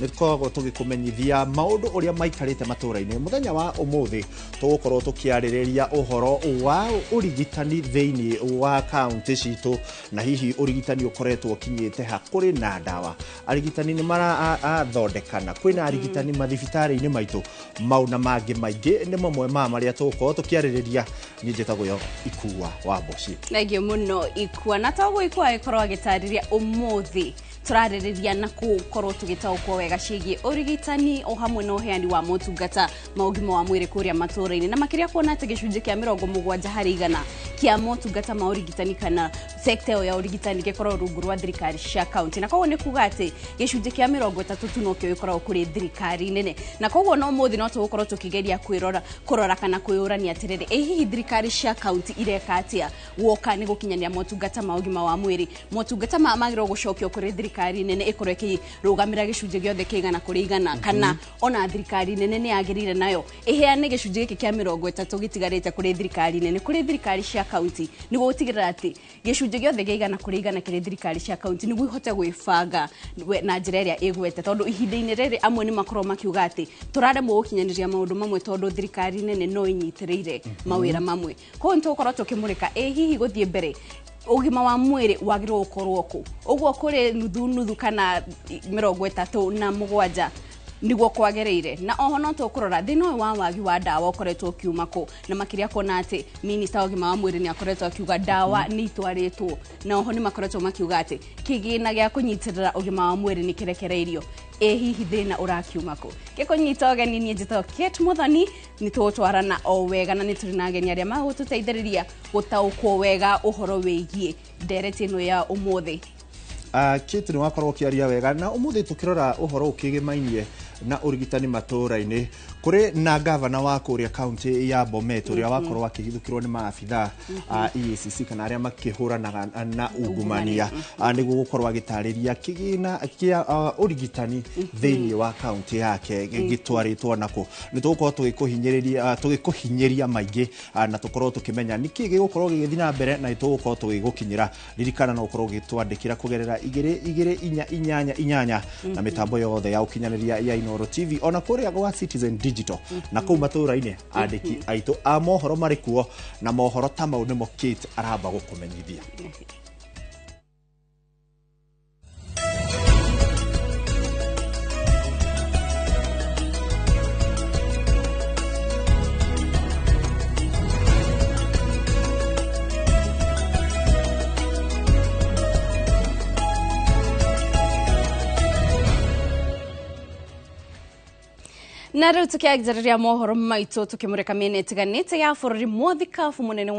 Nĩ tũkoragwo tũgĩkũmenyithia maũndũ ũrĩa maikarĩte matũũra-inĩ. Mũthenya wa ũmũthĩ tũgũkorwo tũkĩarĩrĩria ũhoro wa ũrigitani thĩinĩ wa kaunti citũ, na hihi ũrigitani ũkoretwo ũkinyĩte ha, kũrĩ na ndawa, arigitani nĩ marathondekana, kwĩna arigitani mathibitarĩ-inĩ maitũ, mau na mangĩ maingĩ nĩ mamwe ma marĩa tũgũkorwo tũkĩarĩrĩria. Niĩ njĩtagwo yo Ikua wa Mboci. Thengiũ mũno, Ikua. Na toguo Ikua agĩkorwo agĩtarĩria, ũmũthĩ tũrarĩrĩria na gũkorwo tũgĩtaũkwo wega ciĩgiĩ ũrigitani o hamwe na ũheani wa motungata ma ũgima wa mwĩrĩ kũrĩa matũũra-inĩ, na makĩria kuona atĩ gĩcunjĩ kĩa 70% kĩa motungata ma ũrigitani kana sekta ĩyo ya ũrigitani gĩkoragwo rungu rwa thirikari cia kaunti, na koguo nĩ kuga atĩ gĩcunjĩ kĩa 30 tu nokĩo gĩkoragwo kũrĩ thirikari nene. Na koguo no mũthĩ no tũgũkorwo tũkĩgeria kwĩrora, kũrora kana kwĩyũrania atĩrĩrĩ, ĩ hihi thirikari cia kaunti ireka atĩa guoka nĩ gũkinyanĩra motungata ma ũgima wa mwĩrĩ? Motungata maya magĩrĩirwo gũcokio kũrĩ thirikari nene ĩkorwo ĩkĩrũgamĩra gĩcunjĩ gĩothe kĩa 100%, kana ona thirikari nene nĩ yagĩrĩire nayo ĩheane gĩcunjĩ gĩkĩ kĩa 30 gĩtigarĩte kũrĩ thirikari nene, kũrĩ thirikari cia kaunti, nĩguo gũtigĩrĩra atĩ gĩcunjĩ gĩothe kĩa 100% kĩrĩ thirikari cia kaunti, nĩguo ihote gwĩbanga na njĩra ĩrĩa ĩgwete? Tondũ ihinda-inĩ rĩrĩ amwe nĩ makorwo makiuga atĩ tũraremwo gũkinyanĩria maũndũ mamwe tondũ thirikari nene no ĩnyitĩrĩire mawĩra mamwe. Koguo nĩ tũgũkorwo tũkĩmũrĩka ĩ hihi gũthiĩ mbere ũgima wa mwĩrĩ wagĩrĩirwo gũkorwo kũ, ũguo kũrĩ nuthu nuthu kana 37 nĩguo kwagĩrĩire. Na oho no tũkũrora thĩna ũyũ wa wagi wa ndawa ũkoretwo ũkiuma kũ, na makĩria kuona atĩ minista wa ũgima wa mwĩrĩ nĩ akoretwo akiuga ndawa nĩ itwarĩtwo, na oho nĩ makoretwo makiuga atĩ kĩgĩna gĩa kũnyitĩrĩra ũgima wa mwĩrĩ nĩ kĩrekereirio. Ĩ hihi thĩna ũrakiuma kũ? Gĩkũnyita ũgeni niĩ njĩtagwo Kate Muthoni. Nĩ tũgũtwarana o wega na nĩ tũrĩ na ageni arĩa magũtũteithĩrĩria gũtaũkwo wega ũhoro wĩgiĩ ndereti ĩno ya ũmũthĩ. Kate, nĩ wakorwo ũkĩaria wega, na ũmũthĩ tũkĩrora ũhoro ũkĩgĩmainie na ũrigitani matũũra-inĩ, kũrĩ na gavana wa kũrĩa kaunti ya Bomet ũrĩa wakorwo akĩhithũkĩrwo nĩ maabitha a EACC kana arĩa makĩhũranaga na ungumania, nĩguo gũkorwo agĩtarĩria kĩgĩna kĩa ũrigitani thĩinĩ wa kaunti yake gĩtwarĩtwo nakũ. Nĩ tũgũkorwo tũgĩkũhinyĩrĩria, tũgĩkũhinyĩria maingĩ, na tũkorwo tũkĩmenya nĩkĩ gĩgũkorwo gĩgĩthiĩ na mbere, na nĩ tũgũkorwo tũgĩgũkinyĩra. Ririkana no ũkorwo ũgĩtwandĩkĩra kũgerera 22488 na mĩtambo yothe ya ũkinyanĩria ya Inooro TV, ona kũrĩa gwa Citizen Digital na kũu matũũra-inĩ andĩki aitũ a mohoro marĩ kuo, na mohoro ta mau nĩmo Kate aramba gũkũmenyithia. Na rĩu tũkĩanjĩrĩria mohoro maitũ tũkĩmũrĩka mĩena ĩtiganĩte ya bũrũri, mũthikabu mũnene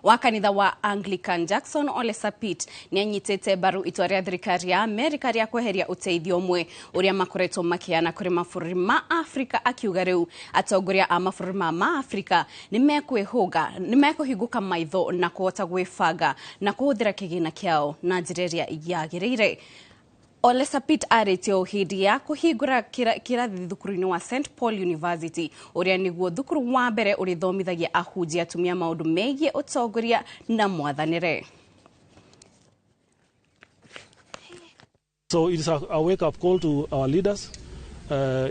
wa kanitha wa Anglican Jackson Ole Sapit nĩ anyitĩte mbaru itua rĩa thirikari ya Amerika rĩa kweheria ũteithio ũmwe ũrĩa makoretwo makĩheana kũrĩ mabũrũri ma Afrika, akiuga rĩu atongoria a mabũrũri ma Afrika nĩ mekwĩhũga, nĩ mekũhingũka maitho na kũhota gwĩbanga na kũhũthĩra kĩgĩna kĩao na njĩra ĩrĩa yagĩrĩire. Ole Sapit arĩtie o hĩndĩ ya kũhingũra kĩrathi thukuru-inĩ wa St Paul University, ũrĩa nĩguo thukuru wa mbere ũrĩthomithagia ahunjia atumia maũndũ megiĩ ũtongoria na mwathanĩre. So it's a wake-up call to our leaders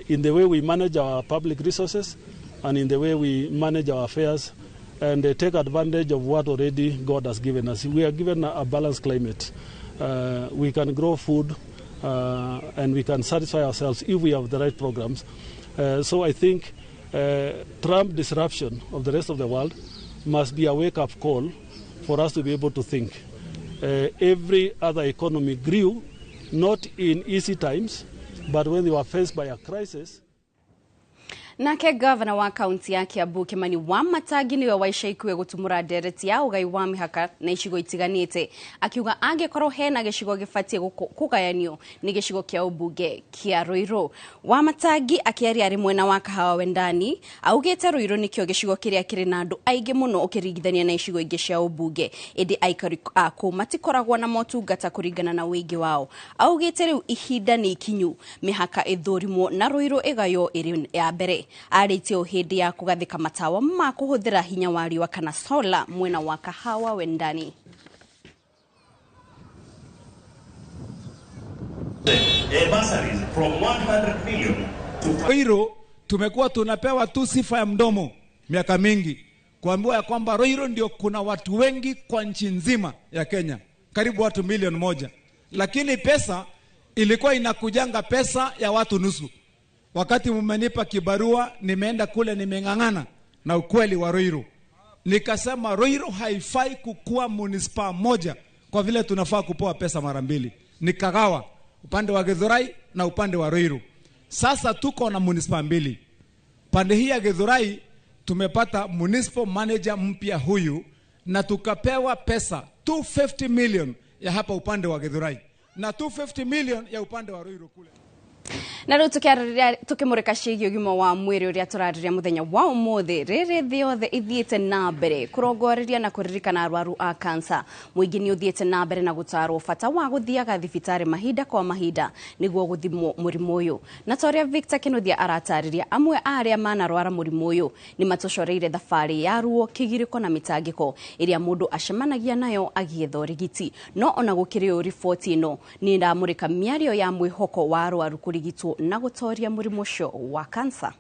in the way we manage our public resources and in the way we manage our affairs, and take advantage of what already God has given us. We are given a balanced climate. We can grow food and we can satisfy ourselves if we have the right programs. So I think Trump disruption of the rest of the world must be a wake-up call for us to be able to think. Every other economy grew not in easy times, but when they were faced by a crisis. Nake gavana wa kaunti ya Kiambu Kimani Wamatangi niwe wa ica ikuhĩ gũtumũra ndereti ya ũgai wa mĩhaka na icigo itiganĩte, akiuga angĩkorwo hena gĩcigo gĩbatiĩ kũgayanio nĩ gĩcigo kĩa ũmbunge kĩa Ruiru. Wamatangi akĩaria arĩ mwena wa Kahawa Wendani augĩte Ruiru nĩkĩo gĩcigo kĩrĩa kĩrĩ na andũ aingĩ mũno ũkĩringithania na icigo ingĩ cia ũmbunge, ĩndĩ aikari a kũu matikoragwo na motungata kũringana na ũingĩ wao. Augĩte rĩu ihinda nĩ ikinyu mĩhaka ĩthũrimwo na Ruiru ĩgaywo ĩrĩ ya mbere. Arĩtie o hĩndĩ ya kũgathĩka matawa ma kũhũthĩra hinya wa riũa kana solar mwena wa Kahawa Wendani. Bursaries from 100 million to Ruiru tumekuwa tunapewa tu sifa ya mdomo miaka mingi, kuambiwa ya kwamba Ruiru ndio kuna watu wengi kwa nchi nzima ya Kenya, karibu watu 1 milioni, lakini pesa ilikuwa inakujanga pesa ya watu nusu. Wakati mmenipa kibarua, nimeenda kule, nimeng'ang'ana na ukweli wa Ruiru, nikasema Ruiru haifai kukua manispaa moja kwa vile tunafaa kupewa pesa mara mbili. Nikagawa upande wa Githurai na upande wa Ruiru. Sasa tuko na manispaa mbili. Pande hii ya Githurai tumepata municipal manager mpya huyu, na tukapewa pesa 250 million ya hapa upande wa Githurai na 250 million ya upande wa Ruiru kule. Na rĩu tũkĩmũrĩka ciĩgiĩ ũgima wa mwĩrĩ ũrĩa tũrarĩria mũthenya wa ũmũthĩ. Rĩrĩ thĩ yothe ĩthiĩte na mbere kũrongoreria na kũririkana arwaru a kansa, mũingĩ nĩ ũthiĩte na mbere na gũtarwo bata wa gũthiaga thibitarĩ mahinda kwa mahinda nĩguo gũthimwo mũrimũ ũyũ. Na ta ũrĩa Victor Kĩnuthia aratarĩria, amwe a arĩa manarwara mũrimũ ũyũ nĩ matũcoreire thabarĩ ya ruo, kĩgirĩko na mĩtangĩko ĩrĩa mũndũ acemanagia nayo agĩetha ũrigiti. No ona gũkĩrĩ ũũ, riboti ĩno nĩ ĩramũrĩka mĩario ya mwĩhoko wa arwaru kũrigitwo na gũtoria mũrimũ ũcio wa kansa.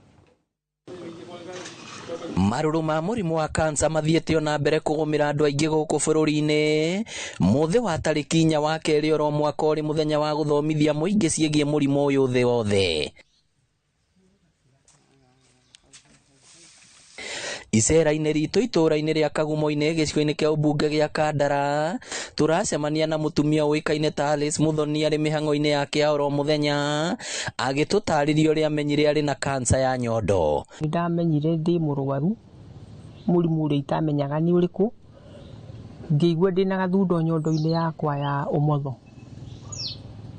Marũrũ ma mũrimũ wa kansa mathiĩte ona mbere kũgũmĩra andũ aingĩ gũkũ bũrũri-inĩ. Mũthĩ wa tarĩki 4 wa kerĩ oro mwaka ũrĩ mũthenya wa gũthomithia mũingĩ ciĩgiĩ mũrimũ ũyũ thĩ wothe. Icera-inĩ ritũ itũũra-inĩ rĩa Kagumo-inĩ, gĩcigo-inĩ kĩa ũmbunge gĩa Kandara, tũracemania na mũtumia ũĩkaine ta Alice Muthoni arĩ mĩhang'o-inĩ yake ya oro mũthenya, agĩtũtarĩria ũrĩa amenyire arĩ na kansa ya nyondo. Nĩ ndamenyire ndĩ mũrwaru mũrimũ ũrĩa itamenyaga nĩ ũrĩkũ, ngĩigua ndĩna gathundo nyondo-inĩ yakwa ya ũmotho,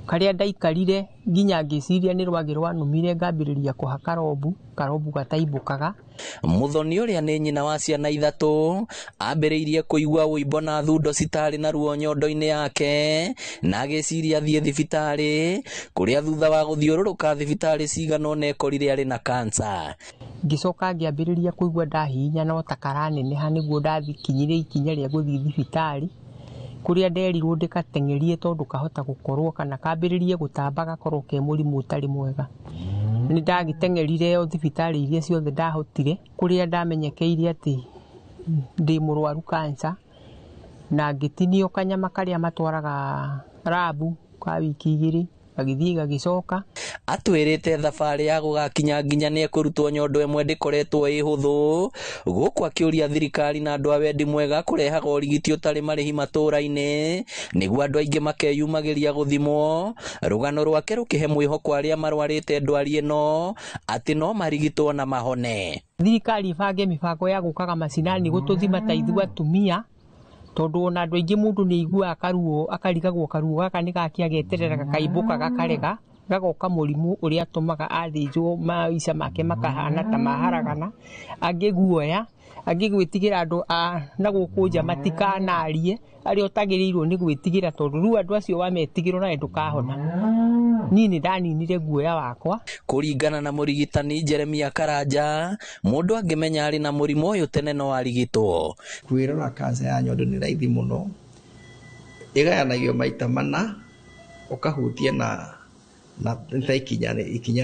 karĩa ndaikarire nginya ngĩciria nĩ rwagĩ rwanũmire, ngambĩrĩria kũhaka rombu, karombu gataimbũkaga. Muthoni, ũrĩa nĩ nyina wa ciana ithatũ, ambĩrĩirie kũigua ũimbo na thundo citarĩ na ruo nyondo-inĩ yake na agĩciria athiĩ thibitarĩ, kũrĩa thutha wa gũthiũrũrũka thibitarĩ cigana ũna ekorire arĩ na kansa. Ngĩcoka ngĩambĩrĩria kũigua ndahihinya no ta karaneneha, nĩguo ndakinyire ikinya rĩa gũthiĩ thibitarĩ, kũrĩa nderirwo ndĩgateng'erie tondũ kahota gũkorwo kana kambĩrĩrie gũtamba gakorwo ke mũrimũ ũtarĩ mwega. Nĩ ndagĩteng'erire o thibitarĩ iria ciothe ndahotire, kũrĩa ndamenyekeire atĩ ndĩ mũrwaru kansa, na ngĩtinio kanyama karĩa matwaraga rabu ka wiki 2, gagĩthiĩ gagĩcoka. Atwĩrĩte thabarĩ ya gũgakinya nginya nĩ ekũrutwo nyondo ĩmwe ndĩkoretwo ĩ hũthũ, gũkũ akĩũria thirikari na andũ a wendi mwega kũrehaga ũrigiti ũtarĩ marĩhi matũũra-inĩ nĩguo andũ aingĩ makeyumagĩria gũthimwo. Rũgano rwake rũkĩhe mwĩhoko arĩa marwarĩte ndwari ĩno atĩ no marigitwo na mahone. Thirikari ĩbange mĩbango ya gũkaga macinani gũtũthima ta ithuĩ atumia, tondũ ona andũ aingĩ mũndũ nĩ aiguaga karuo akarigagwo karuo gaka nĩ gakĩ, ageterera gakaimbũka gakarega, gagoka mũrimũ ũrĩa atũmaga athĩnjwo, maica make makahana ta maharagana. Angĩ guoya, angĩ gwĩtigĩra andũ a na gũkũ nja matikanarie, arĩa ũtagĩrĩirwo nĩ gwĩtigĩra, tondũ rĩu andũ acio wametigĩra nawe ndũkahona. Niĩ nĩ ndaninire guoya wakwa. Kũringana na mũrigitani Jeremia Karanja, mũndũ angĩmenya arĩ na mũrimũ ũyũ tene no arigitwo. Kwĩrora kanca ya nyondo nĩ raithi mũno, ĩgayanagio maita mana, ũkahutia na ta ikinya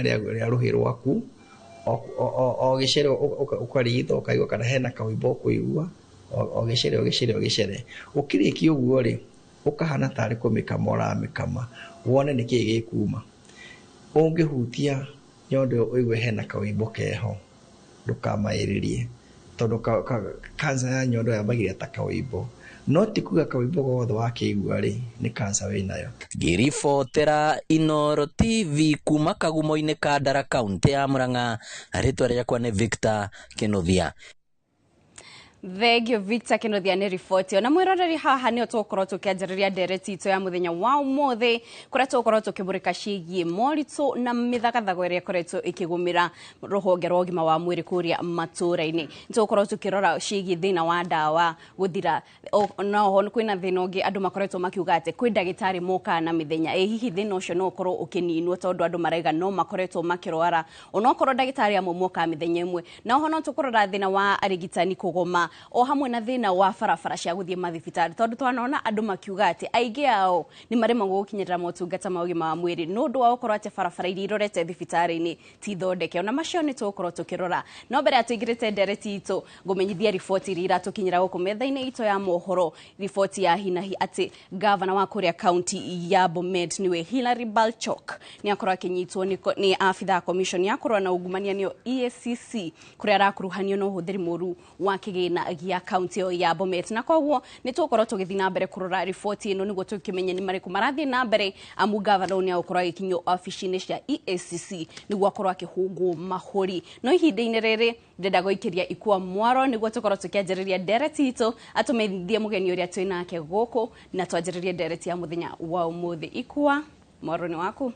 rĩa rũhĩ rwaku o gĩcere, ũkarigitwo, ũkaigua kana hena kaũimbo ũkũigua o gĩcere o gĩcere o gĩcere. Ũkĩrĩkia ũguo rĩ, ũkahana tarĩ kũmĩkama ũramĩkama wone nĩkĩĩ gĩkuma. Ũngĩhutia nyondo ĩyo ũigue hena kaũimbo keho, ndũkamaĩrĩrie, tondũ kanca ya nyondo yambagĩrĩria ta kaũimbo, no ti kuga kaũimbo gothe wakĩigua rĩ nĩ kanca wĩnayo. Ngĩribotera Inoro TV kuma Kagumo-inĩ Kandara, kaũntĩ ya Murang'a, rĩtwa rĩakwa nĩ Victor Kĩnuthia. Thank you, Victor Kĩnuthia, nĩ riboti ĩyo. Na mwĩroreri, haha nĩho tũgũkorwo tũkĩanjĩrĩria ndereti itũ ya mũthenya wa ũmũthĩ, kũrĩa tũgũkorwo tũkĩmũrĩka ciĩgiĩ moritũ na mĩthagathago ĩrĩa ĩkoretwo ĩkĩgũmĩra rũhonge rwa ũgima wa mwĩrĩ kũrĩa matũũra-inĩ. Nĩtũgũkorwo tũkĩrora ciĩgiĩ thĩna wa ndawa gũthira. No ho kwĩna thĩna ũngĩ andũ makoretwo makiuga atĩ kwĩ ndagĩtarĩ mokaga na mĩthenya. Ĩ hihi thĩna ũcio no ũkorwo ũkĩninwo, tondũ andũ maraiga no makoretwo makĩrwara onokorwo ndagĩtarĩ amwe mokaga mĩthenya ĩmwe? Na oho no tũkũrora thĩna wa arigitani kũgoma. O hamwe na thĩna wa barabara cia gũthiĩ mathibitarĩ, tondũ twanona andũ makiuga atĩ aingĩ ao nĩ maremagwo gũkinyĩrĩra motungata ma ũgima wa mwĩrĩ nĩ ũndũ wa gũkorwo atĩ barabara iria irorete thibitarĩ-inĩ ti thondeke. Ona macio nĩ tũgũkorwo tũkĩrora, no mbere ya tũingĩrĩte ndereti itũ, ngũmenyithia riboti iria iratũkinyĩra gũkũ metha-inĩ itũ ya mohoro, riboti ya hinahi atĩ gavana wa kũrĩa kaunti ya Bomet niwe Hilary Balchok nĩ akorwo akĩnyitwo nĩ abitha commission ya kũrũa na ungumania, nĩyo EACC, kũrĩa arakuruhanio na ũhũthĩri mũru wa kĩgĩna gĩa kaunti ĩyo ya Bomet. Na koguo nĩ tũgũkorwo tũgĩthiĩ na mbere kũrora riboti ĩno nĩguo tũkĩmenye nĩ marĩkũ marathiĩ na mbere, amu gavana ũyũ nĩ agũkorwo agĩkinyio obici-inĩ cia EACC nĩguo akorwo akĩhũngwo mahũri. No ihinda-inĩ rĩrĩ ndĩrenda gũikĩria Ikua mwaro nĩguo tũkorwo tũkĩanjĩrĩria ndereti itũ, atũmenyithie mũgeni ũrĩa twĩ nake gũkũ na twanjĩrĩrie ndereti ya mũthenya wa ũmũthĩ. Ikua, mwaro nĩ waku.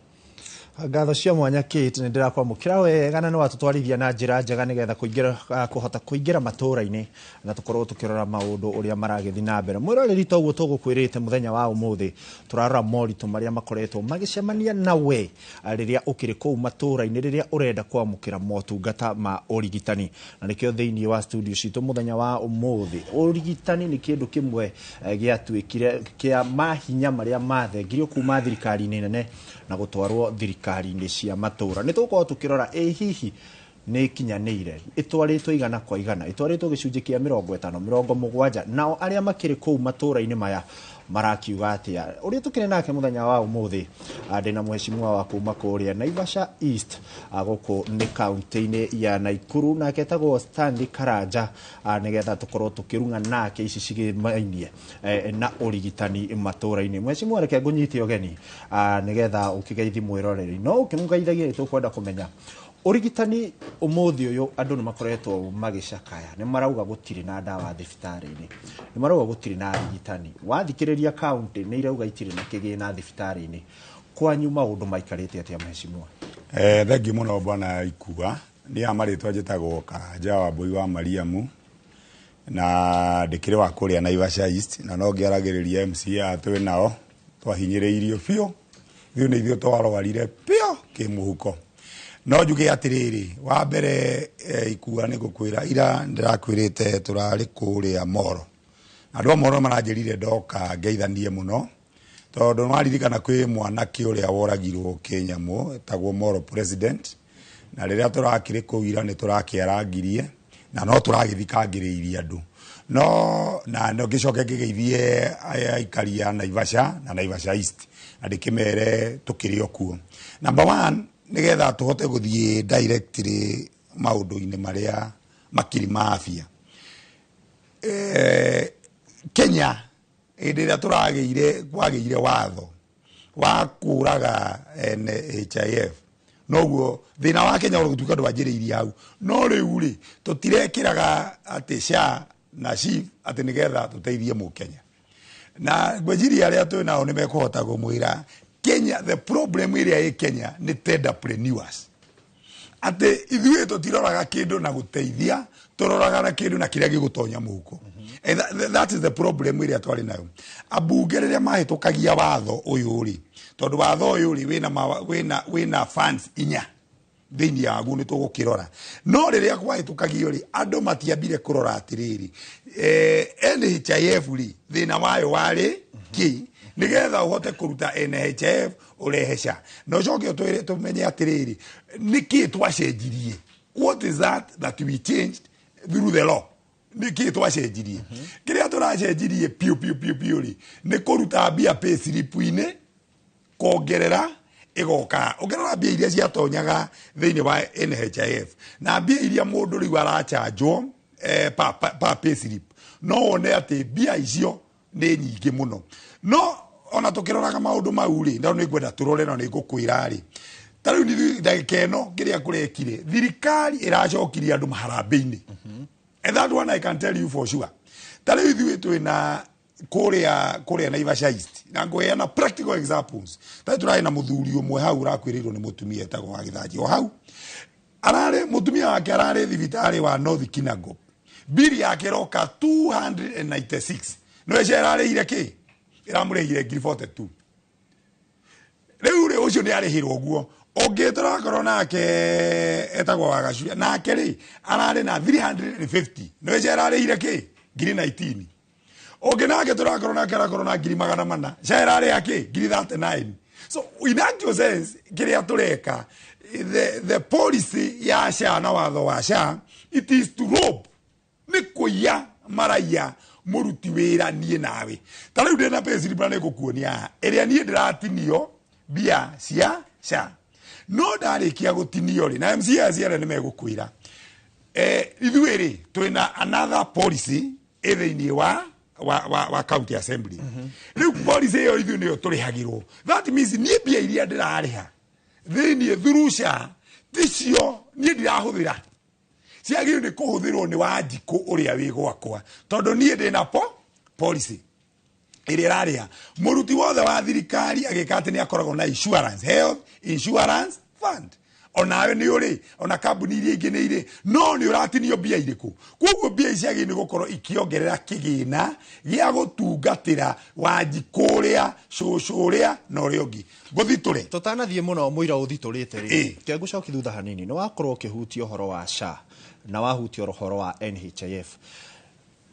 Ngatho cia mwanya, Kate, nĩ ndĩrakwamũkĩra wega na nĩ watũtwarithia na njĩra njega nĩgetha kũingĩra kũhota kũingĩra matũũra-inĩ na tũkorwo tũkĩrora maũndũ ũrĩa maragĩthiĩ na mbere. Mwĩroreri, toguo tũgũkwĩrĩte, mũthenya wa ũmũthĩ tũrarora moritũ marĩa makoretwo magĩcemania na we rĩrĩa ũkĩrĩ kũu matũũra-inĩ, rĩrĩa ũrenda kwamũkĩra motungata ma ũrigitani. Na nĩkĩo thĩinĩ wa studio citũ mũthenya wa ũmũthĩ, ũrigitani nĩ kĩndũ kĩmwe gĩatuĩkire kĩa mahinya marĩa mathengirio kuma thirikari-inĩ nene na gũtwarwo thirikari-inĩ cia matũũra. Nĩ tũgũkorwo tũkĩrora ĩ hihi nĩ ikinyanĩire, ĩtwarĩtwo igana kwa igana, ĩtwarĩtwo gĩcunjĩ kĩa 50, 70, nao arĩa makĩrĩ kũu matũũra-inĩ maya marakiuga atĩa? Ũrĩa tũkĩrĩ nake mũthenya wa ũmũthĩ, ndĩna mheshimiwa wa kuma kũrĩa Naivasha East, gũkũ nĩ kaunti-inĩ ya Naikuru, nake etagwo Stanley Karanja, nĩgetha tũkorwo tũkĩrung'a nake ici cigĩmainie na ũrigitani matũũra-inĩ. Mheshimiwa, reke ngũnyite ũgeni nĩgetha ũkĩgeithi mwĩroreri. No ũkĩmũgeithagia, tũkwenda kũmenya ũrigitani ũmũthĩ ũyũ, andũ nĩ makoretwo magĩcakaya, nĩ marauga gũtirĩ na ndawa thibitarĩ-inĩ, nĩ marauga gũtirĩ na arigitani. Wathikĩrĩria, kaunti nĩ irauga itirĩ na kĩgĩna thibitarĩ-inĩ. Kwanyu maũndũ maikarĩte atĩa, mheshimiwa? Thengiũ mũno, bwana Ikua. Niĩ marĩtwa njĩtagwo Karanja wa Mbũi wa Mariamu na ndĩkĩrĩ wa kũrĩa Naivasha East, na no ngĩaragĩrĩria MCA twĩ nao twahinyĩrĩirio biũ, ithuĩ nĩ ithuĩ twarwarire biũ kĩmũhuko. No njuge atĩrĩrĩ, wa mbere Ikua, nĩ ngũkwĩra ira ndĩrakwĩrĩte tũrarĩ kũrĩa Moro. Andũ a Moro maranjĩrire ndoka ngeithanie mũno tondũ nĩwaririkana kwĩ mwanake ũrĩa woragirwo kĩnyamũ etagwo Moro President, na rĩrĩa tũrakĩrĩ kũu ira nĩ tũrakĩarangirie na no tũragĩthikangĩrĩirie andũ, no na no ngĩcoke ngĩgeithie aikari a Naivasha na Naivasha East na ndĩkĩmere tũkĩrĩ o kuo. Number one, nĩgetha tũhote gũthiĩ directly maũndũ-inĩ marĩa makiri ma afya, Kenya hĩndĩ ĩrĩa tũragĩire kwagĩire watho wa kũraga NHIF, noguo thĩna wa Kenya ũgũtuĩka ndwanjĩrĩirie hau. No rĩu rĩ, tũtirekĩraga atĩ SHA na SHIF atĩ nĩgetha tũteithie mũkenya, na ngwĩciria arĩa twĩ nao nĩ mekũhota kũmwĩra Kenya, the problem ĩrĩa ĩ Kenya nĩ tenderpreneurs, atĩ ithuĩ tũtiroraga kĩndũ na gũteithia, tũroraga na kĩndũ na kĩrĩa gĩgũtonya mũhuko. That is the problem ĩrĩa twarĩ nayo. Ambunge rĩrĩa mahĩtũkagia watho ũyũ rĩ, tondũ watho ũyũ rĩ wĩna funds inya thĩinĩ waguo, nĩ tũgũkĩrora. No rĩrĩa kwahĩtũkagio rĩ, andũ matiambire kũrora atĩrĩrĩ, NHIF rĩ, thĩna wayo warĩ kĩ, nĩgetha ũhote kũruta NHIF ũrehe SHA, na ũcoke ũtwĩre tũmenye atĩrĩrĩ, nĩkĩ twacenjirie, what is that that we changed through the law, nĩkĩ twacenjirie. Kĩrĩa tũracenjirie piũ piũ piũ piũ rĩ, nĩ kũruta mbia pay slip-inĩ, kongerera ĩgoka. Ũngĩrora mbia iria ciatonyaga thĩinĩ wa NHIF na mbia iria mũndũ rĩu arachanjwo pa pay slip, no wone atĩ mbia icio nĩ nyingĩ mũno. No ona tũkĩroraga maũndũ mau rĩ, no nĩ ngwenda tũrore, no nĩ ngũkwĩra rĩ, ta rĩu nĩ ndagĩka ĩno kĩrĩa kũrekire, thirikari ĩracokirie andũ maharambĩ-inĩ. And that one I can tell you for sure. Ta rĩu ithuĩ twĩna kũrĩa Naivasha East, na ngũheana practical examples. Ta rĩu tũrarĩ na mũthuri ũmwe hau ũrakuĩrĩirwo nĩ mũtumia etagwo wa Gĩthanji, o hau ararĩ mũtumia wake ararĩ thibitarĩ wa North Kinangop, bili yake ĩroka 296, no ĩcio ĩrarĩhire kĩ, ĩramũrĩhire ngiri 42. Rĩu rĩ, ũcio nĩ arĩhirwo ũguo. Ũngĩ tũrakorwo nake etagwo Wagacuia, nake rĩ ararĩ na 350, nĩ SHA ĩrarĩhire kĩ 19,000. Ũngĩ nake tũrakorwo nake arakorwo na 400,000, SHA ĩrarĩha kĩ 39,000. So in actual sense, kĩrĩa tũreka, the policy ya SHA na watho wa SHA, it is to rob, nĩ kũiya maraiya mũruti wĩra niĩ nawe. Ta rĩu ndĩna payslip na nĩngũkuonia haha ĩrĩa niĩ ndĩratinio mbia cia SHA. No ndarĩkia gũtinio rĩ, na MCAs arĩa nĩ megũkwĩra, ithuĩ rĩ twĩna another policy ĩ thĩinĩ wa county assembly. Rĩu policy ĩyo ithuĩ nĩyo tũrĩhagĩrwo. That means niĩ mbia iria ndĩrarĩha thĩinĩ through SHA ticio niĩ ndirahũthĩra, ciagĩrĩirwo nĩ kũhũthĩrwo nĩ Wanjikũ ũrĩa wĩ gwakwa, tondũ niĩ ndĩna policy ĩrĩa ĩrarĩha mũruti wothe wa thirikari agĩka atĩ nĩ akoragwo na insurance, health insurance fund. Onawe nĩ ũrĩ, ona kambuni iria ingĩ nĩ irĩ, no nĩ ũratinio mbia irĩkũ? Koguo mbia ici ciagĩrĩirwo nĩ gũkorwo ikĩongerera kĩgĩna gĩa gũtungatĩra Wanjikũ ũrĩa, cũcũ ũrĩa na ũrĩa ũngĩ. Ngũthitũre. Tũtanathiĩ mũno mũira ũthitũrĩte rĩ, kĩangũcoki thutha hanini, nĩ wakorwo ũkĩhutia ũhoro wa SHA na wahutia ũhoro wa NHIF.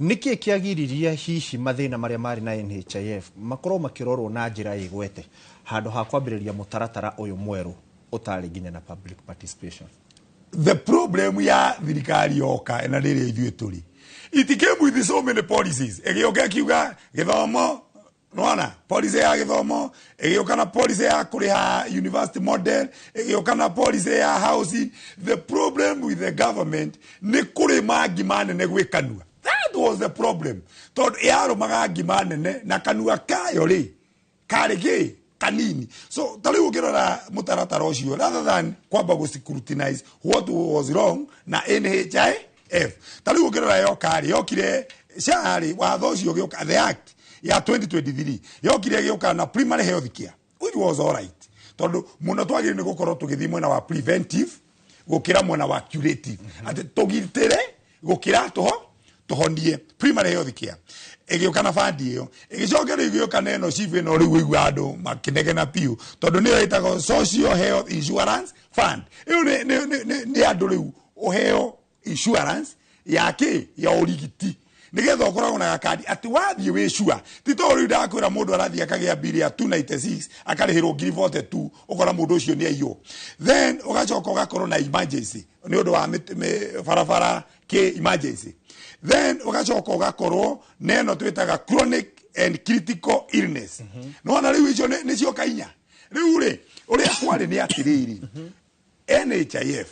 Nĩkĩ kĩagiririe hihi mathĩna marĩa marĩ na NHIF makorwo makĩrorwo na njĩra ĩgwete handũ ha kwambĩrĩria mũtaratara ũyũ mwerũ ũtarĩ nginya na public participation? The problem ya thirikari yoka na rĩrĩa ithuĩ tũrĩ, it came with so many policies. Ĩgĩũka ĩkiuga gĩthomo, nĩwona policy ya gĩthomo, ĩgĩũka na policy ya kũrĩha university model, ĩgĩũka na policy ya housing. The problem with the government nĩ kũrĩma ngima nene gwĩ kanua. That was the problem, tondũ yarũmaga ngima nene na kanua kayo rĩ karĩ kĩ kanini. So ta rĩu ũngĩrora mũtaratara ũcio, rather than kwamba gũ scrutinize what was wrong na NHIF, ta rĩu ũngĩrora yoka rĩ, yokire SHA rĩ, watho ũcio ũgĩũka, the act ya 2023 yokire ĩgĩũka na primary health care, which was all right, tondũ mũno twagĩrĩirwo nĩ gũkorwo tũgĩthiĩ mwena wa preventive gũkĩra mwena wa curative, atĩ tũgitĩre gũkĩra tũhonie. Primary health care ĩgĩũka na bandi ĩyo, ĩgĩcoka rĩu ĩgĩũka na ĩno SHIF ĩno rĩu ũigua andũ makĩnegena piũ, tondũ nĩyo ĩtagwo Social Health Insurance Fund. Ĩyo nĩ andũ rĩu ũheo insurance ya kĩ, ya ũrigiti, nigetha ũkoragwo na gakandi atĩ wathiĩ wĩ sure. Ti to rĩu ndakwĩra mũndũ arathiĩ akagĩa mbiri ya 296 akarĩhĩrwo 42,000, ũkora mũndũ ũcio nĩ aiywo. Then ũgacoka ũgakorwo na emergency nĩ ũndũ wa barabara kĩ emergency. Then ũgacoka ũgakorwo na ĩno twĩtaga chronic and critical illness. Nĩwona rĩu icio nĩcio kainya. Rĩu rĩ, ũrĩa kwarĩ nĩ atĩrĩrĩ, NHIF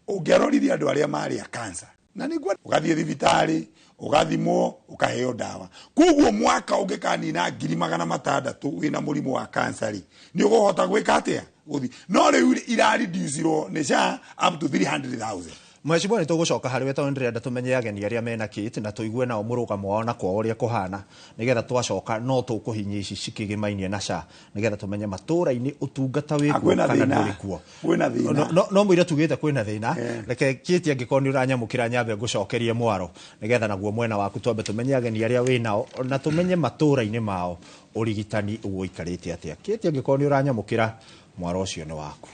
ũngĩarorire andũ arĩa marĩ a cancer na nĩguo ũgathiĩ thibitarĩ ũgathimwo ũkaheo ndawa. Koguo mwaka ũngĩkanina 600,000 wĩna mũrimũ wa cancer rĩ, nĩ ũkũhota gwĩka atĩa gũthiĩ. No rĩu irareducirwo nĩ SHA up to 300,000. Mheshimiwa, nĩ tũgũcoka harĩ we tondũ ndĩrenda tũmenye ageni arĩa mena kit na tũigue nao mũrũgamo wao na kwao ũrĩa kũhana, nĩgetha twacoka no tũkũhinyia ici cikĩgĩmainie na SHA, nĩgetha tũmenye matũũra-inĩ ũtungata wĩ kuo Kwĩna kana thĩna. ndũrĩ kuo. Kwĩna thĩna. No mũira tugĩte kwĩna thĩna. Reke kĩti, angĩkorwo nĩ ũranyamũkĩra, nyambe ngũcokerie mwaro, nĩgetha naguo mwena waku twambe tũmenye ageni arĩa wĩ nao na tũmenye matũũra-inĩ mao ũrigitani ũikarĩte atĩa. Kĩti, angĩkorwo nĩ ũranyamũkĩra, mwaro ũcio nĩ waku.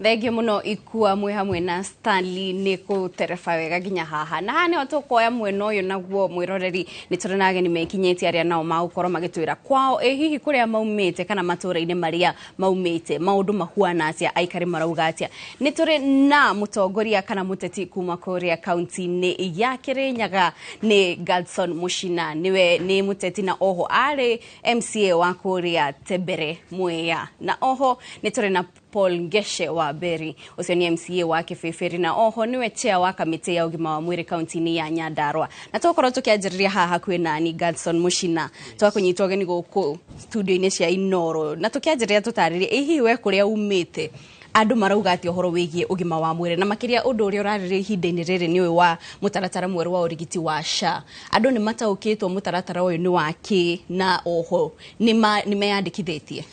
Thengio muno Ikua mwĩ hamwe na Stanley nĩ kũtereba wega nginya haha. Na haha nĩho tũkuoya mwena ũyũ naguo mwĩroreri, nĩ tũrĩ na ageni mekinyĩtie arĩa nao magũkorwo magĩtwĩra kwao ĩ hihi kũrĩa maumĩte kana matũũra-inĩ marĩa maumĩte maũndũ mahuana atĩa, aikari marauga atĩa. Nĩ tũrĩ na mũtongoria kana mũteti kuma kũrĩa kaunti-inĩ ya Kĩrĩnyaga, nĩ Gadson Mũcina, nĩwe nĩ mũteti na oho arĩ MCA wa kũrĩa Tembere Mwea. Na oho nĩ tũrĩ na Paul Ngeshe wa Berry, ũcio nĩ MCA wa Kĩbĩbĩri na oho nĩwe chair wa kamĩtĩ ya ũgima wa mwĩrĩ kaunti-inĩ ya Nyandarua. Na tũgũkorwo tũkĩanjĩrĩria haha hakuhĩ nani Gadson Mũcina, twakũnyitwo ũgeni gũkũ studio-inĩ cia Inoro, na tũkĩanjĩrĩria tũtarĩrie ĩ hihi we kũrĩa umĩte andũ marauga atĩa ũhoro wĩgiĩ ũgima wa mwĩrĩ, na makĩria ũndũ ũrĩa ũrarĩrĩria ihinda-inĩ rĩrĩ nĩ ũyũ wa mũtaratara mwerũ wa ũrigiti wa SHA. Andũ nĩ mataũkĩtwo mũtaratara ũyũ nĩ wa kĩ, na oho nĩ meyandĩkithĩtie?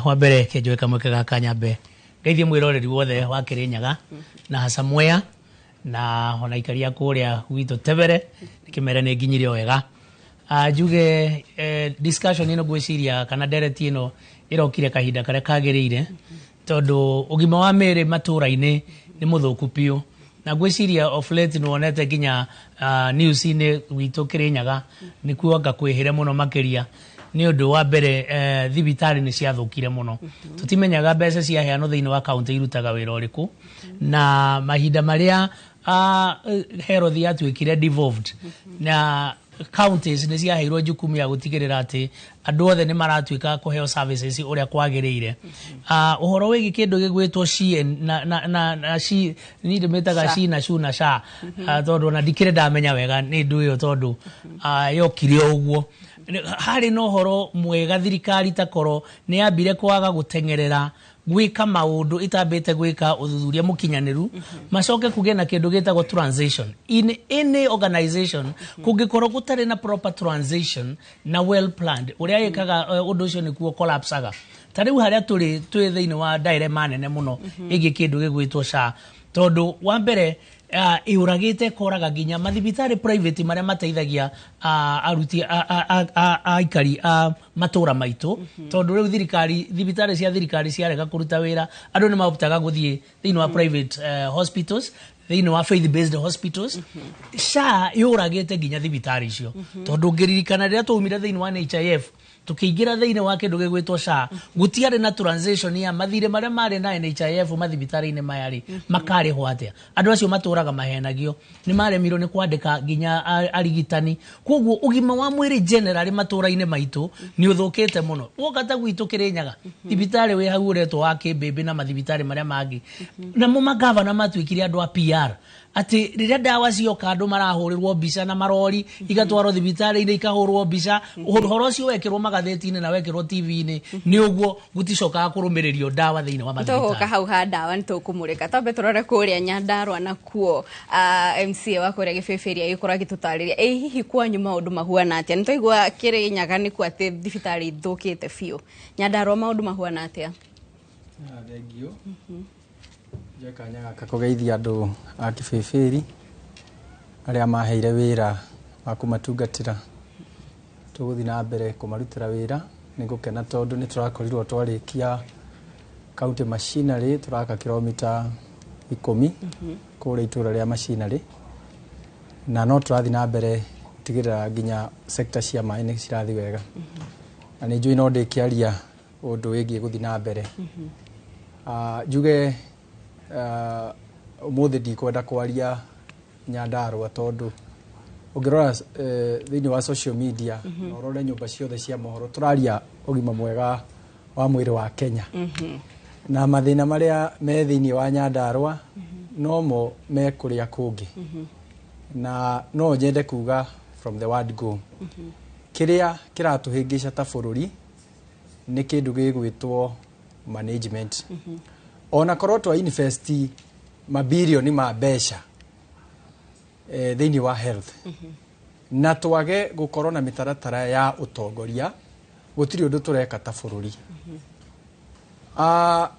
Wa mbere kĩnjũĩ kamweke gaka nyambe ngeithie mwĩroreri wothe wa Kĩrĩnyaga na hasa Mwea na ona ikaria kũrĩa gwitũ Tebere, kĩmere nĩ nginyire o wega. Njuge discussion ĩno ngwĩciria kana ndereti ĩno ĩrokire kahinda karĩa kagĩrĩire, Tondũ ũgima wa mĩĩrĩ matũra-inĩ nĩ mũthũku biũ, na ngwĩciria of late nĩ wonete nginya news-inĩ gwitũ Kĩrĩnyaga nĩkuo anga kwĩhĩre mũno makĩria, nĩ ũndũ wa mbere thibitarĩ nĩ ciathũkire mũno. Tũtimenyaga mbeca ciaheanwo thĩinĩ wa kaunti irutaga wĩra ũrĩkũ, na mahinda marĩa health yatuĩkire devolved na counties nĩ ciaheirwo jukumu ya gũtigĩrĩra atĩ andũ othe nĩ maratuĩka kũheo services ũrĩa kwagĩrĩire. Ũhoro wĩgiĩ kĩndũ gĩgwĩtwo SHI na SHI, niĩ ndĩmĩtaga SHA. SHI na SHU na SHA, tondũ ona ndikĩrĩ ndamenya wega nĩ ndũ ĩyo, tondũ yokire o ũguo. Harĩ na ũhoro mwega thirikari takorwo nĩ yambire kwaga gũteng'erera gwĩka maũndũ ĩtambĩte gwĩka ũthuthuria mũkinyanĩru, macoke kũgĩe na kĩndũ gĩtagwo transition. In any organization kũngĩkorwo gũtarĩ na proper transition na well planned, ũrĩa ĩkaga ũndũ ũcio nĩkuo collapsaga. Ta rĩu harĩa tũrĩ, twĩ thĩinĩ wa dilemma nene mũno ĩgiĩ kĩndũ gĩgwĩtwo SHA, tondũ wa mbere ĩũragĩte koraga nginya mathibitarĩ private marĩa mateithagia aruti aikari a matũra maitũ, tondũ rĩu thirikari, thibitarĩ cia thirikari ciarega kũruta wĩra, andũ nĩ mahotaga gũthiĩ thĩinĩ wa private hospitals, thĩinĩ wa faith based hospitals. SHA yũragĩte nginya thibitarĩ icio, tondũ ũngĩririkana rĩrĩa twaumire thĩinĩ wa NHIF tukĩingĩra thĩinĩ wa kĩndũ gĩgwĩtwo SHA, gũtiarĩ na transition ya mathirĩ marĩa marĩ na NHIF mathibitarĩ-inĩ maya rĩ, makarĩhwo atĩa? Andũ acio matũraga mahenagio, nĩ maremirwo nĩ kwandĩka nginya arigitani. Koguo ũgima wa mwĩrĩ generally matũra-inĩ maitũ nĩ ũthũkĩte mũno. Woka ta gwitũ Kĩrĩnyaga, thibitarĩ wĩ hau ũretwo wa Kĩmbĩmbĩ na mathibitarĩ marĩa mangĩ, namo magavana matuĩkire andũ a PR, atĩ rĩrĩa ndawa cioka andũ marahũrĩrwo mbica na marori igatwarwo thibitarĩ-inĩ ikahũrwo mbica. Ũhoro ũcio wekĩrwo magathĩti-inĩ na wekĩrwo TV-inĩ, nĩ ũguo gũticokaga kũrũmĩrĩrio ndawa thĩinĩ wa Tũgũka mathibitarĩ. Hau ha ndawa nĩ tũkũmũrĩka. Twambe tũrore kũrĩa Nyandarũa nakuo, MCA wa kũrĩa Gĩbĩbĩri agĩkorwo agĩtũtarĩria ĩ hihi kwanyu maũndũ mahuana atĩa. Nĩ twaigua Kĩrĩnyaga nĩkuo atĩ thibitarĩ ithũkĩte biũ. Nyandarũa maũndũ mahuana atĩa? Thank you. Njoe kanya gaka kũgeithia andũ a Kĩbĩbĩri arĩa maheire wĩra wa kũmatungatĩra. Tũgũthiĩ na mbere kũmarutĩra wĩra. Nĩ ngũkena tondũ nĩ tũrakorirwo twarĩkia county machinery, tũraka kilomita 10 kũrĩa itũra rĩa machinery, na no tũrathiĩ na mbere gũtigĩrĩra nginya sector cia maĩ nĩ cirathiĩ wega, na nĩ njũĩ no ndĩkĩaria ũndũ wĩgiĩ gũthiĩ na mbere. Njuge ũmũthĩ ndikwenda kwaria Nyandarũa, tondũ ũngĩrora thĩinĩ wa social media na ũrore nyũmba ciothe cia mohoro, tũraria ũgima mwega wa mwĩrĩ wa Kenya, na mathĩna marĩa me thĩinĩ wa Nyandarũa nomo me kũrĩa kũngĩ. Na no nyende kuga from the word go, kĩrĩa kĩratũhĩngĩca ta bũrũri nĩ kĩndũ gĩgwĩtwo management. Ona korwo twa invest mabirioni ma mbeca thĩinĩ wa health na twage gũkorwo na mĩtaratara ya ũtongoria, gũtirĩ ũndũ tũreka ta bũrũri.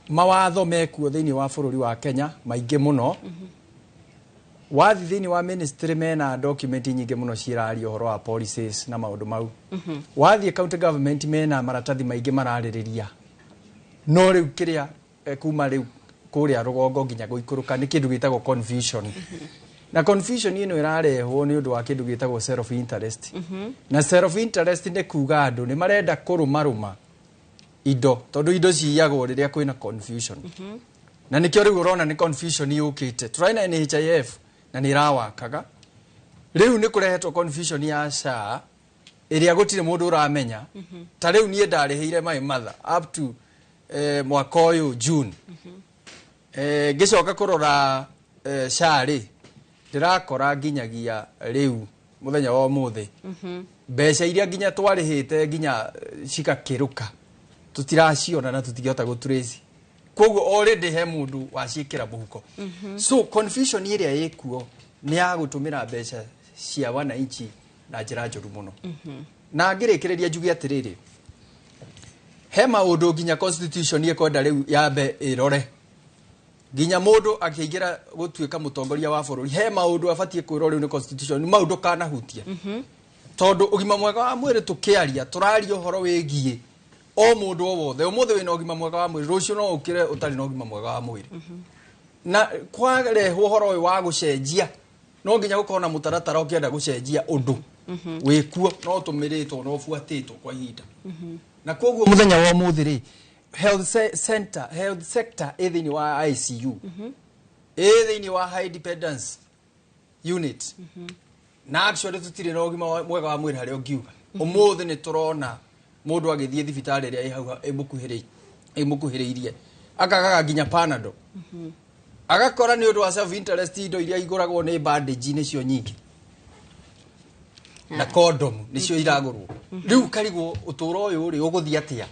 Mawatho mekuo thĩinĩ wa bũrũri wa Kenya maingĩ mũno. Wathi thĩinĩ wa ministry mena document nyingĩ mũno ciraria ũhoro wa policies na maũndũ mau. Wathiĩ county government mena maratathi maingĩ mararĩrĩria, no rĩu kĩrĩa kuma rĩu kũrĩa rũgongo nginya gũikũrũka nĩ kĩndũ gĩtagwo confusion, na confusion ĩno ĩrarehwo nĩ ũndũ wa kĩndũ gĩtagwo self interest. Na self interest nĩ kuga andũ nĩ marenda kũrũmarũma indo, tondũ indo ciyagwo rĩrĩa kwĩna confusion. Na nĩkĩo rĩu ũrona nĩ confusion yũkĩte. Tũrarĩ na NHIF na nĩ ĩrawakaga, rĩu nĩ kũrehetwo confusion ya SHA ĩrĩa gũtirĩ mũndũ ũramenya. Ta rĩu niĩ ndarĩhĩire my mother up to mwaka ũyũ June. Ngĩcoka kũrora SHA rĩ, ndĩrakora nginyagia rĩu mũthenya wa ũmũthĩ mbeca iria nginya twarĩhĩte nginya cikakĩrũka tũtiraciona na tũtingĩhota gũtrace. Koguo already he mũndũ waciĩkĩra mũhuko. So confusion ĩrĩa ĩkuo nĩ ya gũtũmĩra mbeca cia wananchi na njĩra njũru mũno. Na ngĩrĩkĩrĩria njuge atĩrĩrĩ, he maũndũ nginya constitution ĩkwenda rĩu yambe ĩrore. Nginya mũndũ akĩingĩra gũtuĩka mũtongoria wa bũrũri, he maũndũ abatiĩ kwĩrwo rĩu nĩ constitution nĩ maũndũ kanahutia, tondũ ũgima mwega wa mwĩrĩ tũkĩaria, tũraria ũhoro wĩgiĩ O mũndũ o wothe ũmũthĩ wĩna ũgima mwega wa mwĩrĩ, rũciũ no ũkĩre ũtarĩ na ũgima mwega wa mwĩrĩ. Na kwarehwo ũhoro ũyũ wa gũcenjia, no nginya gũkorwo na mũtaratara ũkĩenda gũcenjia ũndũ wĩkuo no ũtũmĩrĩtwo na ũbuatĩtwo kwa ihinda. Na koguo mũthenya wa ũmũthĩ rĩ, health center, health sector ĩ thĩinĩ wa ICU, ĩ thĩinĩ wa high dependence unit, na actually tũtirĩ na ũgima mwega wa mwĩrĩ harĩa ũngiuga. Ũmũthĩ nĩ tũrona mũndũ agĩthiĩ thibitarĩ ĩrĩa ĩ hau ĩmũkuhĩrĩirie akagaga nginya Panadol, agakora nĩ ũndũ wa self interest indo iria igũragwo nĩ bandage nĩcio nyingĩ na condom nĩcio iragũrwo. Rĩu karigwo ũtũũro ũyũ rĩ ũgũthiĩ atĩa,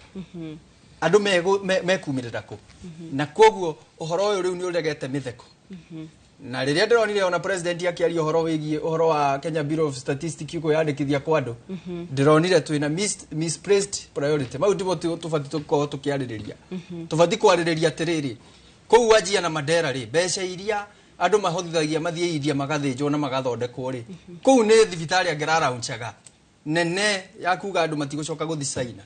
andũ mekumĩrĩra kũ? Na koguo ũhoro ũyũ rĩu nĩ ũregete mĩtheko. Na rĩrĩa ndĩronire ona president akĩaria ũhoro wĩgiĩ ũhoro wa Kenya Bureau of Statistics kwĩyandĩkithia kwa andũ, ndĩronire twĩna misplaced priority. Mau timo tũbatiĩ tũkorwo tũkĩarĩrĩria. Tũbatiĩ kwarĩrĩria atĩrĩrĩ, kũu Wajir na Mandera rĩ, mbeca iria andũ mahotithagia mathiĩ India magathĩnjwo na magathondekwo rĩ, kũu nĩ thibitarĩ angĩraraunchaga nene ya kuga andũ matigũcoka gũthiĩ China.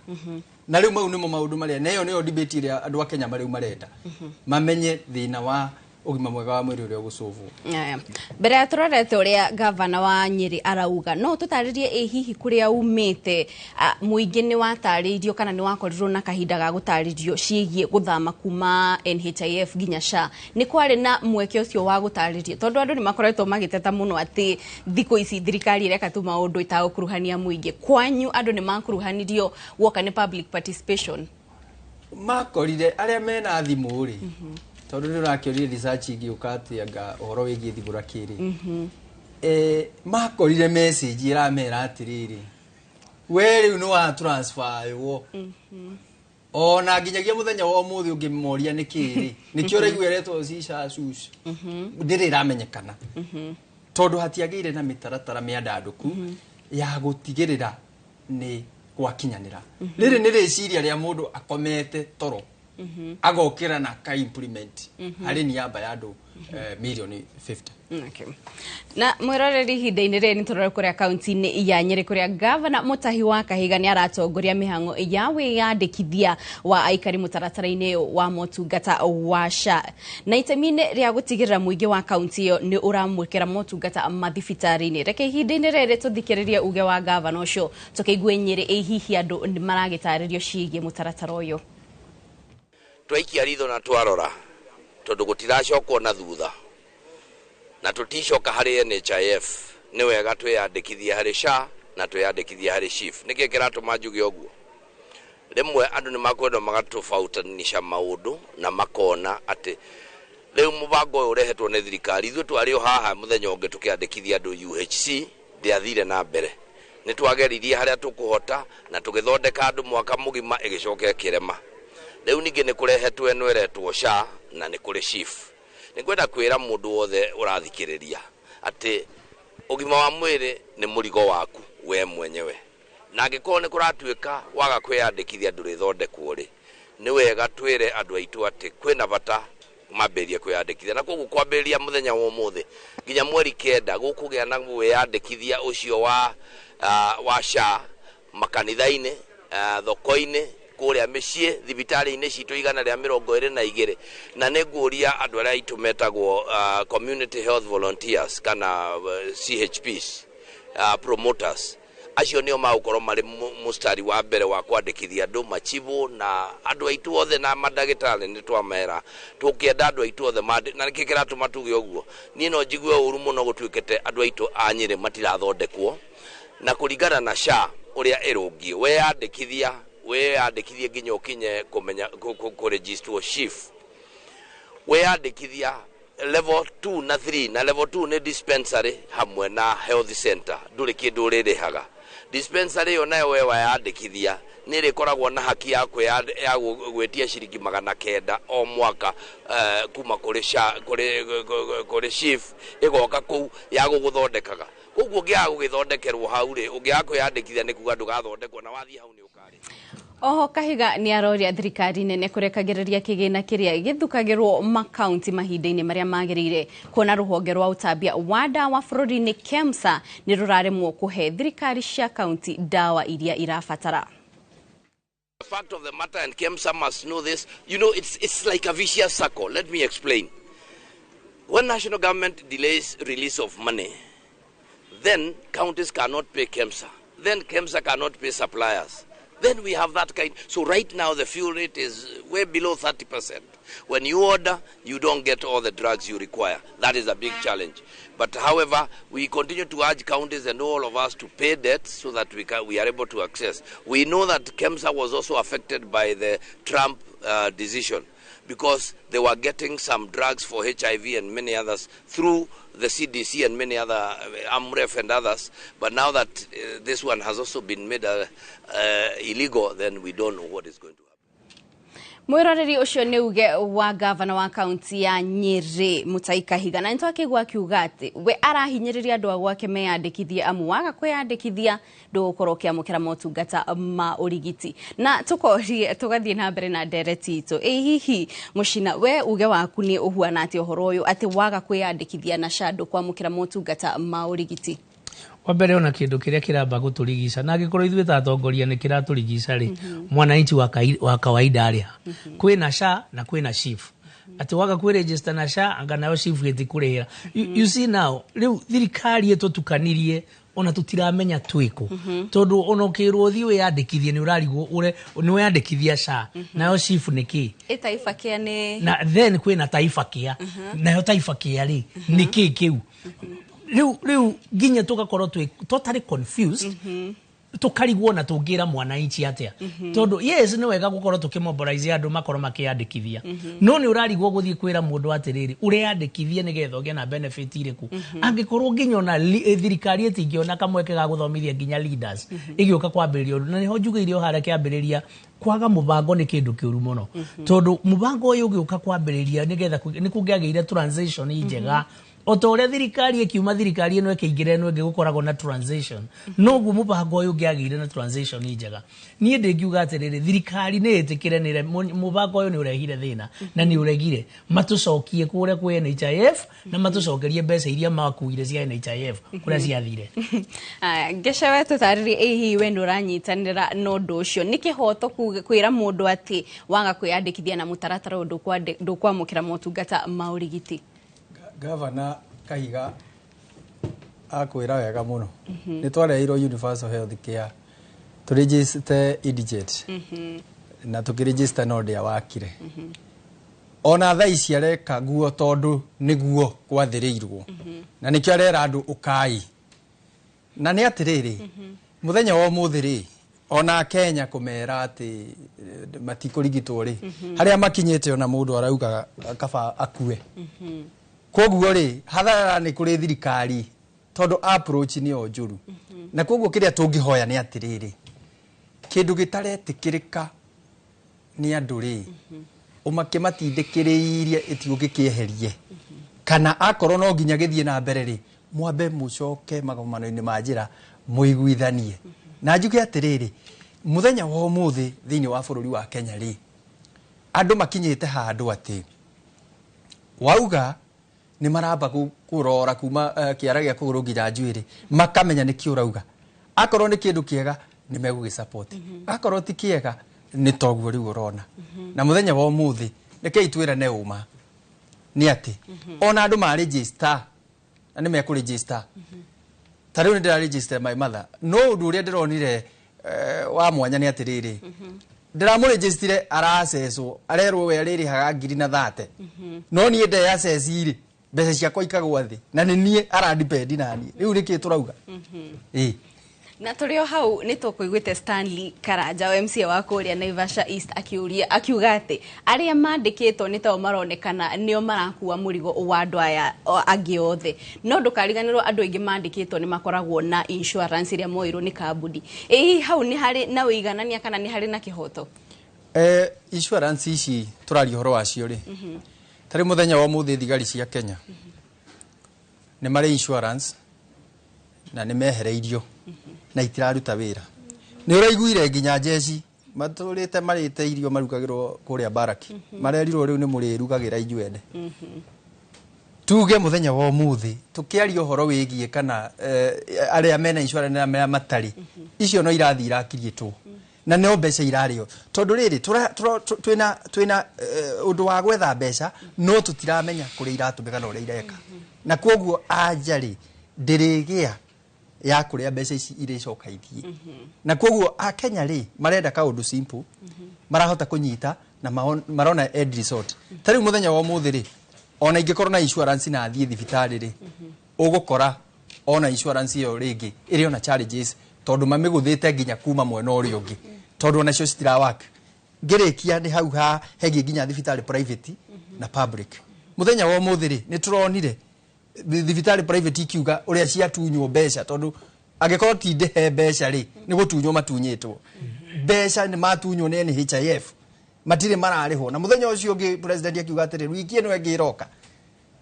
Na rĩu mau nĩmo maũndũ marĩa, na ĩyo nĩyo debate ĩrĩa andũ a Kenya marĩu marenda mamenye thĩna wa ũgima mwega wa mwĩrĩ ũrĩa ũgũcũvwo. Aya. Mbere ya tũrorete ũrĩa gavana wa Nyĩrĩ arauga, no tũtarĩrie ĩ hihi kũrĩa umĩte mũingĩ nĩ watarĩirio kana nĩ wakorirwo na kahinda ga gũtarĩrio ciĩgiĩ gũthama kuma NHIF nginya SHA? Nĩ kwarĩ na mweke ũcio wa gũtarĩrio? Tondũ andũ nĩ makoretwo magĩteta mũno atĩ thikũ ici thirikari ĩreka tu maũndũ ĩtagũkuruhania mũingĩ. Kwanyu andũ nĩ makuruhanirio guoka nĩ public participation? Makorire arĩa mena thimũ rĩ, tondũ nĩ ũrakĩorire research ingĩũka atĩ anga ũhoro wĩgiĩ thimũ na kĩrĩ, makorire message ĩramera atĩrĩrĩ, we rĩu nĩ wa transfer ona nginyagia mũthenya wa ũmũthĩ ũngĩmoria nĩ kĩrĩ nĩkĩo ũraigua ĩretwo shisha shush, ndĩrĩ ĩramenyekana, tondũ hatiagĩire na mĩtaratara mĩandandũku ya gũtigĩrĩra nĩ gwakinyanĩra. Rĩrĩ nĩ rĩciria rĩa mũndũ akomete toro agokĩra na aka implement harĩ niaba ya andũ milioni 50. Okay. Na mwĩroreri, ihinda-inĩ rĩrĩ nĩ tũrore kũrĩa kaunti-inĩ ya Nyĩrĩ, kũrĩa gavana Mũtahi wa Kahiga nĩ aratongoria mĩhang'o ya wĩyandĩkithia wa aikari mũtaratara-inĩ wa motungata wa SHA, na itemi-inĩ rĩa gũtigĩrĩra mũingĩ wa kaunti ĩyo nĩ ũramũkĩra motungata mathibitarĩ-inĩ. Reke ihinda-inĩ rĩrĩ tũthikĩrĩrie uge wa gavana ũcio, tũkĩigue Nyĩrĩ ĩ hihi andũ nĩ maragĩtarĩrio ciĩgiĩ mũtaratara ũyũ. Twaikia ritho na twarora, tondu gutiracokwo na thutha na tuticoka harĩ NHIF, nĩ wega twĩyandĩkithie harĩ SHA na twĩyandĩkithie harĩ SHIF. Nĩkĩ kĩratũma njuge ũguo? Rĩmwe andũ nĩ makwenda magatofautanisha maũndũ na makona atĩ rĩu mũbango ũyũ ũrehetwo nĩ thirikari, ithuĩ twarĩ o haha mũthenya ũngĩ tũkĩandĩkithia andũ UHC, ndĩathire na mbere. Nĩ twageririe harĩa tũkũhota na tũgĩthondeka andũ mwaka mũgima, ĩgĩcoka ĩkĩrema. Rĩu ningĩ nĩ kũrehetwo ĩno ĩretwo SHA na nĩ kũrĩ SHIF. Nĩ ngwenda kwĩra mũndũ wothe ũrathikĩrĩria atĩ ũgima wa mwĩrĩ nĩ mũrigo waku we mwenyewe, na angĩkorwo nĩ kũratuĩka waga kwĩyandĩkithia ndũrĩthondekwo rĩ, nĩ wega twĩre andũ aitũ atĩ kwĩna bata mambĩrĩrie kwĩyandĩkithia. Na koguo kwambĩrĩria mũthenya wa ũmũthĩ nginya mweri 9 gũkũgĩa na wĩyandĩkithia ũcio wa SHA makanitha-inĩ, thoko-inĩ, kũrĩa mĩciĩ, thibitarĩ-inĩ citũ 122. Na nĩ nguũria andũ arĩa aitũ metagwo community health volunteers kana CHPs promoters, acio nĩo magũkorwo marĩ mũstari wa mbere wa kwandĩkithia andũ, machibũ na andũ aitũ othe na mandagĩtarĩ. Nĩ twamera tũkĩenda andũ aitũ othe na nĩkĩ kĩratũma tuge ũguo? Niĩ no njigue ũru mũno gũtuĩkĩte andũ aitũ a Nyĩrĩ matirathondekwo, na kũringana na SHA ũrĩa ĩrũngiĩ, weyandĩkithia weyandĩkithie nginya ũkinye kũmenya kũregistwo SHIF, weyandĩkithia level 2 na 3, na level 2 nĩ dispensary hamwe na health center, ndũrĩ kĩndũ ũrĩrĩhaga. Dispensary ĩyo nayo we wayandĩkithia nĩ ĩrĩkoragwo na haki ya gwĩtia ciringi 900 o mwaka kuma kũrĩ SHA, kũrĩ SHIF, ĩgoka kũu ya gũgũthondekaga. Koguo ũngĩaga gũgĩthondekerwo hau rĩ, ũngĩaga kwĩyandĩkithia nĩ kuga ndũgathondekwo, na wathiĩ hau nĩ ũkarĩha. Oho Kahiga nĩ aroria thirikari nene kũrekagĩrĩria kĩgĩna kĩrĩa gĩthukagĩrwo makaunti mahinda-inĩ marĩa magĩrĩire, kuona rũhonge rwa ũtambia wa ndawa bũrũri-inĩ KEMSA nĩ rũraremwo kũhe thirikari cia kaunti ndawa iria irabatara. The fact of the matter, and KEMSA must know this, you know, it's like a vicious circle. Let me explain. When national government delays release of money, then counties cannot pay KEMSA. Then KEMSA cannot pay suppliers. Then we have that kind. So right now the fuel rate is way below 30%. When you order, you don't get all the drugs you require. That is a big challenge. But however, we continue to urge counties and all of us to pay debts so that we are able to access. We know that KEMSA was also affected by the Trump decision, because they were getting some drugs for HIV and many others through the CDC and many other, AMREF and others. But now that this one has also been made illegal, then we don't know what is going to happen. Mwiroreri ucio ni uge wa gavana wa kaunti ya Nyeri Mutahi Kahiga, na nitwakigwa akiuga ati we arahinyiriria andu a gwake meyandikithie amu waga kwiyandikithia ndugukorwo ukiamukira motungata ma urigiti. Na tukorie tugathie na mbere na ndereti itu, ĩ hihi Mucina, we uge waku ni uhuana ati uhoro uyu ati waga kwiyandikithia na SHA ndukwamukira motungata ma urigiti? Wa mbere ona kindu kiria kiramba guturigica na angikorwo ithuĩ ta atongoria nĩ kiraturigica rĩ, mwananchi wa kawaida arĩ ha? Kwĩna SHA na kwĩna SHIF, atĩ waga kwĩ na SHA anga nayo SHIF ĩtikũrĩhĩra. You see now, rĩu thirikari ĩtũtukanirie ona tutiramenya twĩkũ, tondũ ona ũkĩrwo ũthiĩ wĩyandĩkithie nĩ ũrarigwo ũre nĩ weyandĩkithia SHA, nayo SHIF nĩ kĩ? Taifa Care nĩ na then kwĩna Taifa Care, nayo Taifa Care rĩ nĩ kĩ kĩu? Riu nginya tugakorwo twi totally confused, tukarigwo na tungira mwananchi atia, tondu yes ni wega gukorwo tukimobilize andu makorwo makiyandikithia, no ni urarigwo guthie kwira mundu atiriri ureyandikithie nigetha ugie na benefit iriku, angikorwo nginya ona thirikari itingiona kamweke ga guthomithia nginya leaders igiuka kwambiriria undu. Na niho njugire o haria kiambiriria, kwaga mubango ni kindu kiuru muno, tondu mubango uyu ugiuka kwambiriria nigetha ni kungiageire transition njega. O ta ũrĩa thirikari ĩkiuma thirikari ĩno ĩkĩingĩra ĩno ĩngĩ gũkoragwo na transition, noguo mũbango ũyũ ũngĩagĩire na transition njega. Niĩ ndĩngiuga atĩrĩrĩ, thirikari nĩ ĩtĩkĩre nĩ mũbango ũyũ nĩ ũrehire thĩna na nĩ ũregire, matũcokie kũrĩa kwĩ NHIF na matũcokerie mbeca iria makuire cia NHIF kũrĩa ciathire. Ngeca we tũtarĩrie, ĩ hihi we nĩ ũranyitanĩra na ũndũ ũcio? Nĩ kĩhoto kwĩra mũndũ atĩ waga kwĩyandĩkithia na mũtaratara ũyũ ndũkwamũkĩra motungata ma ũrigiti? Gavana Kahiga akwĩra wega mũno, nĩ twareheirwo universal health care tũregister IDJET na tũkĩregister no ndĩa wakire, ona thaa ici areka guo tondũ nĩguo gwathĩrĩirwo, na nĩkĩo arera andũ ũkai. Na nĩ atĩrĩrĩ, mũthenya wa ũmũthĩ rĩ, ona Kenya kũmera atĩ matikũrigitwo rĩ, harĩa makinyĩte ona mũndũ arauga kaba akue. Koguo rĩ, hathara nĩ kũrĩ thirikari tondũ approach nĩ yo njũru. Na koguo kĩrĩa tũngĩhoya nĩ atĩrĩrĩ, kĩndũ gĩtaretĩkĩrĩka nĩ andũ rĩ, ũmakĩmatindĩkĩrĩirie ĩtigũgĩkĩeherie, kana akorwo no nginya gĩthiĩ na mbere rĩ, mwambe mũcoke magomano-inĩ ma njĩra mũiguithanie. Na njuge atĩrĩrĩ, mũthenya wa ũmũthĩ thĩinĩ wa bũrũri wa Kenya rĩ, andũ makinyĩte handũ atĩ wauga nĩ maramba kũrora kuma kĩara gĩa kũgũrũ nginya njuĩrĩ, makamenya nĩkĩ ũrauga. Akorwo nĩ kĩndũ kĩega nĩ megũgĩsupport, akorwo ti kĩega nĩ toguo rĩu ũrona. Na mũthenya wa ũmũthĩ rekei twĩrane ũma nĩ atĩ ona andũ ma register na nĩ mekũregister, ta rĩu nĩ ndĩraregister my mother, no ũndũ ũrĩa ndĩronire wa mwanya nĩ atĩrĩrĩ, ndĩramũregistire aracecwo, arerwo we arĩrĩhaga 1,030, no niĩ ndeyaceci rĩ, mbeca ciakwa ikagwa thĩ na nĩ niĩ arandipendi na niĩ rĩu nĩkĩ tũrauga? Ĩ Na tũrĩ o hau nĩ tũkũiguĩte Stanley Karanja wa MCA wa kũrĩa Naivasha East akiuria akiuga atĩ arĩa mandĩkĩtwo nĩ tao maronekana nĩo marakua mũrigo wa andũ aya angĩ othe, no ndũkariganĩrwo andũ aingĩ mandĩkĩtwo nĩ makoragwo na insurance ĩrĩa moirwo nĩ kambuni. Ĩ hihi hau nĩ harĩ na ũiganania kana nĩ harĩ na kĩhoto? Insurance ici tũraria ũhoro wacio rĩ, tarĩ mũthenya wa ũmũthĩ thigari cia Kenya nĩ marĩ insurance na nĩ mehereirio na itiraruta wĩra. Nĩ ũraiguire nginya njeci matũrĩte marĩte irio marugagĩrwo kũrĩa baraki, marerirwo rĩu nĩ mũrĩrugagĩra inyuĩ ene. Tuge mũthenya wa ũmũthĩ tũkĩaria ũhoro wĩgiĩ kana arĩa mena insurance na arĩa matarĩ, icio no irathiĩ irakiriĩtwo. Na no mbeca irarĩo tondũ rĩrĩ twĩna ũndũ wa gwetha mbeca, no tũtiramenya kũrĩa iratũmĩka na ũrĩa ireka, na koguo anja rĩ ndĩrĩgĩa ya kũrĩa mbeca ici irĩcoka ithiĩ. Na koguo akenya rĩ marenda kaũndũ simple marahota kũnyita na marona end result. Ta rĩu mũthenya wa ũmũthĩ rĩ, ona ingĩkorwo na insurance na thiĩ thibitarĩ rĩ, ũgũkora ona insurance ĩyo rĩngĩ ĩrĩ ona challenges, tondũ mamĩgũthĩte nginya kuma mwena ũrĩa ũngĩ, tondũ onacio citira work. Ngĩrĩkia nĩ hau ha hegiĩ nginya thibitarĩ private na public. Mũthenya wa ũmũthĩ rĩ, nĩ tũronire thibitarĩ private ikiuga ũrĩa ciatunywo mbeca, tondũ angĩkorwo ti ndĩhe mbeca rĩ, nĩ gũtunywo matunyĩtwo mbeca, nĩ matunywo nĩ NHIF, matirĩ mararĩhwo. Na mũthenya ũcio ũngĩ president akiuga atĩrĩ, wiki ĩno ĩngĩ ĩroka,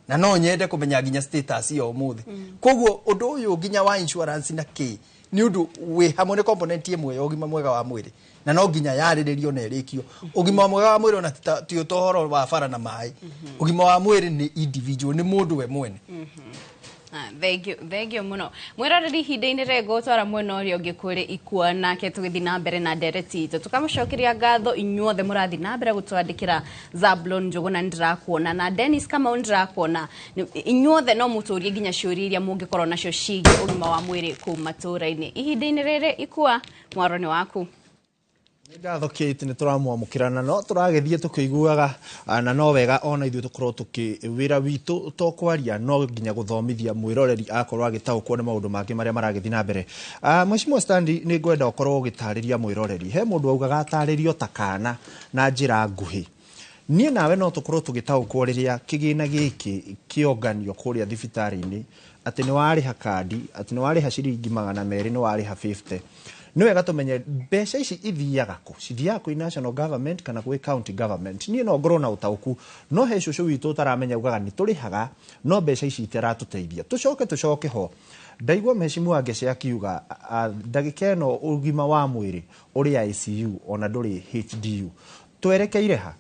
na no nyende kũmenya nginya status ya ũmũthĩ. Koguo ũndũ ũyũ nginya wa insurance na kĩ nĩ ũndũ wĩ hamwe, nĩ component ĩmwe ya ũgima mwega wa mwĩrĩ, na no nginya yarĩrĩrio na ĩrĩkio. Ũgima mwega wa mwĩrĩ ona ti ta ũhoro wa bara na maĩ. Ũgima wa mwĩrĩ nĩ individual, nĩ mũndũ we mwene. Ah, thank you, thank you muno mwiroreri. Ihinda-inĩ rĩ ngũtwara mwena ũrĩa ũngĩ kũrĩ Ikua, nake tũgĩthiĩ na mbere na ndereti itũ, tũkamũcokeria ngatho inyuothe mũrathiĩ na mbere gũtwandĩkĩra. Zablon Njũgũna nĩndĩrakuona, na Dennis Kamau nĩndĩrakuona. Inyuothe no mũtũrie nginya ciũria iria mũngĩkorwo nacio ciĩgiĩ ũgima wa mwĩrĩ kũu matũũra-inĩ. Ihinda-inĩ rĩrĩ, Ikua, mwaro nĩ waku. Nĩ ngatho Kate, nĩ tũramwamũkĩra na no tũragĩthiĩ tũkĩiguaga, na no wega ona ithuĩ tũkorwo tũkĩ wĩra witũ to kwaria, no nginya gũthomithia mwĩroreri akorwo agĩtaũkwo nĩ maũndũ mangĩ marĩa maragĩthiĩ na mbere. Mheshimiwa Stanley, nĩ ngwenda ũkorwo ũgĩtarĩria mwĩroreri. He mũndũ augaga atarĩrio ta kana na njĩra nguhĩ. Niĩ nawe no tũkorwo tũgĩtaũkwo rĩrĩa kĩgĩna gĩkĩ kĩonganio kũrĩa thibitarĩ-inĩ, atĩ nĩ warĩha kandi, atĩ nĩ warĩha ciringi 200, nĩ warĩha 50. Nĩ wega tũmenye mbeca ici ithiaga kũ, cithiaga kwĩ national government kana gwĩ county government. Niĩ no ngorwo na ũtaũku, no he cũcũ witũ ũtaramenya, ugaga nĩ tũrĩhaga no mbeca ici itiratũteithia. Tũcoke ho ndaigua mheshimiwa Ngece akiuga ndagĩka ĩno ũgima wa mwĩrĩ ũrĩ ICU ona ndũrĩ HDU. Twerekeire ha?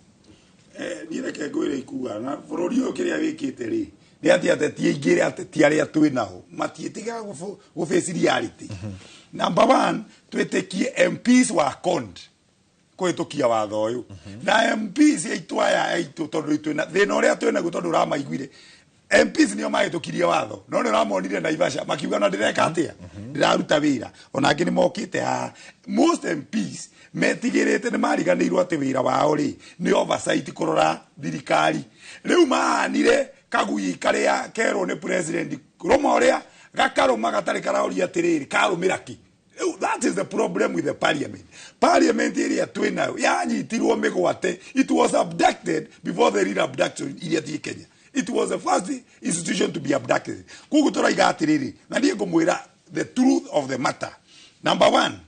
Niĩ reke ngwĩre ikuga, na bũrũri ũyũ kĩrĩa wĩkĩte rĩ, nĩ atĩ ateti aingĩ, ateti arĩa twĩ nao matiĩtĩkaga gũ face reality. Number one, twĩtĩkie MPs wa cond kũhĩtũkia watho ũyũ na MPs aitũ aya aitũ, tondũ twĩna thĩna ũrĩa twĩnaguo, tondũ ũramaiguire MPs nĩo mahĩtũkirie watho, no nĩ ũramonire Naivasha makiuga na ndĩreka atĩa, ndĩraruta wĩra. Ona angĩ nĩ mokĩte haha. Most MPs metigĩrĩte, nĩ mariganĩirwo atĩ wĩra wao rĩ nĩ oversight, kũrora thirikari. Rĩu mahanire kagui karĩa kerwo nĩ president rũma ũrĩa gakarũma gatarĩ karaũria atĩrĩrĩ, karũmĩra kĩ? Rĩu, that is the problem with the parliament. Parliament ĩrĩa twĩ nayo yanyitirwo mĩgwate. It was abducted before the real abduction iria thiĩ Kenya. It was the first institution to be abducted. Koguo tũraiga atĩrĩrĩ, na niĩ ngũmwĩra the truth of the matter. Number one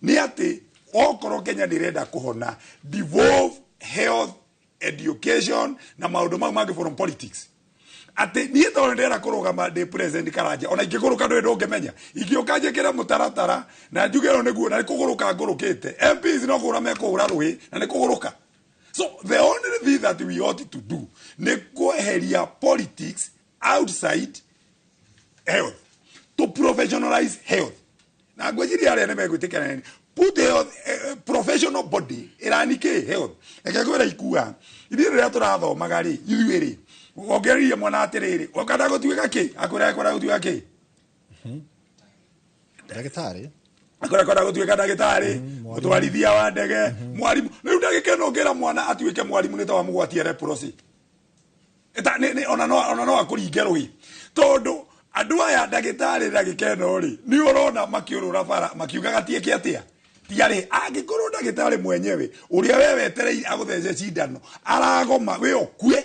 nĩ atĩ okorwo Kenya nĩ ĩrenda kũhona, devolve health, education na maũndũ mau mangĩ from politics. Atĩ niĩ tondũ ndĩrenda kũrũgama ndĩ president Karanja, ona ingĩgũrũka ndũĩ ndũngĩmenya, ingĩũka njĩkĩre mũtaratara na njuge ũyũ nĩguo, na nĩ kũgũrũka ngũrũkĩte. MPs no kũhũra mekũhũra rũhĩ na nĩ kũgũrũka. So the only thing that we ought to do nĩ kweheria politics outside health, to professionalize health. Na ngwĩciria arĩa nĩ megwĩtĩkĩra nini, put health professional body ĩrani kĩ health. Reke ngwĩre ikua, ithuĩ rĩrĩa tũrathomaga rĩ, ithuĩ rĩ, wongereirie mwana atĩrĩrĩ, ũkenda gũtuĩka kĩ, akwĩra ekwenda gũtuĩka kĩ? Ndagĩtarĩ. Akwĩra kwenda gũtuĩka ndagĩtarĩ, mũtwarithia wa ndege, mwarimũ. Rĩu ndagĩka ĩno ũngĩra mwana atuĩke mwarimũ nĩ ta wamũgwatia leprosy. Ona no akũringe rũhĩ, tondũ andũ aya ndagĩtarĩ ndagĩka ĩno rĩ, nĩ ũrona makĩũrũra bara makiugaga tiĩke atĩa, tiarĩ angĩkorwo ndagĩtarĩ mwenyewe ũrĩa we wetereire agũthece cindano aragoma, we ũkue.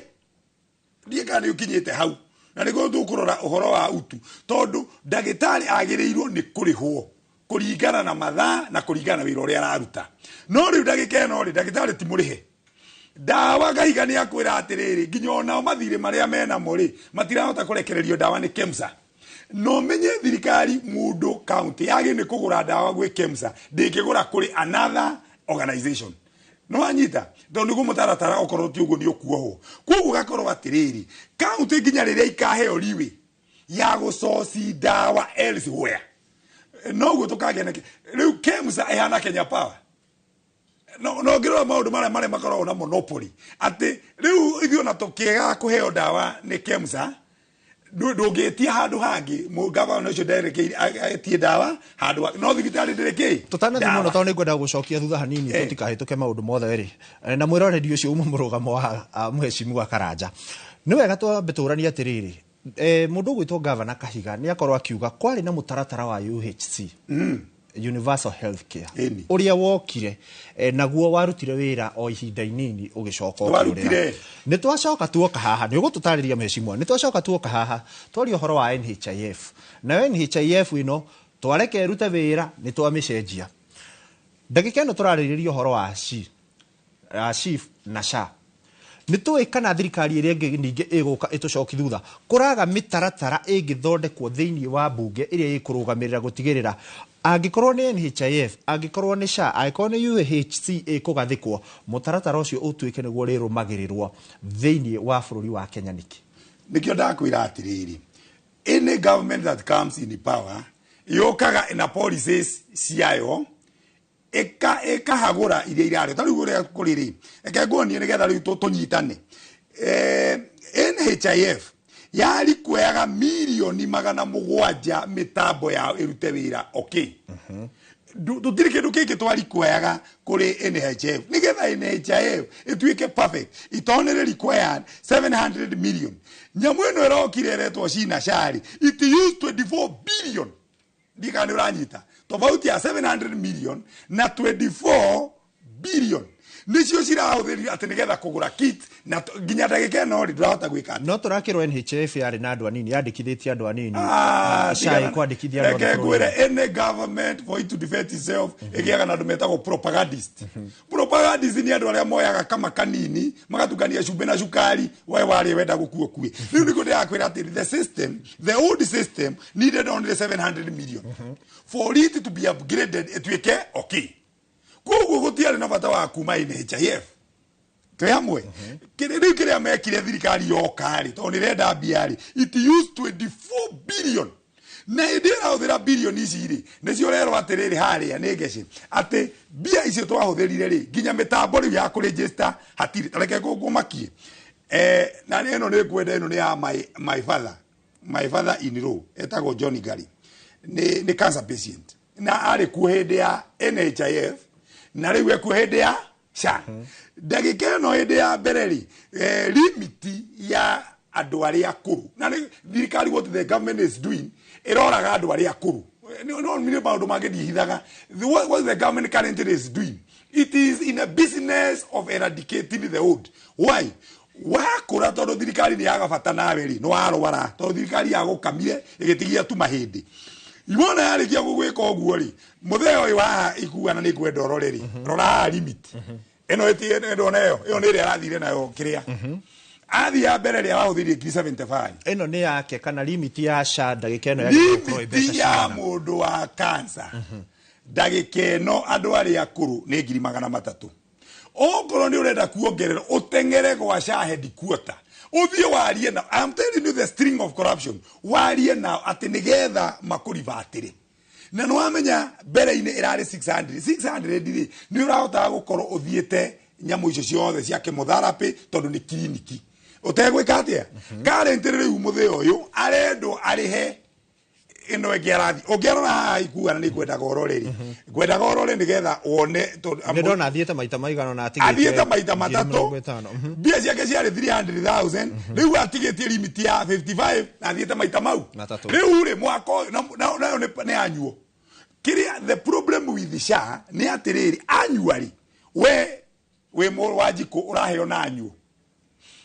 Ndiĩ kana nĩ ũkinyĩte hau, na nĩguo tũkũrora ũhoro wa utu, tondũ ndagĩtarĩ agĩrĩirwo nĩ kũrĩhwo kũringana na mathaa na kũringana na wĩra ũrĩa araruta. No rĩu ndagĩka ĩno rĩ, ndagĩtarĩ ti mũrĩhe ndawa. Kahiga nĩ akwĩra atĩrĩrĩ, nginya onao mathirĩ marĩa menamo rĩ, matirahota kũrekererio ndawa nĩ KEMSA. No menye thirikari mũndũ county yagĩ nĩ kũgũra ndawa gwĩ KEMSA, ndĩngĩgũra kũrĩ another organization. No anyita tondũ nĩguo mũtaratara, okorwo ti ũguo nĩ ũkuohwo. Koguo gakorwo atĩrĩrĩ, county nginya rĩrĩa ikaheo riwĩ ya gũcoci ndawa elsewhere, noguo tũkagĩa na rĩu KEMSA ĩhana Kenya Power. No no ngĩrora maũndũ marĩa marĩa makoragwo na monopoly, atĩ rĩu ithuĩ ona tũkĩaga kũheo ndawa nĩ KEMSA, ndũngĩtia handũ hangĩ. Mũgavana ũcio nderekeire etie ndawa handũ no thibitarĩ ndĩrĩ kĩ. Tũtanathiĩ mũno Ndawa. Tondũ nĩngwenda gũcokia thutha hanini, tũtikahĩtũke maũndũ mothe rĩ. Na mwĩroreri ũcio uma mũrũgamo wa mheshimiwa Karanja, nĩ wega twambe tũranie atĩrĩrĩ, mũndũ ũgwĩtwo Gavana Kahiga nĩ akorwo akiuga kwarĩ na mũtaratara wa UHC, Universal Health Care, ũrĩa wokire, naguo warutire wĩra o ihinda inini ũgĩcoka ũkĩũrĩra. Warutire. Nĩ twacoka tuoka haha, nĩ ũgũtũtarĩria mheshimiwa, nĩ twacoka tuoka haha twaria ũhoro wa NHIF, nayo NHIF ĩno twareke ĩrute wĩra, nĩ twamĩcenjia. Ndagĩka ĩno tũrarĩrĩria ũhoro wa SHI, SHIF na SHA. Nĩ tũĩ kana thirikari ĩrĩa ĩngĩ ningĩ ĩgũka ĩtũcoki thutha, kũraga mĩtaratara ĩngĩthondekwo thĩinĩ wa mbunge ĩrĩa ĩkũrũgamĩrĩra gũtigĩrĩra angĩkorwo nĩ NHIF, angĩkorwo nĩ SHA, angĩkorwo nĩ UHC ĩkũgathĩkwo, mũtaratara ũcio ũtuĩke nĩguo ũrĩrũmagĩrĩrwo thĩinĩ wa bũrũri wa Kenya nĩkĩ? Nĩkĩo ndakwĩra atĩrĩrĩ, any government that comes in power yũkaga na policies ciayo, ĩkahagũra iria irarĩ ta rĩu ũrĩa kũrĩ rĩ. Reke nguonie nĩgetha rĩu tũnyitane. NHIF yarikweaga 700,000,000 mĩtambo yao ĩrute wĩra, okay? Tũtirĩ kĩndũ kĩngĩ twarikweaga kũrĩ NHIF nĩgetha NHIF ĩtuĩke perfect. It only required 700 million. Nyamũ ĩno ĩrokire ĩretwo SHI na SHA rĩ, it used 24 billion. Ndikana nĩ ũranyita tofauti ya 700 million na 24 billion nĩcio cirahũthĩrio atĩ nĩgetha kũgũra kit na nginya ndagĩka ĩno rĩ, ndũrahota gwĩka atĩa. No tũrakĩrwo NHIF yarĩ na andũ anini, yandĩkithĩtie andũ anini. Ah, SHA ĩkwandĩkithia andũ othe reke bũrũri-inĩ. ngwĩre, any government for it to defend itself ĩgĩaga na andũ metagwo propagandist. Propagandist nĩ andũ arĩa moyaga kama kanini magatukania cumbĩ na cukari, we warĩ wenda gũkua kue. Rĩu nĩguo ndĩrakwĩra atĩ the system, the old system needed only 700 million for it to be upgraded ĩtuĩke okay. Koguo gũtiarĩ na bata wa kuma NHIF. Twĩ hamwe? Rĩu kĩrĩa mekire thirikari yoka rĩ, tondũ nĩrenda mbia rĩ, it used 24 billion, na hĩndĩ ĩyo ĩrahũthĩra bilioni ici rĩ, nĩcio ũrerwo atĩrĩrĩ harĩa nĩ ngeci atĩ mbia icio twahũthĩrire rĩ, nginya mĩtambo rĩu ya kũregister hatirĩ. Ta reke ngũmakie, na nĩ ĩno nĩ ngwenda, ĩno nĩ ya my father, my father in law etagwo John Gary, nĩ cancer patient na arĩ kuo hĩndĩ ya NHIF na rĩu ekuo hĩndĩ ya SHA. Ndagĩka ĩno, hĩndĩ ya mbere rĩ, limit ya andũ arĩa akũrũ, na nĩ thirikari, what the government is doing, ĩroraga andũ arĩa akũrũ. No nĩ maũndũ mangĩ ndihithaga. What the government currently is doing, it is in a business of eradicating the old. Why? Wakũra, tondũ thirikari nĩ yaga bata nawe rĩ, nĩ warwara, tondũ thirikari yagũkamire ĩgĩtigia tu mahĩndĩ. Iwona yarĩkia gũgwĩka ũguo rĩ, mũthee ũyũ haha ikuana nĩ ngwenda ũrore rĩ, rora haha limit ĩno ndona ĩyo, ĩyo nĩ ĩrĩa arathire nayo kĩrĩa athiĩ ya mbere rĩa wahũthĩrie ngiri 75. Ĩno nĩ yake kana limit ya SHA ndagĩka ĩno yagĩrĩirwo gũkorwo ĩ mbeca Limit ya cigana? Mũndũ wa cancer ndagĩka ĩno, andũ arĩa akũrũ, nĩ 300,000. Okorwo nĩ ũrenda kuongerera, ũteng'ere gwa SHA headquarter, ũthiĩ warie na, I'm telling you the string of corruption, warie nao atĩ nĩgetha makũribatĩre. Na nĩ wamenya mbere-inĩ ĩrarĩ 600 600 rĩ, nĩ ũrahotaga gũkorwo ũthiĩte nyamũ icio ciothe cia chemotherapy tondũ nĩ kiriniki ũtegwĩka atĩa. Currently rĩu mũthĩ ũyũ arendwo arĩhe ĩno ĩngĩ arathi. Ũngĩarora haha ikuana nĩ ngwendaga ũrore rĩ, ngwendaga ũrore nĩgetha wone tondũ Nĩ ndona athiĩte maita maigana na atigĩte athiĩte maita ngiri matatũ. 50. Mbia ciake ciarĩ 300,000, rĩu atigĩtie limit ya 55 na athiĩte maita mau matatũ. Rĩu rĩ, mwaka ũyũ nayo nĩ anyuo. Kĩrĩa the problem with SHA nĩ atĩrĩrĩ, anyua rĩ, we wĩ mũrũ wa njikũ ũraheo na anyuo,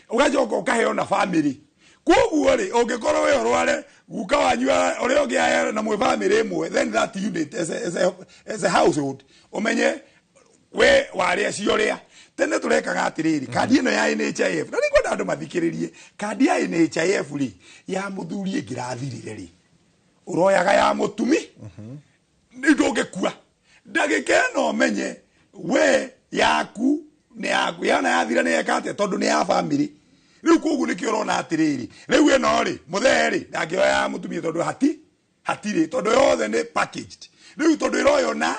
ũgacoka ũkaheo na family. Koguo rĩ, ũngĩkorwo wĩ ũrware, guka wanyu ũrĩa ũngĩ aheo na mwĩ family ĩmwe, then that unit as a household, ũmenye we warĩa ciorĩa. Tene tũrekaga atĩrĩrĩ, kandi ĩno ya NHIF, na nĩngwenda andũ mathikĩrĩrie, kandi ya NHIF rĩ, ya mũthuri ĩngĩrathirire rĩ, ũroyaga ya mũtumi nĩ ndũngĩkua. Ndagĩka ĩno ũmenye we yaku nĩ yaku, yana yathira nĩ yeka atĩa, tondũ nĩ ya family rĩu. Koguo nĩkĩo ũrona atĩrĩrĩ, rĩu ĩno rĩ, mũthee rĩ, ndangĩoya ya mũtumia tondũ hatirĩ, tondũ yothe nĩ packaged rĩu, tondũ ĩroywo na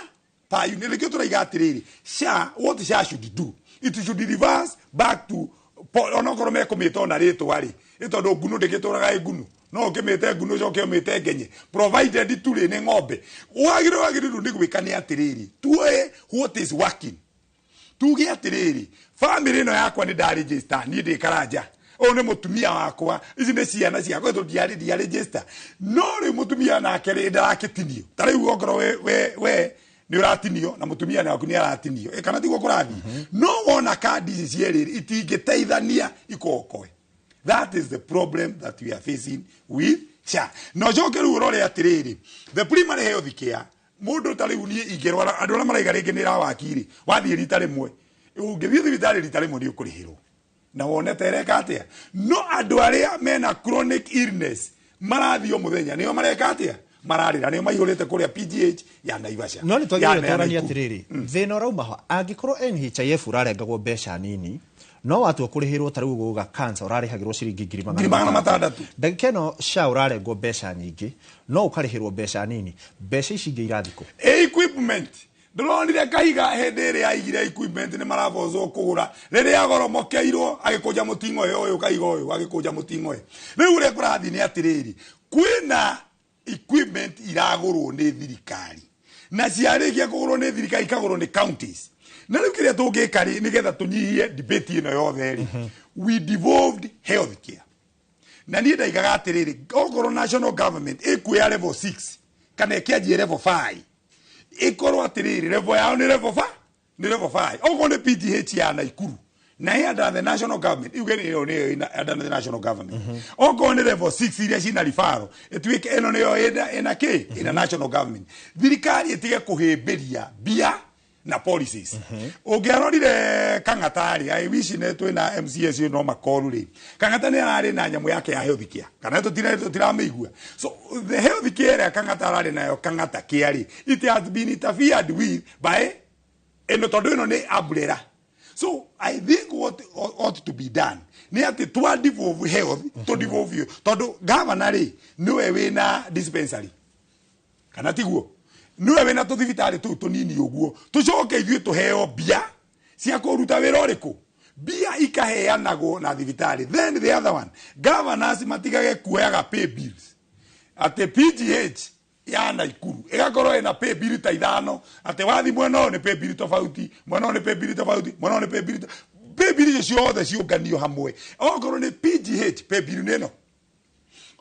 Per unit. Nĩkĩo tũraiga atĩrĩrĩ, SHA, what SHA should do, it should reverse back to onokorwo mekũmĩta ona rĩtwa rĩ, nĩ tondũ ngunu ndĩgĩtũraga ĩ ngunu, no ũkĩmĩte ngunu ũcoke ũmĩte ngenye, provided tu rĩ nĩ ng'ombe. Wagĩrĩirwo nĩ gwĩka nĩ atĩrĩrĩ, tuoe what is working, tuge atĩrĩrĩ, family ĩno yakwa nĩ ndarĩgĩsta, niĩ ndĩ Karanja, ũyũ nĩ mũtumia wakwa, ici nĩ ciana ciakwa, tondũ ndiarĩgĩsta. No rĩu mũtumia nake rĩ ndarakĩtinio, ta rĩu okorwo we nĩ ũratinio na mũtumia waku nĩ aratinio, kana tiguo kũrathiĩ? No wona kandi ici cierĩ itingĩteithania ikokoe. That is the problem that we are facing with SHA. Na ũcoke rĩu ũrore atĩrĩrĩ, the primary health care, mũndũ ta rĩu niĩ ingĩrwara, andũ arĩa maraiga rĩngĩ nĩ ĩrawaki rĩ, wathiĩ rita rĩmwe, ũngĩthiĩ thibitarĩ rita rĩmwe nĩ ũkũrĩhĩrwo na wone ta ĩreka atĩa. No andũ arĩa mena chronic illness marathiĩ o mũthenya, nĩo mareka atĩa? Mararĩra, nĩo maihũrĩte kũrĩa PGH ya Naivasha. No nĩ twagĩrĩire ya tũranie Nakuru. Atĩrĩrĩ, thĩna ũrauma ho, angĩkorwo NHIF ũrarengagwo mbeca nini, no watua kũrĩhĩrwo ta rĩu gũga cancer ũrarĩhagĩrwo ciringi ngiri 600,000. Ndagĩka ĩno SHA ũrarengwo mbeca nyingĩ, no ũkarĩhĩrwo mbeca nini. Mbeca ici ingĩ irathiĩ kũ? Equipment, ndĩronire Kahiga hĩndĩ ĩrĩa aigire equipment nĩ marabocwo kũgũra, rĩrĩa agoromokeirwo agĩkũnja mũting'oe ũyũ, Kahiga ũyũ agĩkũnja mũting'oe. Rĩu ũrĩa kũrathiĩ nĩ atĩrĩrĩ, kwĩna equipment iragũrwo nĩ thirikari, na ciarĩkia kũgũrwo nĩ thirikari ikagũrwo nĩ counties. Na rĩu kĩrĩa tũngĩka rĩ, nĩgetha tũnyihie debate ĩno yothe rĩ, we devolved health care. Na niĩ ndaigaga atĩrĩrĩ, okorwo national government ĩkuoya level 6 kana ĩkĩanjie level 5, ĩkorwo atĩrĩrĩ, level yao nĩ level 5, nĩ level 5. Okorwo nĩ PGH ya Naikuru na ĩ under the national government, iuge nĩ ĩyo nĩyo ĩna under the national government. Okorwo nĩ level 6 iria cina referral, ĩtuĩke ĩno nĩyo ĩna kĩ, ĩna national government. Thirikari ĩtige kũhĩmbĩria mbia na policies. Ũngĩarorire Kang'ata rĩ, I wish nĩ twĩna MCS no makoru rĩ, Kang'ata nĩ ararĩ na nyamũ yake ya health care, kana tũtiramĩigua? So the health care ĩrĩa Kang'ata ararĩ nayo, Kang'ata care rĩ, it has been interfered with by ĩno, tondũ ĩno nĩ umbrella. So I think what ought to be done nĩ atĩ twa devolve health, tũ devolve, tondũ governor rĩ nĩwe wĩna dispensary, kana tiguo? Nĩwe wĩna tũthibitarĩ tũu tũnini ũguo. Tũcoke ithuĩ tũheo mbia cia kũruta wĩra ũrĩkũ, mbia ikaheanagwo na thibitarĩ. Then the other one, governors matigage kuoyaga pay bills, atĩ PGH ya Naikuru ĩgakorwo ĩna pay bill ta ithano, atĩ wathi mwena ũyũ nĩ pay bill tofauti, mwena ũyũ nĩ pay bill tofauti, mwena ũyũ nĩ pay bill pay bill icio ciothe ciũnganio hamwe. Okorwo nĩ PGH, pay bill nĩ ĩno,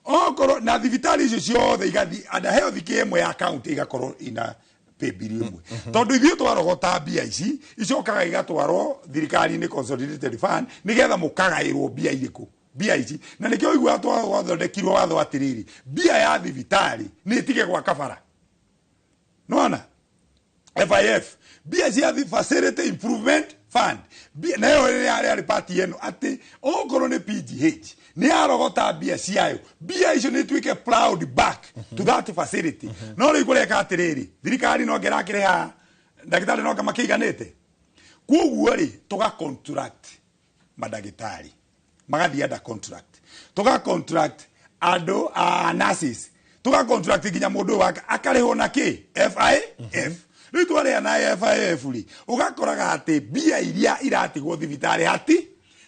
okorwo na thibitarĩ icio ciothe igathi under health care ĩmwe ya county, igakorwo ina pay bill ĩmwe, tondũ ithuĩ twarogota mbia ici icokaga igatwarwo thirikari-inĩ consolidated fund, nĩgetha mũkagaĩrwo mbia irĩkũ, mbia ici. Na nĩkĩo ũiguaga twathondekirwo watho atĩrĩrĩ, mbia ya thibitarĩ nĩ ĩtige gwaka bara. Nona FIF, mbia cia the facility improvement fund, mbia nayo ĩrĩa yarĩ party ĩno, atĩ okorwo nĩ PGH nĩ yarogota mbia ciayo, mbia icio nĩ ituĩke plowed back to that facility. No rĩu kũreka atĩrĩrĩ, thirikari no ngĩrakĩrĩha ndagĩtarĩ no makĩiganĩte, koguo rĩ tũga contract mandagĩtarĩ magathiĩ under contract, tũga contract andũ a nurses, tũga contract nginya mũndũ ũyũ wake akarĩhwo na kĩ FIF. Rĩu twarĩha na FIF rĩ, ũgakoraga atĩ mbia iria iratigwo thibitarĩ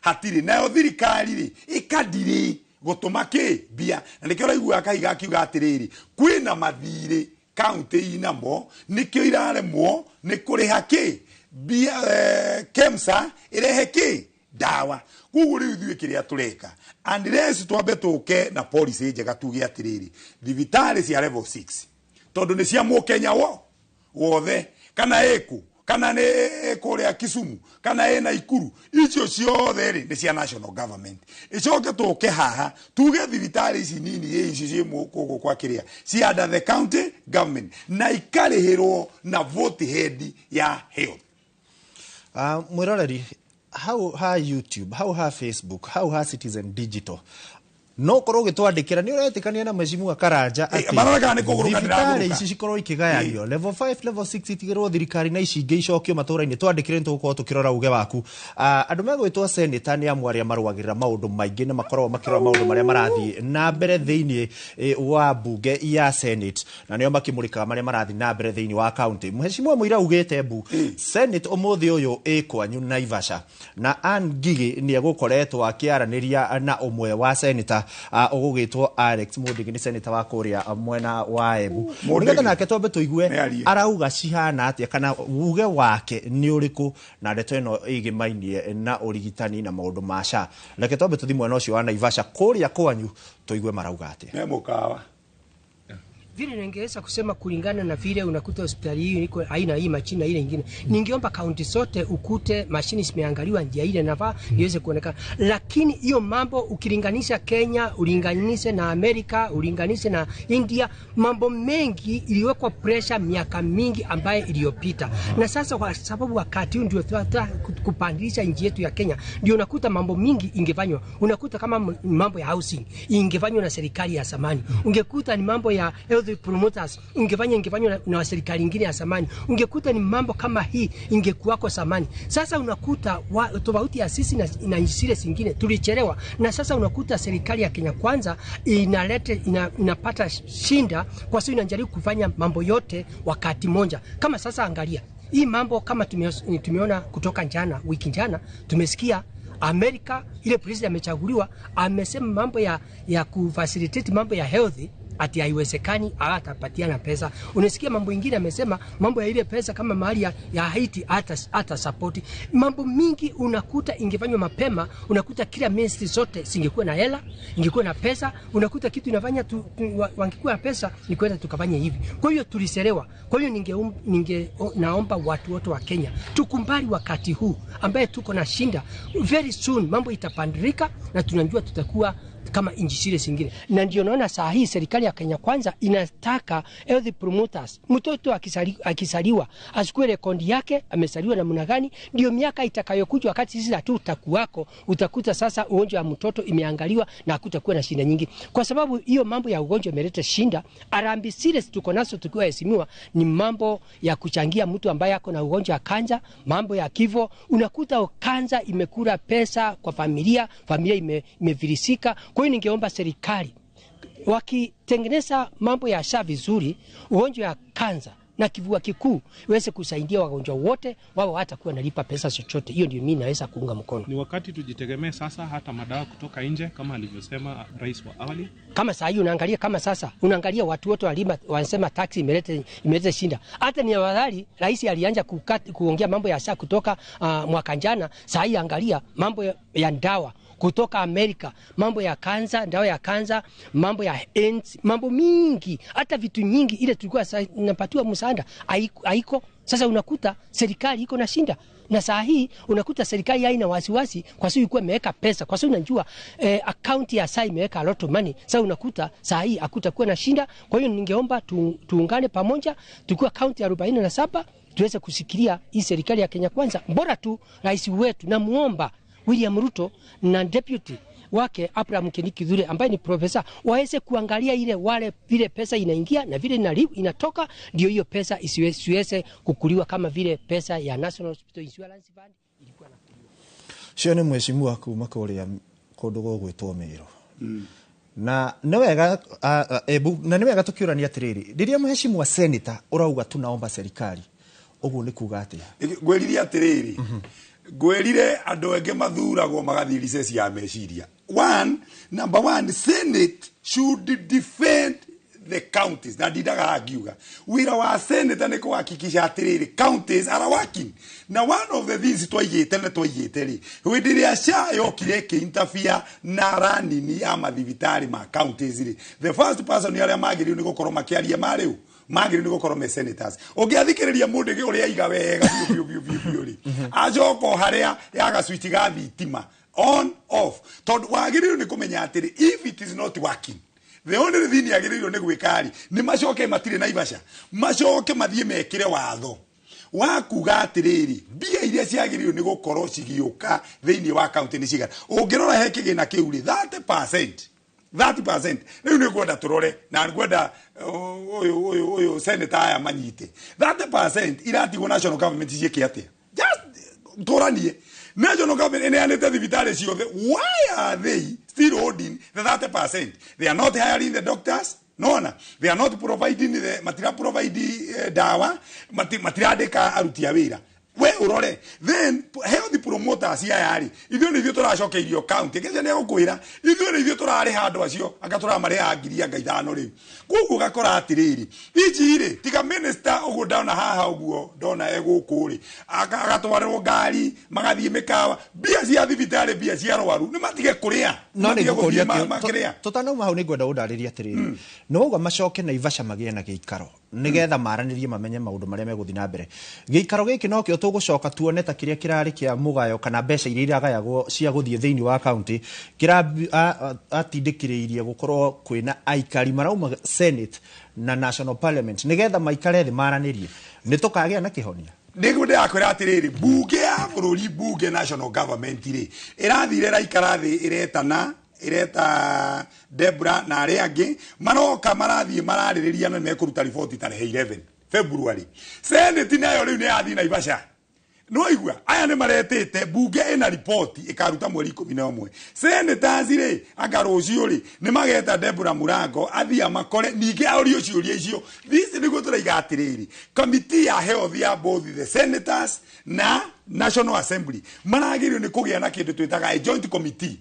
hatirĩ, nayo thirikari rĩ ĩkadirĩ gũtũma kĩ mbia. Na nĩkĩo ũraiguaga Kahiga akiuga atĩrĩrĩ, kwĩna mathirĩ kaunti inamo, nĩkĩo iraremwo nĩ kũrĩha kĩ mbia, KEMSA ĩrehe kĩ ndawa. Koguo rĩu ithuĩ kĩrĩa tũreka, unless twambe tũke na policy njega, tuge atĩrĩrĩ, thibitarĩ cia level 6, tondũ nĩ cia mũkenya wo wothe, kana ĩkũ, kana nĩ kũrĩa Kisumu, kana ĩ Naikuru, icio ciothe rĩ nĩ cia national government. Icoke tũke haha tuge thibitarĩ ici nini ĩ ici ciĩ gũkũ kwa kĩrĩa ci under the county government, na ikarĩhĩrwo na vote head ya health. Mwĩroreri hau ha YouTube, hau ha Facebook, hau ha Citizen Digital, No korwo ũgĩtwandĩkĩra nĩ ũretĩkania na Mheshimiwa Karanja atĩ Marora kana nĩ kũgũrũka thibitarĩ ndĩragũrũka. ici cikorwo ikĩgayanio level 5, level 6 itigĩrwo thirikari na ici ingĩ icokio matũra-inĩ. Twandĩkĩre, nĩ tũgũkorwo tũkĩrora uge waku. Andũ megwĩtwo seneta nĩ amwe arĩa marũagĩrĩra maũndũ maingĩ na makoragwo makĩrora maũndũ marĩa marathiĩ na mbere thĩinĩ wa mbunge ya Senate, na nĩo makĩmũrĩkaga marĩa marathiĩ na mbere thĩinĩ wa county. Mheshimiwa Mũira augĩte mbu Senate ũmũthĩ ũyũ ĩ kwanyu Naivasha, na Ann Ngigĩ nĩ egũkoretwo akĩaranĩria na ũmwe wa senator ũgũgĩtwo Alex Mundigi, nĩ senator wa kũrĩa mwena wa Embu, Mundigi. nĩgetha nake twambe tũigue Nĩarie. arauga cihana atĩa kana uge wake nĩ ũrĩkũ na ndeto ĩno ĩgĩmainie na ũrigitani na maũndũ ma SHA. Reke twambe tũthiĩ mwena ũcio wa Naivasha kũrĩa kwanyu tũigue marauga atĩa. Me mũkawa. Vile ningeweza kusema kulingana na vile unakuta hospitali hii iko haina hii mashine na ile ingine, ningeomba kaunti zote ukute mashini zimeangaliwa njia ile nafaa iweze kuonekana. Lakini hiyo mambo ukilinganisha Kenya, ulinganishe na Amerika, ulinganishe na India, mambo mengi iliwekwa pressure miaka mingi ambaye iliyopita, na sasa kwa sababu wakati huu ndio tunataka kupandisha nchi yetu ya Kenya, ndio unakuta mambo mingi ingefanywa. Unakuta kama mambo ya housing ingefanywa na serikali ya zamani, ungekuta ni mambo ya health promoters ingefanywa na serikali ingine ya zamani, ungekuta ni mambo kama hii ingekuwako zamani. Sasa unakuta tofauti ya sisi na nchi zile zingine tulichelewa, na sasa unakuta serikali ya Kenya Kwanza inapata shinda kwa sababu inajaribu kufanya mambo yote wakati moja. Kama sasa angalia hii mambo kama tumeona kutoka jana, wiki jana tumesikia Amerika ile president amechaguliwa amesema mambo ya kufacilitate mambo ya health ati haiwezekani, hawatapatiana pesa. Unasikia mambo ingine amesema mambo ya ile pesa kama mahali ya Haiti hata support. Mambo mingi unakuta ingefanywa mapema, unakuta kila ministry zote zingekuwa na hela, ingekuwa na pesa, unakuta kitu inafanya wangekuwa na pesa ni kwenda tukafanye hivi. Kwa hiyo tuliselewa. Kwa hiyo naomba watu wote wa Kenya tukumbali wakati huu ambaye tuko na shinda. Very soon mambo itapandilika na tunajua tutakuwa kama nchi zile zingine. Na ndio naona saa hii serikali ya Kenya Kwanza inataka health promoters, mtoto akisaliwa achukue rekodi yake, amesaliwa namna gani, ndio miaka itakayokuja wakati sisi hatutakuwako, utakuta sasa ugonjwa wa mtoto imeangaliwa na hakutakuwa na shida nyingi, kwa sababu hiyo mambo ya ugonjwa imeleta shinda. Harambee zile tuko nazo tukiwa heshimiwa ni mambo ya kuchangia mtu ambaye ako na ugonjwa wa kansa, mambo ya kifo. Unakuta kansa imekula pesa kwa familia, familia imefilisika. Kwa hiyo ningeomba serikali wakitengeneza mambo ya SHA vizuri, ugonjwa wa kansa na kifua kikuu iweze kusaidia wagonjwa wote, wao hatakuwa nalipa pesa chochote. Hiyo ndio mimi naweza kuunga mkono. Ni wakati tujitegemee sasa, hata madawa kutoka nje kama alivyosema rais wa awali. Kama saa hii unaangalia, kama sasa unaangalia watu wote walima wanasema taxi imeleta shinda. Hata ni afadhali rais alianza kuongea mambo ya SHA kutoka mwaka jana. Saa hii angalia mambo ya dawa kutoka Amerika, mambo ya kansa, dawa ya kansa, mambo ya AIDS, mambo mingi, hata vitu nyingi ile tulikuwa tunapatiwa msaada haiko. Sasa unakuta serikali iko na shinda. Na saa hii unakuta serikali haina wasiwasi kwa sababu ilikuwa imeweka pesa, kwa sababu unajua account ya SHA imeweka a lot of money. Sasa unakuta saa hii hakutakuwa na shinda. Kwa hiyo ningeomba tuungane pamoja, tukiwa county 47 tuweze kusikilia hii serikali ya Kenya Kwanza. Bora tu rais wetu, namuomba William Ruto na deputy wake Abraham Kindiki Kithure ambaye ni profesa, waweze kuangalia ile wale vile pesa inaingia na vile inatoka, ndio hiyo pesa isiweze kukuliwa kama vile pesa ya National Hospital Insurance Fund ilikuwa na. Cio nĩ mheshimiwa kuma kũrĩa kũndũ gũgwĩtwo Meru. Na nĩ wega Embu, na nĩ wega tũkĩũrania atĩrĩrĩ, rĩrĩa mheshimiwa senator ũrauga tunaomba serikali, ũguo nĩ kuga atĩa? Ngwĩrire atĩrĩrĩ, ngwĩrire andũ angĩ mathuragwo magathiĩ recess ya meciria. Number one, Senate should defend the counties. Na ndindaga ngiuga wĩra wa senator nĩ kũhakikisha atĩrĩrĩ counties are working. Na one of the things twaigĩte na twaigĩte rĩ, hĩndĩ ĩrĩa SHA yokire ĩkĩ-interfere na ranini ya mathibitarĩ ma counties rĩ, the first person arĩa magĩrĩirwo nĩ gũkorwo makĩaria marĩu magĩrĩirwo nĩ gũkorwo me senators. Ũngĩathikĩrĩria mũndũ ũrĩa aiga wega biũ biũ biũ biũ rĩ, acoka o harĩa ya gacwitch ga thitima on off, tondũ wagĩrĩirwo nĩ kũmenya atĩrĩ if it is not working, the only thing yagĩrĩirwo nĩ gwĩka rĩ, nĩ macoke matirĩ Naivasha, macoke mathiĩ mekĩre watho wa kuga atĩrĩrĩ mbia iria ciagĩrĩirwo nĩ gũkorwo cigĩũka thĩinĩ wa county nĩ cigana. Ũngĩrora he kĩgĩna kĩu rĩ, 30% 30% rĩu nĩ ngwenda tũrore na ngwenda ũyũ senator aya manyite 30% iratigwo national government ciĩke atĩa? Just tũranie. National government ĩneanĩte thibitarĩ ciothe. Why are they still holding the 30%? They are not hiring the doctors. Nona they are not providing the matira provide dawa, matirandĩka aruti a wĩra. We urore then health promoters aya rĩ, ithuĩ nĩ ithuĩ tũracokeirio county kĩcio nĩ egũkwĩra ithuĩ nĩ ithuĩ tũrarĩha andũ acio anga tũramarĩha 5,000 rĩu. Koguo ũgakora atĩrĩrĩ, ici rĩ tiga minister ũguo ndona haha ũguo ndona egũkũ rĩ, agatwarĩrwo ngari magathiĩ mĩkawa, mbia cia thibitarĩ, mbia cia arwaru nĩ matige kũrĩa. No nĩ ngũkũria tũtanauma hau nĩ ngwenda ũndarĩrie atĩrĩrĩ, nĩ wauga macoke Naivasha magĩe na gĩikaro nĩgetha maranĩrie mamenye maũndũ marĩa megũthiĩ na mbere. Gĩikaro gĩkĩ nokĩo tũgũcoka tuone ta kĩrĩa kĩrarĩ kĩa mũgayo kana mbeca iria iragayagwo cia gũthiĩ thĩinĩ wa county kĩratindĩkĩrĩirie gũkorwo kwĩna aikari marauma Senate na National Parliament nĩgetha maikare thĩ maranĩrie, nĩ tũkagĩa na kĩhonia. Nĩguo ndĩrakwĩra atĩrĩrĩ, bunge ya bũrũri, bunge national government rĩ, ĩrathire ĩraikara thĩ ĩretana, ireta Debra na arĩa angĩ maroka marathiĩ mararĩrĩria na mekũruta riboti tarehe 11 February. Senate nayo rĩu nĩ yathiĩ Naivasha. No igua aya nĩ maretĩte bunge ĩna riboti ĩkaruta mweri 11. Senators rĩ anga rũciũ rĩ nĩ mageta Debra Murango athiĩ amakore ningĩ aũrio ciũria icio. This nĩguo tũraiga atĩrĩrĩ, committee ya health ya both the senators na National Assembly maragĩrĩirwo nĩ kũgĩa na kĩndũ twĩtaga a joint committee.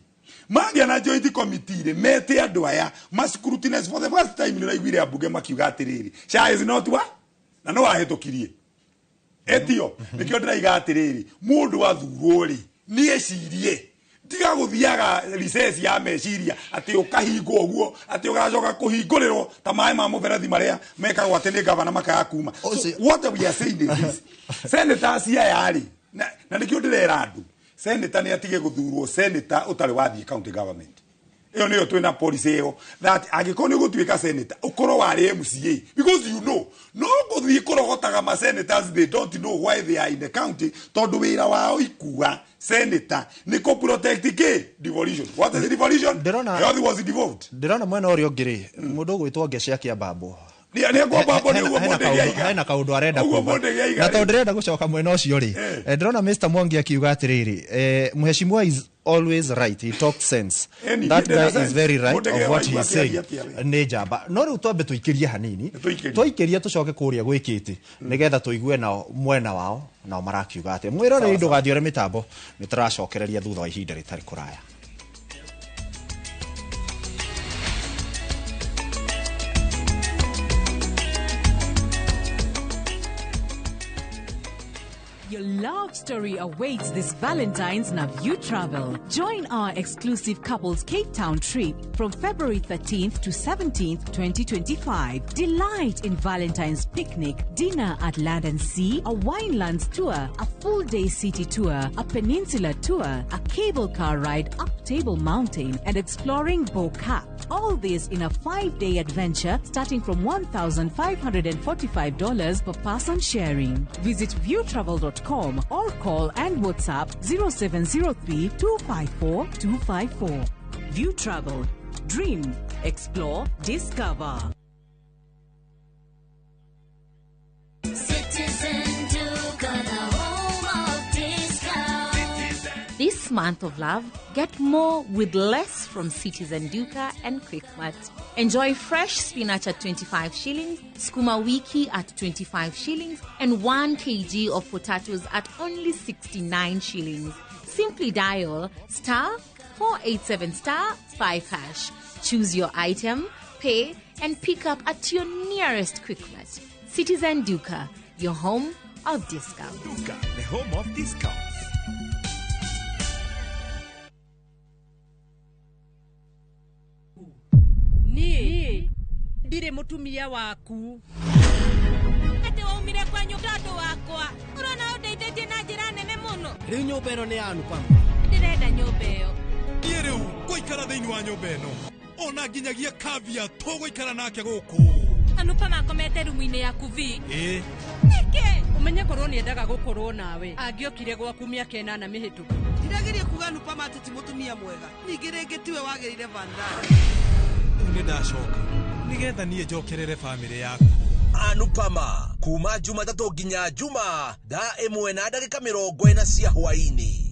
Magĩa na joint committee rĩ mete andũ aya ma scrutinize for the first time. Nĩ raiguire ambunge makiuga atĩrĩrĩ, SHA is not wa na no wahĩtũkirie etio. Nĩkĩo ndĩraiga atĩrĩrĩ, mũndũ athurwo rĩ nĩ ecirie, tiga gũthiaga recess ya meciria atĩ ũkahingwo ũguo atĩ ũgacoka kũhingũrĩrwo ta maĩ ma mũberethi marĩa mekagwo atĩ nĩ gavana makaga kuma. So what we are saying is this, senators aya rĩ, na nĩkĩo ndĩrera andũ, senator nĩ atige gũthurwo senator ũtarĩ wathiĩ county government. Ĩyo nĩyo twĩna policy ĩyo that angĩkorwo nĩ ũgũtuĩka senator ũkorwo warĩ MCA, because you know no gũthiĩ kũrogotaga ma senators, they don't know why they are in the county, tondũ wĩra wao ikua senator nĩ kũ protect kĩ devolution. What is devolution? Health was devolved. Ndĩrona mwena ũrĩa ũngĩ rĩ, mũndũ ũgwĩtwo Ngece akĩambambwo hena kaũndũ arenda kuuga, na tondũ ndĩrenda gũcoka mwena ũcio rĩ, ndĩrona Mr. Mwangi akiuga atĩrĩrĩ, mheshimiwa is always right, he talks sense, that guy is very right of what he is saying. Nĩ njamba. No rĩu twambe tũikĩrie hanini, twaikĩria tũcoke kũrĩa gwĩkĩte nĩgetha tũigue nao mwena wao nao marakiuga atĩa. Mwĩroreri ndũgathiore mĩtambo, nĩ tũracokereria thutha wa ihinda rĩtarĩ kũraya. Your love story awaits this Valentine's Naview Travel. Join our exclusive couples Cape Town trip from February 13th to 17th, 2025. Delight in Valentine's picnic, dinner at Land and Sea, a winelands tour, a full-day city tour, a peninsula tour, a cable car ride up Table Mountain, and exploring Bo-Kaap. All this in a 5-day adventure starting from $1,545 per person sharing. Visit viewtravel.com or call and WhatsApp 0703 254 254. View Travel. Dream, explore, discover. Citizen Duka, the home of discount. This month of love, get more with less from Citizen Duka and Quickmart. Enjoy fresh spinach at 25 shillings, skuma wiki at 25 shillings, and 1 kg of potatoes at only 69 shillings. Simply dial *487 *5#. Choose your item, pay, and pick up at your nearest Quickmart. Citizen Duka, your home of discount. Duka, the home of discounts. Niĩ ndirĩ mũtumia waku. Atĩ waumire kwa nyũmba tondũ wakwa. Ũrona ũndeithĩtie na njĩra nene mũno. Rĩu nyũmba ĩno nĩ ya Anupama. Ndĩrenda nyũmba ĩyo. Niĩ rĩu ngũikara thĩinĩ wa nyũmba ĩno. Ona nginyagia Kavya tũgũikara nake gũkũ. Anupama akomete rumu-inĩ yaku vi. Ĩĩ. Nĩkĩ? Ũmenye korwo nĩendaga gũkorwo nawe. Angĩokire gwaku mĩaka 8 mĩhĩtũku. Ndirageria kuga Anupama atĩ ti mũtumia mwega. Ningĩ rĩngĩ tiwe wagĩrĩire Vandana. Rĩu nĩ ndacoka nĩgetha niĩ njokerere bamĩrĩ yakwa. Anupama kuma Jumatatũ nginya Juma thaa 1:40 cia hwaini.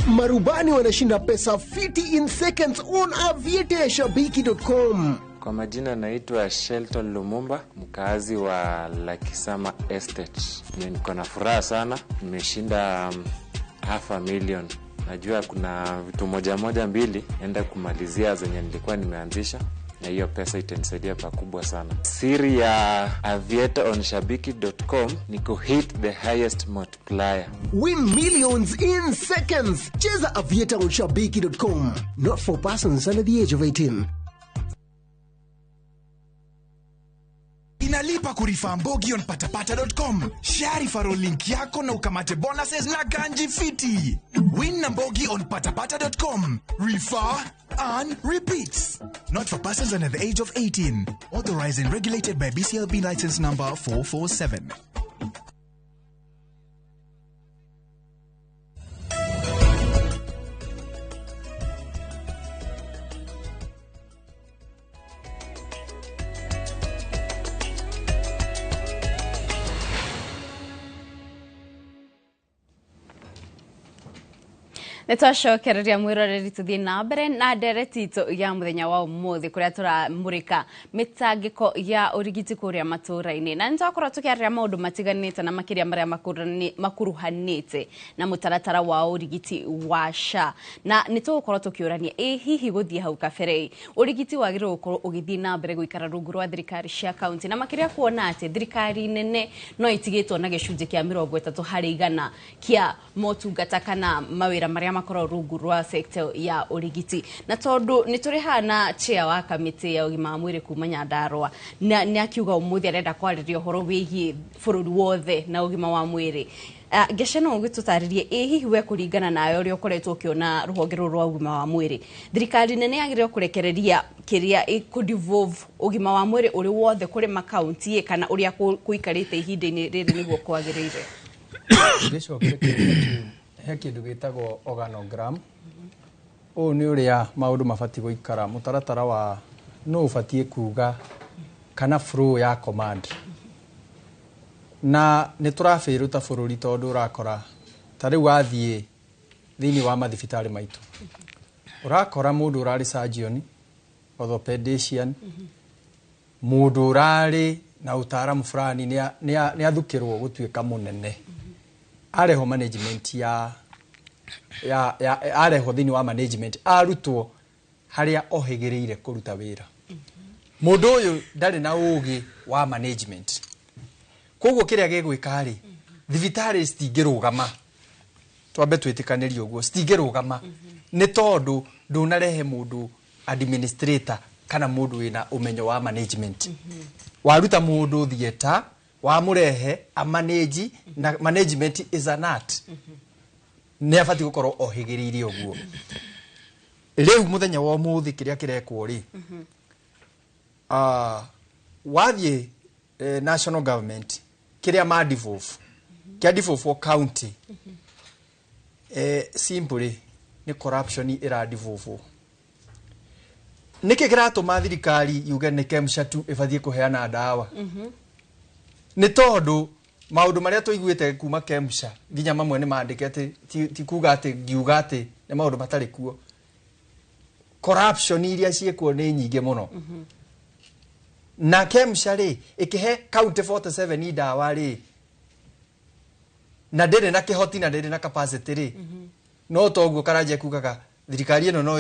Marubani wanashinda pesa fiti in seconds on aviateashabiki.com. Kwa majina naitwa Shelton Lumumba, mkazi wa Lakisama Estate. Niko na furaha sana, nimeshinda 500,000. Najua kuna vitu moja moja mbili naenda kumalizia zenye nilikuwa nimeanzisha, na hiyo pesa itanisaidia pakubwa sana. Siri ya Aviator on shabiki.com ni kuhit the highest multiplier. Win millions in seconds. Cheza Aviator on shabiki.com. Not for persons under the age of 18. Inalipa kurifa Mbogi on patapata.com. Share referral link yako na ukamate bonuses na ganji fiti. Win na Mbogi on patapata.com. Refer, earn, repeat. Not for persons under the age of 18. Authorized and regulated by BCLB license number 447. Nĩ twacokereria mwĩroreri tũthiĩ na mbere na ndereti itũ ya mũthenya wa ũmũthĩ kũrĩa tũramũrĩka mĩtangĩko ya ũrigiti kũrĩa matũũra-inĩ, na nĩ twakorwo tũkĩarĩria maũndũ matiganĩte na makĩria marĩa makuruhanĩte na mũtaratara wa ũrigiti wa SHA, na nĩ tũgũkorwo tũkĩũrania ĩ hihi gũthiĩ hau kabere ũrigiti wagĩrĩirwo gũkorwo ũgĩthiĩ na mbere gũikara rungu rwa thirikari cia kaunti, na makĩria kuona atĩ thirikari nene no ĩtigĩtwo na gĩcunjĩ kĩa 30% kĩa motungata kana mawĩra marĩa makorwo rungu rwa sector ya ũrigiti. Na tondũ nĩ tũrĩ haha na chair wa kamĩtĩ ya ũgima wa mwĩrĩ kuma Nyandarua, na nĩ akiuga ũmũthĩ arenda kwarĩria ũhoro wĩgiĩ bũrũri wothe na ũgima wa mwĩrĩ. Ngece no ũgĩtũtarĩrie ĩ hihi we kũringana nawe ũrĩa ũkoretwo ũkĩona rũhonge rũrũ rwa ũgima wa mwĩrĩ, thirikari nene yagĩrĩirwo kũrekereria kĩrĩa ĩkũ-devolve ũgima wa mwĩrĩ ũrĩ wothe kũrĩ makaunti kana ũrĩa kũikarĩte ihinda-inĩ rĩrĩ nĩguo kwagĩrĩire? Ngĩcokia kĩũria kĩu, he kĩndũ gĩtagwo organogram. Ũũ nĩ ũrĩa maũndũ mabatiĩ gũikara, mũtaratara wa nũ ũbatiĩ kuga kana flow ya command. Na nĩ tũrabĩrwo ta bũrũri tondũ ũrakora ta rĩu wathiĩ thĩinĩ wa mathibitarĩ maitũ, ũrakora mũndũ ũrarĩ surgeon, orthopedician, mũndũ ũrarĩ na ũtaaramu fulani nĩ athukĩrwo gũtuĩka mũnene, arehwo management ya arehwo thĩinĩ wa management, arutwo harĩa ohĩgĩrĩire kũruta wĩra. Mũndũ ũyũ ndarĩ na ũgĩ wa management, koguo kĩrĩa gĩgwĩka rĩ, thibitarĩ citingĩrũgama, twambe twĩtĩkanĩrie ũguo, citingĩrũgama nĩ tondũ ndũnarehe mũndũ administrator kana mũndũ wĩna ũmenyo wa management. Waruta mũndũ theatre, wamũrehe amanage, na management is an art, nĩ abatiĩ gũkorwo ohĩgĩrĩire ũguo. Rĩu mũthenya wa ũmũthĩ kĩrĩa kĩrekwo rĩ, wathiĩ national government kĩrĩa ma devolve, kĩa devolve county, simply nĩ corruption ĩra devolve. Nĩkĩ kĩratũma thirikari yuge nĩ KEMSHA tu ĩbatiĩ kũheana ndawa? Nĩ tondũ maũndũ marĩa tũiguĩte kuma KEMSHA nginya mamwe nĩ mandĩke atĩ ti kuga atĩ ngiuga atĩ nĩ maũndũ matarĩ kuo. Corruption iria ciĩkuo nĩ nyingĩ mũno. Na KEMSHA rĩ ĩkĩhe county 47 ndawa rĩ, na ndĩrĩ na kĩhoti na ndĩrĩ na capacity rĩ, no toguo Karanja kugaga thirikari ĩno no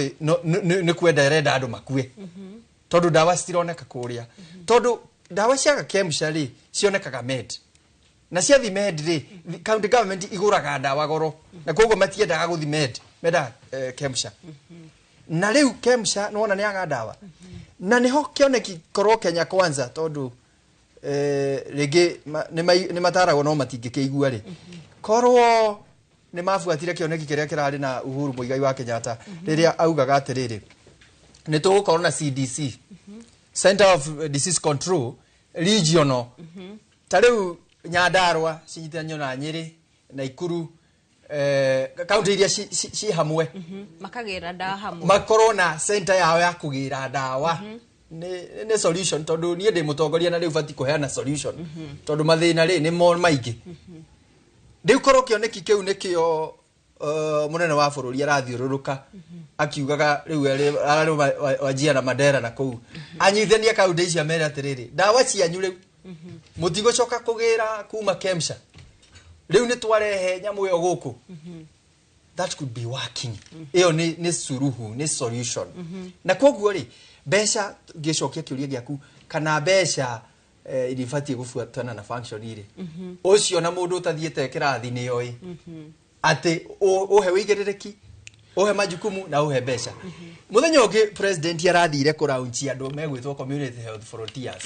nĩ kwenda ĩrenda andũ makue, tondũ ndawa citironeka kũrĩa, tondũ ndawa cia KEMSHA rĩ cionekaga med, na ciathi med rĩ, county government igũraga ndawa goro, na koguo matiendaga gũthi med, mendaga KEMSHA. Na rĩu KEMSHA nĩwona nĩ yaga ndawa, na nĩho kĩoneki korwo Kenya Kwanza, tondũ rĩngĩ nĩ mataragwo no matingĩkĩigua rĩ, korwo nĩ mabuatire kĩoneki kĩrĩa kĩrarĩ na Uhuru Muigai wa Kenyatta rĩrĩa augaga atĩrĩrĩ, nĩ tũgũkorwo na CDC, Center of Disease Control regional, ta rĩu Nyandarua cinyitithanio na Nyĩrĩ, Naikuru, kaunti iria ci hamwe makagĩra ndawa hamwe, makorwo na center yao ya kũgĩra ndawa, nĩ solution, tondũ niĩ ndĩ mũtongoria na rĩu batiĩ kũheana solution, tondũ mathĩna rĩ nĩ mo maingĩ. Rĩu korwo kĩoneki kĩu nĩkĩo mũnene wa bũrũri arathiũrũrũka akiugaga rĩu ararĩ Wajia na Mandera na kũu anyithanie kaunti icio amere atĩrĩrĩ, ndawa cianyu rĩu mũtigũcoka kũgĩra kuma Kemsha, rĩu nĩ twarehe nyamũ ĩyo gũkũ. That could be working. Ĩyo nĩ suruhu, nĩ solution. Na koguo rĩ, mbeca, ngĩcokia kĩũria gĩaku kana mbeca iribatiĩ gũbuatana na function rĩ, ũcio na mũndũ ũtathiĩte kĩrathi nĩ oĩ atĩ ũhe ũigĩrĩrĩki, ũhe majukumu na ũhe mbeca. Mũthenya ũngĩ president arathire kũraunchi andũ megwĩtwo community health frontiers,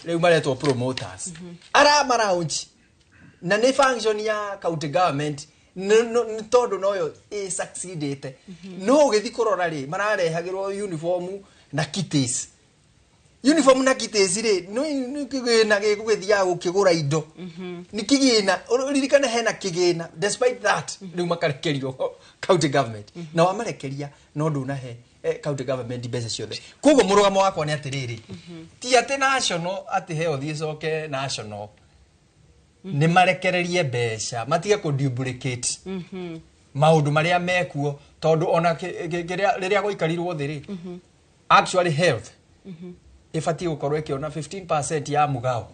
rĩu maretwo promoters, aramaraunchi na nĩ function ya county government nĩ tondũ noyo ĩ succeedĩte. No ũgĩthiĩ kũrora rĩ, mararehagĩrwo uniform na kites, uniform na kites rĩ, nĩ kĩgĩna gĩgũgĩthiaga gũkĩgũra indo, nĩ kĩgĩna. Ririkane hena kĩgĩna. Despite that, rĩu makarekerio county government na wamarekeria no ndũnahe county government mbeca ciothe. Koguo mũrũgamo wakwa nĩ atĩrĩrĩ, ti atĩ national atĩ health ĩcoke national, nĩ marekererie mbeca, matige kũ duplicate maũndũ marĩa mekuo, tondũ ona rĩrĩa gũikarirwo thĩ rĩ, actually health ĩbatiĩ gũkorwo ĩkĩona 15% ya mũgao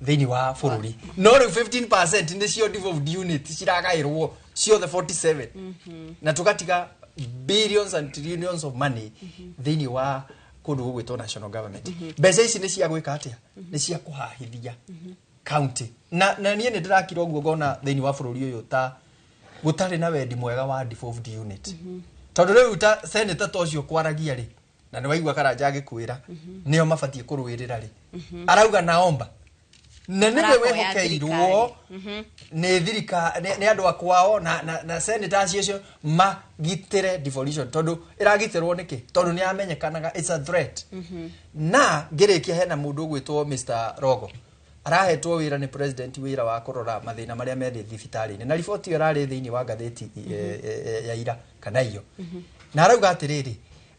thĩinĩ wa bũrũri, no rĩu 15% nĩcio devolved unit ciragaĩrwo ciothe 47, na tũgatiga billions and trillions of money thĩinĩ wa kũndũ gũgwĩtwo national government. Mbeca ici nĩ cia gwĩka atĩa? Nĩ cia kũhahithia county. Na niĩ nĩ ndĩrakira ũguo ngona thĩinĩ wa bũrũri ũyũ ta gũtarĩ na wendi mwega wa devolved unit, tondũ rĩu ta senator ta ũcio kwaragia rĩ, na nĩ waigua Karanja agĩkwĩra nĩo mabatiĩ kũrũĩrĩra rĩ, arauga naomba na nĩwe Arahoya wĩhokeirwo nĩ thirika nĩ andũ a kwao na senator acio magitĩre devolution, tondũ ĩragitĩrwo nĩkĩ? Tondũ nĩ yamenyekanaga it's a threat. Na ngĩrĩkia, hena mũndũ ũgwĩtwo Mr Rogo arahetwo wĩra nĩ president, wĩra wa kũrora mathĩna marĩa me thibitarĩ-inĩ, na riboti ĩyo ĩrarĩ thĩinĩ wa ngathĩti ya ira kana iyo, na arauga atĩrĩrĩ,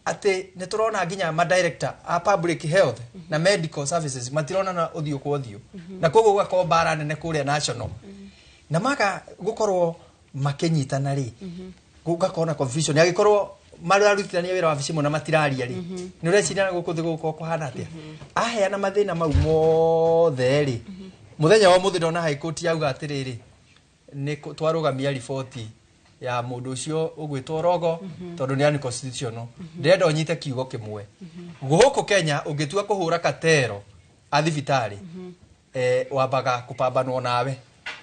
atĩ nĩ tũrona nginya ma director a public health na medical services matironana ũthiũ kwa ũthiũ, na koguo gũgakorwo mbara nene kũrĩa national, na maga gũkorwo makĩnyitana rĩ, gũgakorwo na confusion. Angĩkorwo mararutithania wĩra wabici ĩmwe na matiraria rĩ, nĩ ũreciria na gũkũ thĩ gũgũkorwo kũhana atĩa? Aheana mathĩna mau mothe rĩ, mũthenya wa ũmũthĩ ndona High Court yauga atĩrĩrĩ, nĩ twarũgamia riboti ya mũndũ ũcio ũgwĩtwo Rogo tondũ nĩ unconstitutional. Ndĩrenda ũnyite kiugo kĩmwe, gũkũ Kenya ũngĩtua kũhũra katero a thibitarĩ, wambaga kũpambanwo nawe,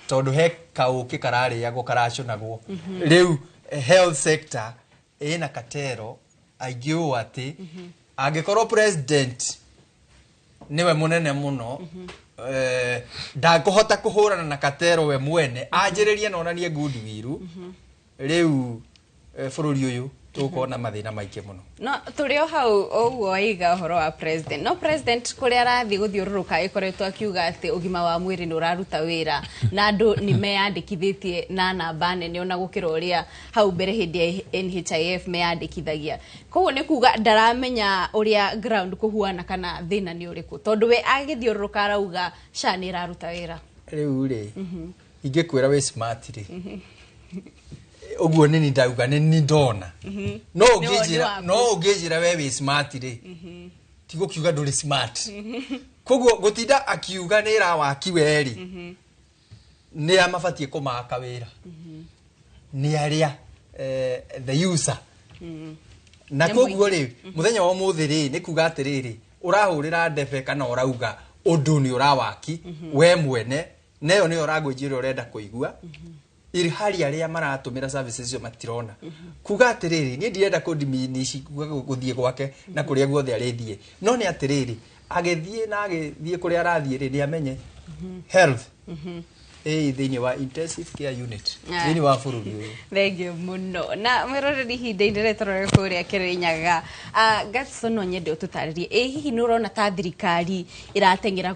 tondũ he kaũkĩ kararĩagwo karacũnagwo. Rĩu health sector ĩna katero aingĩ ũũ atĩ angĩkorwo president nĩwe mũnene mũno, ndangĩhota kũhũrana na katero we mwene anjĩrĩrie na onanie goodwill, rĩu bũrũri ũyũ tũgũkorwo na mathĩna maingĩ mũno. No tũrĩ o hau ũguo waiga ũhoro wa president, no president kũrĩa arathiĩ gũthiũrũrũka ĩkoretwo akiuga atĩ ũgima wa mwĩrĩ nĩ ũraruta wĩra na andũ nĩ meyandĩkithĩtie na namba nene ona gũkĩra ũrĩa hau mbere hĩndĩ ya NHIF meyandĩkithagia. Koguo nĩ kuga ndaramenya ũrĩa ground kũhuana kana thĩna nĩ ũrĩkũ, tondũ we agĩthiũrũrũka arauga SHA nĩ ĩraruta wĩra. Rĩu rĩ, ingĩkwĩra wĩ smart rĩ, ũguo nĩ ni ndauga nĩ ni ndona, no ũngĩnjĩra, no ũngĩnjĩra we wĩ smart rĩ, ti gũkiuga ndũrĩ smart. Koguo gũtinda akiuga nĩ ĩrawaki we rĩ, nĩ a mabatiĩ kũmaka wĩra, nĩ arĩa the user. Na Nĩ koguo mũingĩ. rĩ, mũthenya wa ũmũthĩ rĩ, nĩ kuga atĩrĩrĩ, ũrahũrĩra ndebe kana ũrauga ũndũ nĩ ũrawaki we mwene, neyo nĩyo ũrangũnjĩra ũrenda kũigua, iri hari arĩa maratũmĩra services icio matirona. Kuga atĩrĩrĩ, niĩ ndirenda kũ diminish gũthiĩ gwake na kũrĩa guothe arĩthiĩ, no nĩ atĩrĩrĩ, agĩthiĩ na agĩthiĩ kũrĩa arathiĩ rĩ, nĩ amenye health Ĩ thĩinĩ wa intensive care unit Ah. thĩinĩ wa bũrũri ũyũ. Thengio mũno na mwĩroreri, ihinda-inĩ rĩrĩ tũrore kũrĩa Kĩrĩnyaga. Gatson, no nyende ũtũtarĩrie, ĩ hihi nĩ ũrona ta thirikari ĩrateng'era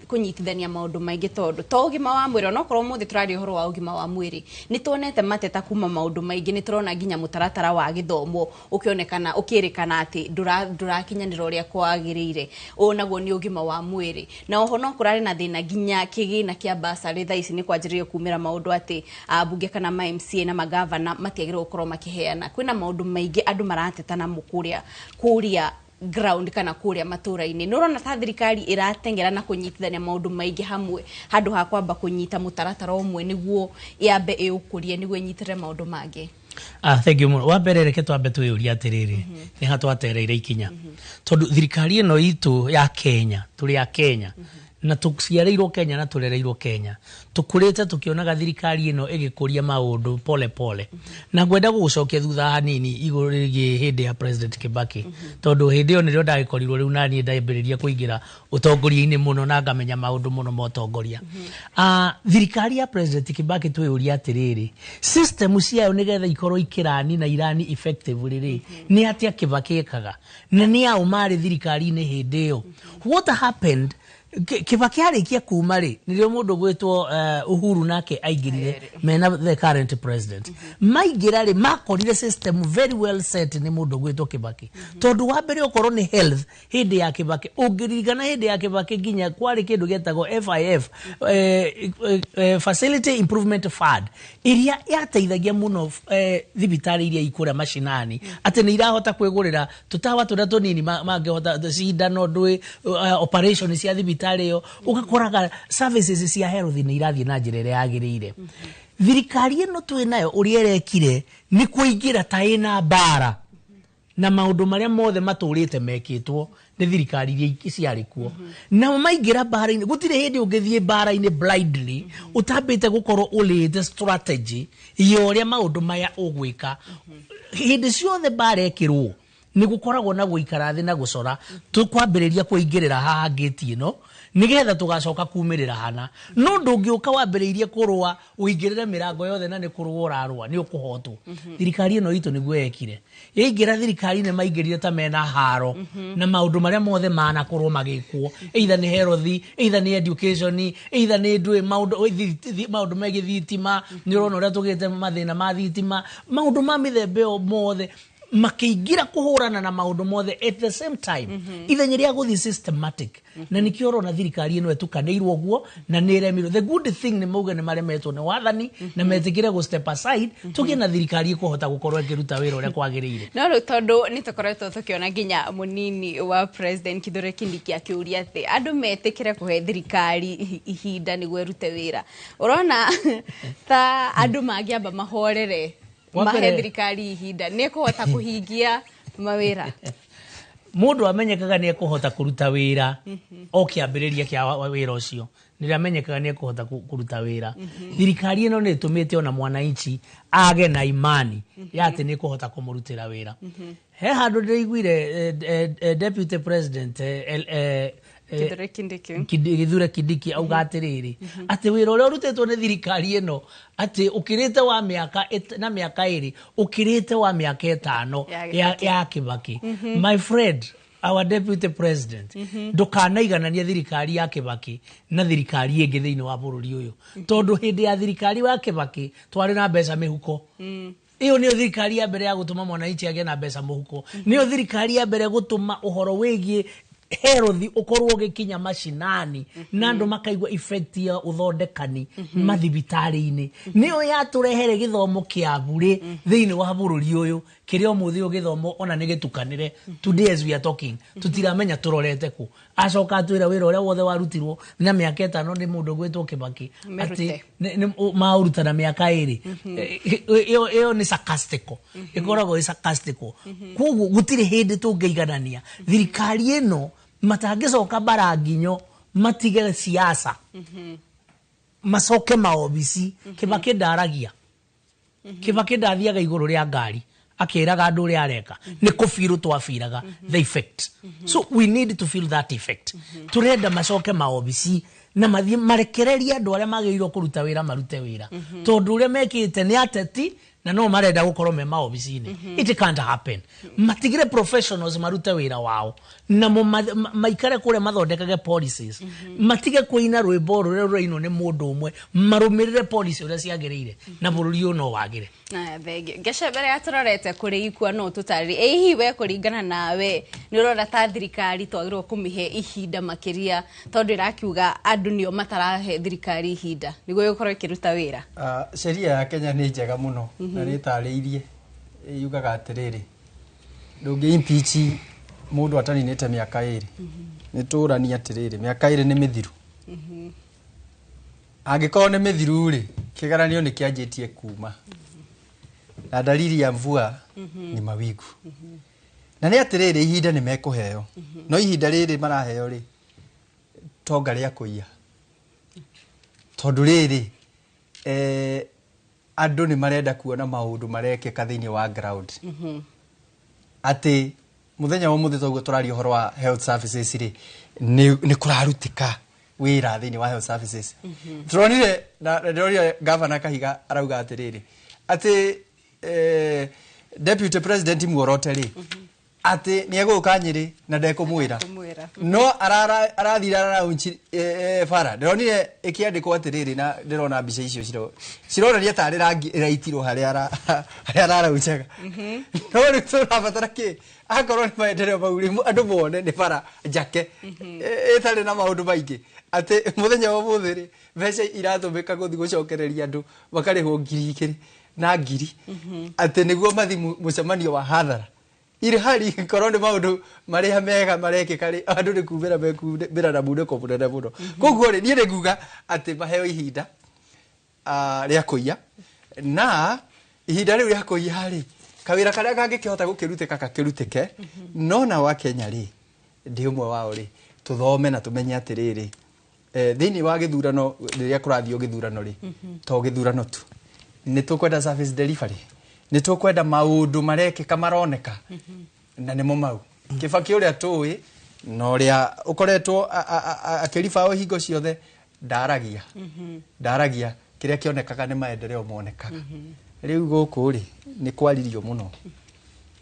kũnyitithania maũndũ maingĩ, tondũ to ũgima wa mwĩrĩ, onokorwo ũmũthĩ tũraria ũhoro wa ũgima wa mwĩrĩ, nĩ tuonete mateta kuma maũndũ maingĩ, nĩ tũrona nginya mũtaratara wa gĩthomo ũkĩonekana ũkĩrĩkana atĩ ndũrakinyanĩra ũrĩa kwagĩrĩire, ũũ naguo nĩ ũgima wa mwĩrĩ, na oho no kũrarĩ na thĩna nginya kĩgĩna kĩa basarĩ. Thaa ici nĩ kwanjĩrĩria kumĩra maũndũ atĩ ambunge kana ma MCA na magavana matiagĩrĩirwo gũkorwo makĩheana. Kwĩna maũndũ maingĩ andũ marateta namo kũrĩa ground kana kũrĩa matũra-inĩ. Nĩ ũrona ta thirikari ĩrateng'era na kũnyitithania maũndũ maingĩ hamwe handũ ha kwamba kũnyita mũtaratara ũmwe nĩguo yambe ĩũkũrie nĩguo ĩnyitĩrĩre maũndũ mangĩ? Ah, thank you mũno. Wa mbere, reke twambe twĩyũrie atĩrĩrĩ, nĩ ha twatereire ikinya? Tondũ thirikari ĩno itũ ya Kenya, tũrĩ a Kenya na tũciarĩirwo Kenya na tũrereirwo Kenya, tũkũrĩte tũkĩonaga thirikari ĩno ĩgĩkũria maũndũ pole pole, na ngwenda gũgũcokia thutha hanini igũrũ rĩgiĩ hĩndĩ ya President Kibaki, tondũ hĩndĩ ĩyo nĩrĩo ndagĩkorirwo rĩu naniĩ ndambĩrĩria kũingĩra ũtongoria-inĩ mũno na ngamenya maũndũ mũno ma ũtongoria. Thirikari ya President Kibaki, twĩyũria atĩrĩrĩ, system ciayo nĩgetha ikorwo ikĩrani na irani effectively rĩ, nĩ atĩa Kibaki ekaga na nĩ ao marĩ thirikari-inĩ hĩndĩ ĩyo? What happened? Kibaki arĩkia kuma rĩ, nĩrĩo mũndũ gwĩtwo Uhuru nake aingĩrire mena the current president. Maingĩra rĩ, makorire system very well set nĩ mũndũ gwĩtwo Kibaki, tondũ wa mbere okorwo nĩ health, hĩndĩ ya Kibaki, ũngĩririkana hĩndĩ ya Kibaki nginya kwarĩ kĩndũ gĩetagwo FIF, Facility Improvement Fund, ĩrĩa yateithagia mũno thibitarĩ iria ikũrĩa macinani atĩ nĩ irahota kwĩgũrĩra tũtawa tũrĩa tũnini mangĩhota cindano ndũĩ operation cia thibitarĩ ĩyo, ũgakoraga services cia health nĩ irathiĩ na njĩra ĩrĩa yagĩrĩire. Thirikari ĩno twĩ nayo, ũrĩa ĩrekire nĩ kũingĩra ta ĩna mbara na maũndũ marĩa mothe matũrĩte mekĩtwo nĩ thirikari iria ingĩ ciarĩ kuo. Nao maingĩra mbara-inĩ, gũtirĩ hĩndĩ ũngĩthiĩ mbara-inĩ blindly ũtambĩte gũkorwo ũrĩte strategy ya ũrĩa maũndũ maya ũgwĩka. Hĩndĩ ciothe mbara ĩkĩrwo nĩ gũkoragwo na gũikara thĩ na gũcora, tũkwambĩrĩria kũingĩrĩra haha ngĩti ĩno nĩgetha tũgacoka kumĩrĩra hana. No ndũngĩũka wambĩrĩirie kũrũa ũingĩrĩre mĩrango yothe na nĩ kũrũa ũrarũa, nĩ ũkũhotwo. Thirikari ĩno itũ nĩguo yekire. Yaingĩra thirikari-inĩ, maingĩrire ta mena haro na maũndũ marĩa mothe manakorwo magĩkwo, either nĩ health, either nĩ education, either nĩ ndũĩ maũndũ megiĩ thitima. Nĩ ũrona ũrĩa tũgĩte mathĩna ma thitima, maũndũ ma mĩthemba ĩyo mothe, makĩingĩra kũhũrana na maũndũ mothe at the same time ithenya rĩa gũthiĩ systematic. Na nĩkĩo ũrona thirikari ĩno ĩtukanĩirwo ũguo na nĩ ĩremirwo. The good thing nĩ mauge nĩ maremetwo nĩ wathani na metĩkĩre gũ step aside, tũgĩe na thirikari ĩkũhota gũkorwo ĩkĩruta wĩra ũrĩa kwagĩrĩire. No rĩu tondũ nĩ tũkoretwo tũkĩona nginya mũnini wa President Kithure Kindiki akĩũria atĩ andũ metĩkĩre kũhe thirikari ihinda nĩguo ĩrute wĩra, ũrona ta andũ mangĩamba mahorere Wa mahe thirikari ihinda, nĩ ĩkũhota kũhingia mawĩra? Mũndũ amenyekaga nĩ ekũhota kũruta wĩra o kĩambĩrĩria kĩa wĩra ũcio nĩrĩa amenyekaga nĩ ekũhota kũruta wĩra. Thirikari ĩno nĩ ĩtũmĩte ona mwananchi age na imani ya atĩ nĩ ĩkũhota kũmũrutĩra wĩra. He handũ ndĩraiguire deputy president Kithure Kindiki. Kithure Kindiki auga atĩrĩrĩ, atĩ wĩra ũrĩa ũrutĩtwo nĩ thirikari ĩno atĩ ũkĩrĩte wa mĩaka na mĩaka 2, ũkĩrĩte wa mĩaka 5 ya Kibaki. Ya Kibaki. My friend, our deputy president, ndũkanaiganania thirikari ya Kibaki na thirikari ĩngĩ thĩinĩ wa bũrũri ũyũ, tondũ hĩndĩ ya thirikari wa Kibaki twarĩ na mbeca mĩhuko. Ĩyo nĩyo thirikari ya mbere ya gũtũma mwananchi agĩe na mbeca mũhuko, nĩyo thirikari ya mbere gũtũma ũhoro wĩgiĩ health ũkorwo ũgĩkinya macinani na andũ makaigua effect ya ũthondekani mathibitarĩ-inĩ, nĩyo yatũrehere gĩthomo kĩa burĩ thĩinĩ wa bũrũri ũyũ kĩrĩa ũmũthĩ ũyũ gĩthomo ona nĩ gĩtukanĩre. Today as we are talking, tũtiramenya tũrorete kũ. Acoka atwĩra wĩra ũrĩa wothe warutirwo na mĩaka 5 nĩ mũndũ gwĩtwo Kibaki Merute. atĩ maũruta na mĩaka 2. Ĩyo nĩ sarcastical, ĩkoragwo ĩ sarcastical. Koguo gũtirĩ hĩndĩ tũngĩiganania thirikari ĩno. Matangĩcoka bara nginyo matige siasa, macoke maobici. Kibaki ndaragia, Kibaki ndathiaga igũrũ rĩa ngari akĩraga andũ ũrĩa areka, nĩ kũbirũ twabiraga the effect. So we need to feel that effect. Tũrenda macoke maobici. Na mathiĩ marekererie andũ arĩa magĩrĩirwo kũruta wĩra marute wĩra, tondũ ũrĩa mekĩte nĩ ateti na no marenda gũkorwo me maobici-inĩ. It can't happen. Matigire professionals marute wĩra wao namo maikare kũrĩa mathondekage policies, matige kũina rwĩmbo rũrĩa rũrainwo nĩ mũndũ ũmwe, marũmĩrĩre policy ũrĩa ciagĩrĩire na bũrũri ũyũ no wagĩre. Aya, thengio. Ngece mbere ya tũrorete kũrĩ Ikua, no tũtarĩrie ĩ hihi we kũringana nawe nĩ ũrona ta thirikari twagĩrĩirwo kũmĩhe ihinda makĩria, tondũ ĩrakiuga andũ nĩo matarahe thirikari ihinda nĩguo ĩgũkorwo ĩkĩruta wĩra? Sheria ya Kenya nĩ njega mũno na nĩ ĩtarĩirie, yugaga atĩrĩrĩ, ndũngĩ impeach mũndũ ataninĩte mĩaka 2. Nĩ tũranie atĩrĩrĩ, mĩaka 2 nĩ mĩthiru. Angĩkorwo nĩ mĩthiru rĩ, kĩgeranio nĩ kĩanjĩtie kuma na dalili ya mvua ni mawingu. Na nĩ atĩrĩrĩ, ihinda nĩ mekũheo, no ihinda rĩrĩ maraheo rĩ, tonga rĩa kũiya, tondũ rĩrĩ andũ nĩ marenda kuona maũndũ marekĩka thĩinĩ wa ground, atĩ mũthenya wa ũmũthĩ toguo tũraria ũhoro wa health services rĩ, nĩ kũrarutĩka wĩra thĩinĩ wa health services. Tũronire na ndĩronire Gavana Kahiga arauga atĩrĩrĩ, atĩ Deputy President muorote rĩ, atĩ nĩ egũka Nyĩrĩ na ndekũmwĩra, no arathire araraunchi bara. Ndĩronire ĩkĩandĩkwo atĩrĩrĩ, na ndĩrona mbica icio cironania tarĩ rangi ĩraitirwo harĩa araraunchaga. No rĩu tũrabatara kĩ? Akorwo nĩ maendeleo mau rĩ, andũ mone nĩ bara njake ĩtarĩ na maũndũ maingĩ, atĩ mũthenya wa ũmũthĩ rĩ, mbeca iratũmĩka gũthiĩ gũcokereria andũ makarĩhwo 2,000 na 1,000 atĩ nĩguo mathi mũcemanio wa hathara, iri hari korwo nĩ maũndũ marĩa mega marekĩka rĩ, andũ nĩ kumĩra mekumĩra na munĩko mũnene mũno. Koguo rĩ, niĩ nĩ nguga atĩ maheo ihinda rĩa kũiya, na ihinda rĩu rĩa kũiya rĩ, kawĩra karĩa kangĩkĩhota gũkĩrutĩka gakĩrutĩke. No nao Akenya rĩ, ndĩ ũmwe wao rĩ, tũthome na tũmenye atĩrĩrĩ, thĩinĩ wa gĩthurano, rĩrĩa kũrathiĩ gĩthurano rĩ, to gĩthurano tu, nĩ tũkwenda service delivery, nĩ tũkwenda maũndũ marekĩka maroneka, na nĩmo mau Kĩbaki ũrĩa tũĩ na ũrĩa ũkoretwo akĩribao hingo ciothe, ndaragia kĩrĩa kĩonekaga nĩ maendeleo monekaga. Rĩu gũkũ rĩ, nĩ kwaririo mũno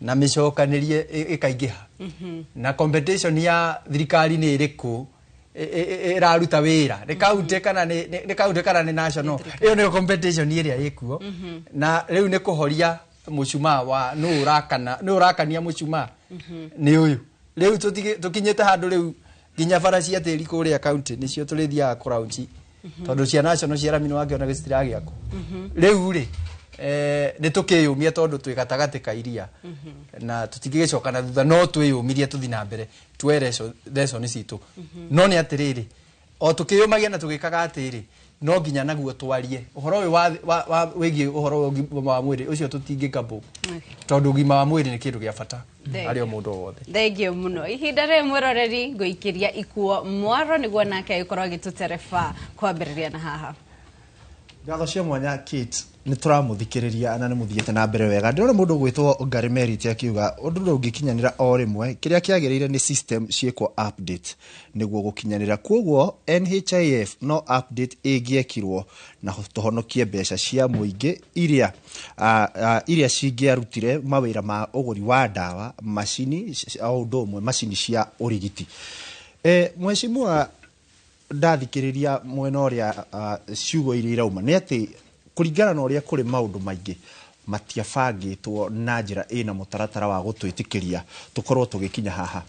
na mĩcokanĩrie ĩkaingĩha, na competition ya thirikari nĩ ĩrĩkũ ĩraruta wĩra, nĩ county kana nĩ county kana nĩ national, ĩyo nĩyo competition ĩrĩa ĩkuo. Na rĩu nĩ kũhoria mũcumaa wa nũ ũrakana, nũ ũrakania mũcumaa nĩ ũyũ. Rĩu tũkinyĩte handũ rĩu nginya bara cia tĩri kũrĩa county nĩcio tũrĩthiaga kũraunchi, tondũ cia national cia rami nĩwakĩona gĩcitiragĩakwo. Rĩu rĩ, nĩ tũkĩyũmia tondũ twĩ gatagatĩ ka iria na tũtingĩgĩcoka na thutha, no twĩyũmirie tũthiĩ na mbere tuoe lesson citũ. No nĩ atĩrĩrĩ, o tũkĩyũmagia na tũgĩkaga atĩrĩ, no nginya naguo twarie ũhoro ũyũ wĩgiĩ ũhoro wa ũgima wa mwĩrĩ ũcio, tũtingĩkambũ, tondũ ũgima wa mwĩrĩ nĩ kĩndũ gĩa bata harĩ o mũndũ o wothe. Thengio mũno. Ihinda rĩrĩ mwĩroreri ngũikĩria Ikuo mwaro nĩguo nake agĩkorwo agĩtũtereba kwambĩrĩria na haha. Ngatho cia mwanya Kate, nĩ tũramũthikĩrĩria na nĩ mũthiĩte na mbere wega. Ndĩrona mũndũ ũgwĩtwo Gary Merit akiuga ũndũ ndũngĩkinyanĩra o rĩmwe, kĩrĩa kĩagĩrĩire nĩ system ciĩkwo update nĩguo gũkinyanĩra. Koguo NHIF no update ĩngĩekirwo na tũhonokie mbeca cia mũingĩ iria cingĩarutire mawĩra ma ũgũri wa ndawa, macini, o ũndũ ũmwe macini cia ũrigiti. Mheshimiwa, ndathikĩrĩria mwena ũrĩa ciugo iria irauma nĩ atĩ kũringana na ũrĩa kũrĩ maũndũ maingĩ matiabangĩtwo na njĩra ĩna mũtaratara wa gũtwĩtĩkĩria tũkorwo tũgĩkinya haha.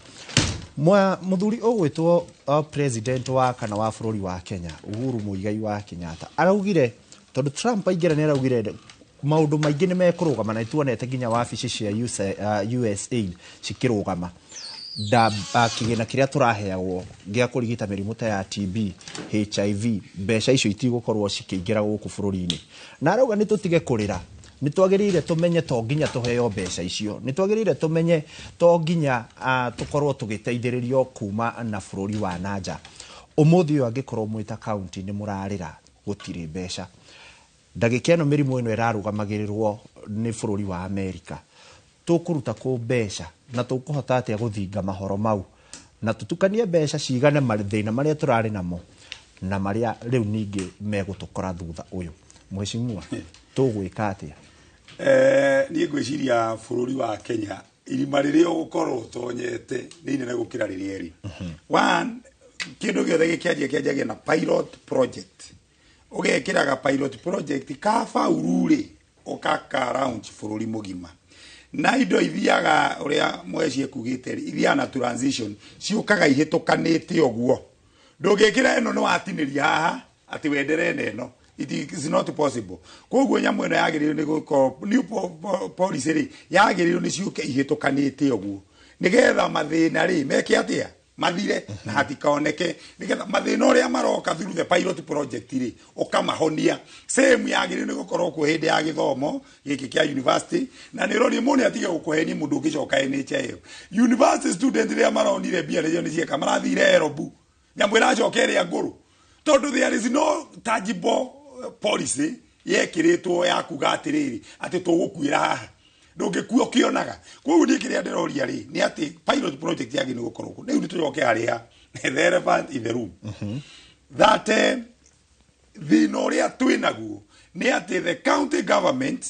Mũthuri ũgwĩtwo president wa kana wa bũrũri wa Kenya Uhuru Muigai wa Kenyatta araugire, tondũ Trump aingĩra nĩ araugire maũndũ maingĩ nĩ mekũrũgama, na nĩtuonete nginya wabici cia USAID cikĩrũgama, kĩgĩna kĩrĩa tũraheagwo gĩa kũrigita mĩrimũ ta ya TB, HIV, mbeca icio itigũkorwo cikĩingĩra gũkũ bũrũri-inĩ. Na arauga nĩ tũtige kũrĩra, nĩ twagĩrĩire tũmenye to nginya tũheo mbeca icio, nĩ twagĩrĩire tũmenye to nginya tũkorwo tũgĩteithĩrĩrio kuma na bũrũri wa nanja. Ũmũthĩ ũyũ angĩkorwo mwĩ ta county nĩ mũrarĩra gũtirĩ mbeca, ndagĩka ĩno mĩrimũ ĩno ĩrarũgamagĩrĩrwo nĩ bũrũri wa Amerika, tũkũruta kũ mbeca na tũkũhota atĩa gũthinga mahoro mau na tũtukanie mbeca cigane mathĩna marĩa tũrarĩ namo Na marĩa rĩu ningĩ megũtũkora thutha ũyũ, mheshimiwa, tũgwĩka atĩa? Niĩ ngwĩciria bũrũri wa Kenya irima rĩrĩa ũgũkorwo ũtonyete nĩ inene gũkĩra rĩrĩa ĩrĩ. One, kĩndũ gĩothe gĩkĩanjia kĩanjagia na pilot project. Ũgekĩraga pilot project kabauru rĩ, ũkaka launch bũrũri mũgima. Na indo ithiaga ũrĩa mweci ekugĩte rĩ, ithiaga na transition, ciũkaga ihĩtũkanĩte ũguo. Ndũngĩkĩra ĩno nĩ watinĩria haha atĩ wenderee na ĩno, it is not possible. Koguo nyamũ ĩno yagĩrĩirwo nĩ gũkorwo new policy rĩ, yagĩrĩirwo nĩ ciũke ihĩtũkanĩte ũguo, nĩgetha mathĩna rĩ meke atĩa, mathire na hatikaoneke, nĩgetha mathĩna ũrĩa maroka through the pilot project rĩ, ũkamahonia. Same yagĩrĩirwo nĩ gũkorwo kuo hĩndĩ ya gĩthomo gĩkĩ kĩa university. Na nĩ ũrorie mũndũ atige gũkũhenia, mũndũ ũngĩcoka NHIF, university student rĩrĩa maronire mbia nĩcio nĩ cieka marathire erobu nyamũ ĩracoka ĩrĩa ngũrũ, tondũ there is no tangible policy yekĩrĩtwo ya kuga atĩrĩrĩ, atĩ tũgũkuĩra haha, ndũngĩkua ũkĩonaga. Koguo niĩ kĩrĩa ndĩroria rĩ, nĩ atĩ pilot project yagĩrĩirwo nĩ gũkorwo kuo. Rĩu nĩ tũcoke harĩa the elephant in the room, that thĩna ũrĩa twĩ naguo nĩ atĩ the county government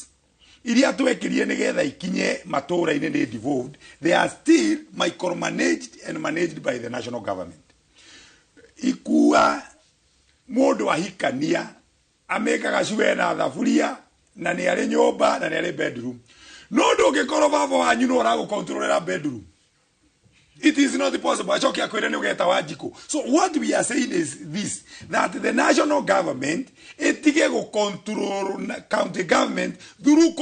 iria twekĩrie nĩgetha ikinye matũũra-inĩ nĩ devolved. They are still micromanaged and managed by the national government. Ikua mũndũ ahikania amĩkaga cuwe na thaburia na nĩ arĩ nyũmba na nĩ arĩ bedroom, no ndũngĩkorwo baba wanyu no ũragũkontrolera bedroom. It is not possible. Acoke akwĩre nĩ ũgeta Wanjikũ. So what we are saying is this, that the national government ĩtige gũcontrol county government through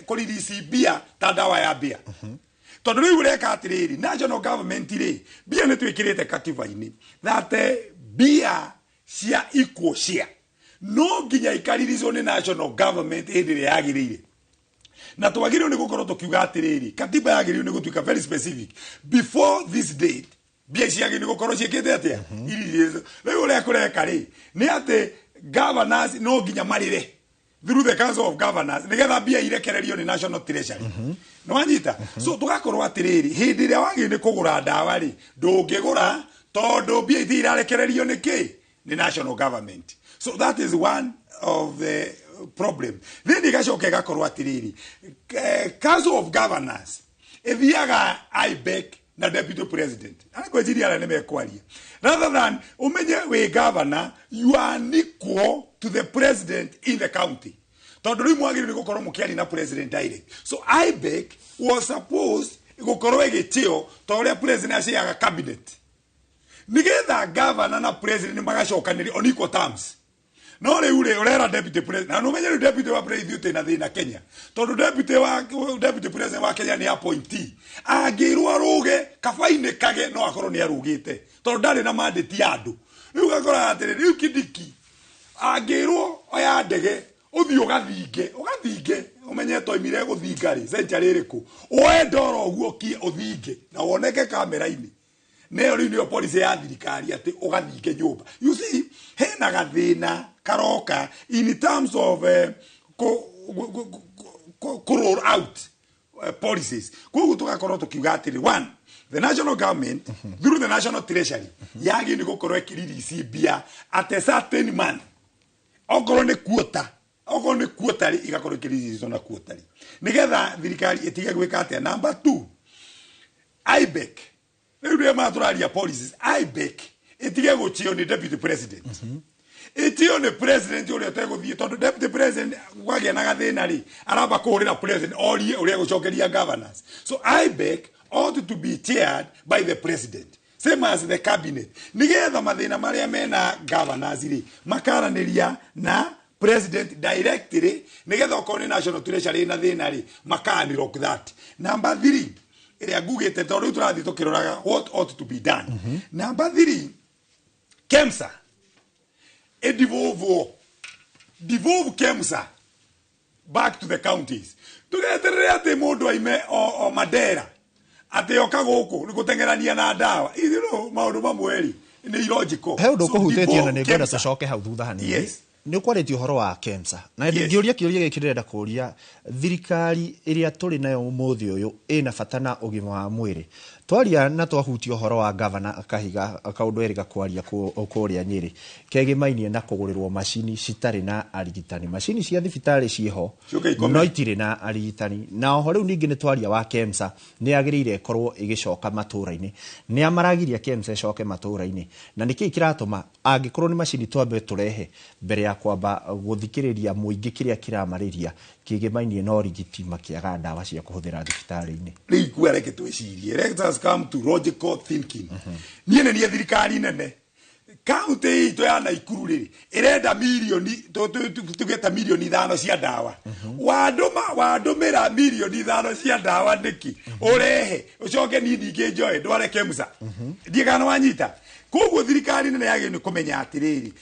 kũririsi mbia ta ndawa ya mbia, tondũ rĩu ũreka atĩrĩrĩ, national government rĩ, mbia nĩ twĩkĩrĩte katiba-inĩ that mbia cia equal share no nginya ikaririzwo nĩ national government hĩndĩ ĩrĩa yagĩrĩire. Na twagĩrĩirwo nĩ gũkorwo tũkiuga atĩrĩrĩ, katiba yagĩrĩirwo nĩ gũtuĩka very specific: before this date mbia ici ciagĩrĩirwo nĩ gũkorwo ciĩkĩte atĩa, irirĩtwo. Rĩu ũrĩa kũreka rĩ, nĩ atĩ governors no nginya marĩre through the Council of Governors nĩgetha mbia irekererio nĩ national treasury. Nĩ wanyita? So tũgakorwo atĩrĩrĩ, hĩndĩ ĩrĩa wagĩrĩirwo nĩ kũgũra ndawa rĩ, ndũngĩgũra tondũ mbia ithi irarekererio nĩ kĩ, nĩ national government. So that is one of the problem. Then igacoka ĩgakorwo atĩrĩrĩ, Council of Governors ĩthiaga IBEC na deputy president arĩkwĩciria arĩa nĩ mekwaria, rather than ũmenye wĩ governor, you are equal to the president in the county, tondũ rĩu mwagĩrĩirwo nĩ gũkorwo mũkĩaria na president direct. So IBEC was supposed gũkorwo ĩgĩtĩo ta ũrĩa president aceaga cabinet, nigetha governor na president magacokanĩria on equal terms. No rĩu rĩ, ũrera deputy president, na nũmenye rĩu deputy wa president, ithuĩ twĩna thĩna Kenya, tondũ deputy president wa Kenya nĩ appointee. Angĩrwo arũge kabainĩ kage, no akorwo nĩ arũgĩte, tondũ ndarĩ na mandate ya andũ. Rĩu ũgakora atĩrĩ, rĩu Kindiki angĩrwo oya ndege ũthiĩ ũgathinge, ũmenye toimire gũthinga rĩ, century ĩrĩkũ, woe ndoro ũguo kie ũthinge na woneke kamera-inĩ, neyo rĩu nĩyo policy ya thirikari atĩ ũgathinge nyũmba. You see, hena gathĩna karoka in terms of ku roll out policies. Koguo tũgakorwo tũkiuga atĩrĩ, one, the national government through the national treasury yagĩrĩirwo nĩ gũkorwo ĩkĩririci mbia at a certain month, okorwo nĩ quarter, okorwo nĩ quarterly, igakorwo ĩkĩriricwo na quarterly, nĩgetha thirikari ĩtige gwĩka atĩa. Number two, IBEC, rĩu rĩrĩa matũraria policies, IBEC ĩtige gũchio nĩ deputy president, ĩtio nĩ president ũrĩa ũtegũthiĩ, tondũ deputy president kwagĩa na gathĩna rĩ, aramba kũhũrĩra president orie ũrĩa gũcokeria governors. So IBEC ought to be chaired by the president, same as the cabinet, nĩgetha mathĩna marĩa mena governors rĩ, makaranĩria na president directly, nĩgetha okorwo nĩ national treasury na thĩna rĩ, maka unlock that. Number 3 ĩrĩa ngugĩte, tondũ rĩu tũrathiĩ tũkĩroraga what ought to be done, number 3, KEMSA ĩdevolve, devolve KEMSA back to the counties. Tũgeterere atĩ mũndũ aime o Mandera atĩ oka gũkũ nĩ gũteng'erania na ndawa. You know, maũndũ mamwe rĩ, nĩ illogical. He ũndũ So, ũkũhutĩtie na devolve nĩ ngwenda KEMSA. Tũcoke hau thutha hanini. Yes. Nĩ ũkwarĩtie ũhoro wa KEMSA na ngĩũria kĩũria gĩkĩ ndĩrenda kũũria thirikari ĩrĩa tũrĩ nayo ũmũthĩ ũyũ ĩna bata na ũgima wa mwĩrĩ. Twaria na twahutia ũhoro wa gavana Kahiga kaũndũ erĩga kwaria kũrĩa Nyĩrĩ kegĩmainie na kũgũrĩrwo macini citarĩ na arigitani. Macini cia thibitarĩ ciĩho no itirĩ na arigitani. Na oho rĩu ningĩ nĩ twaria wa KEMSA nĩ yagĩrĩire ĩkorwo ĩgĩcoka matũũra-inĩ. Nĩ amaragiria KEMSA ĩcoke matũũra-inĩ na nĩkĩĩ kĩratũma angĩkorwo nĩ macini twambe tũrehe mbere ya kwamba gũthikĩrĩria mũingĩ kĩrĩa kĩramarĩria kĩgĩmainie na ũrigiti makĩaga ndawa cia kũhũthĩra thibitarĩ-inĩ. Rĩu kuga reke twĩcirie, let us come to logical thinking. Niĩ nĩ niĩ thirikari nene kaunti itũ ya Naikuru rĩ ĩrenda mirioni tugeta mirioni 5 cia ndawa. Wandũmĩra mirioni 5 cia ndawa nĩkĩ ũrehe ũcoke niĩ ningĩ njoe ndware KEMSA. Ndiĩ kana wanyita. Koguo thirikari nene yagĩrĩirwo nĩ kũmenya atĩrĩrĩ,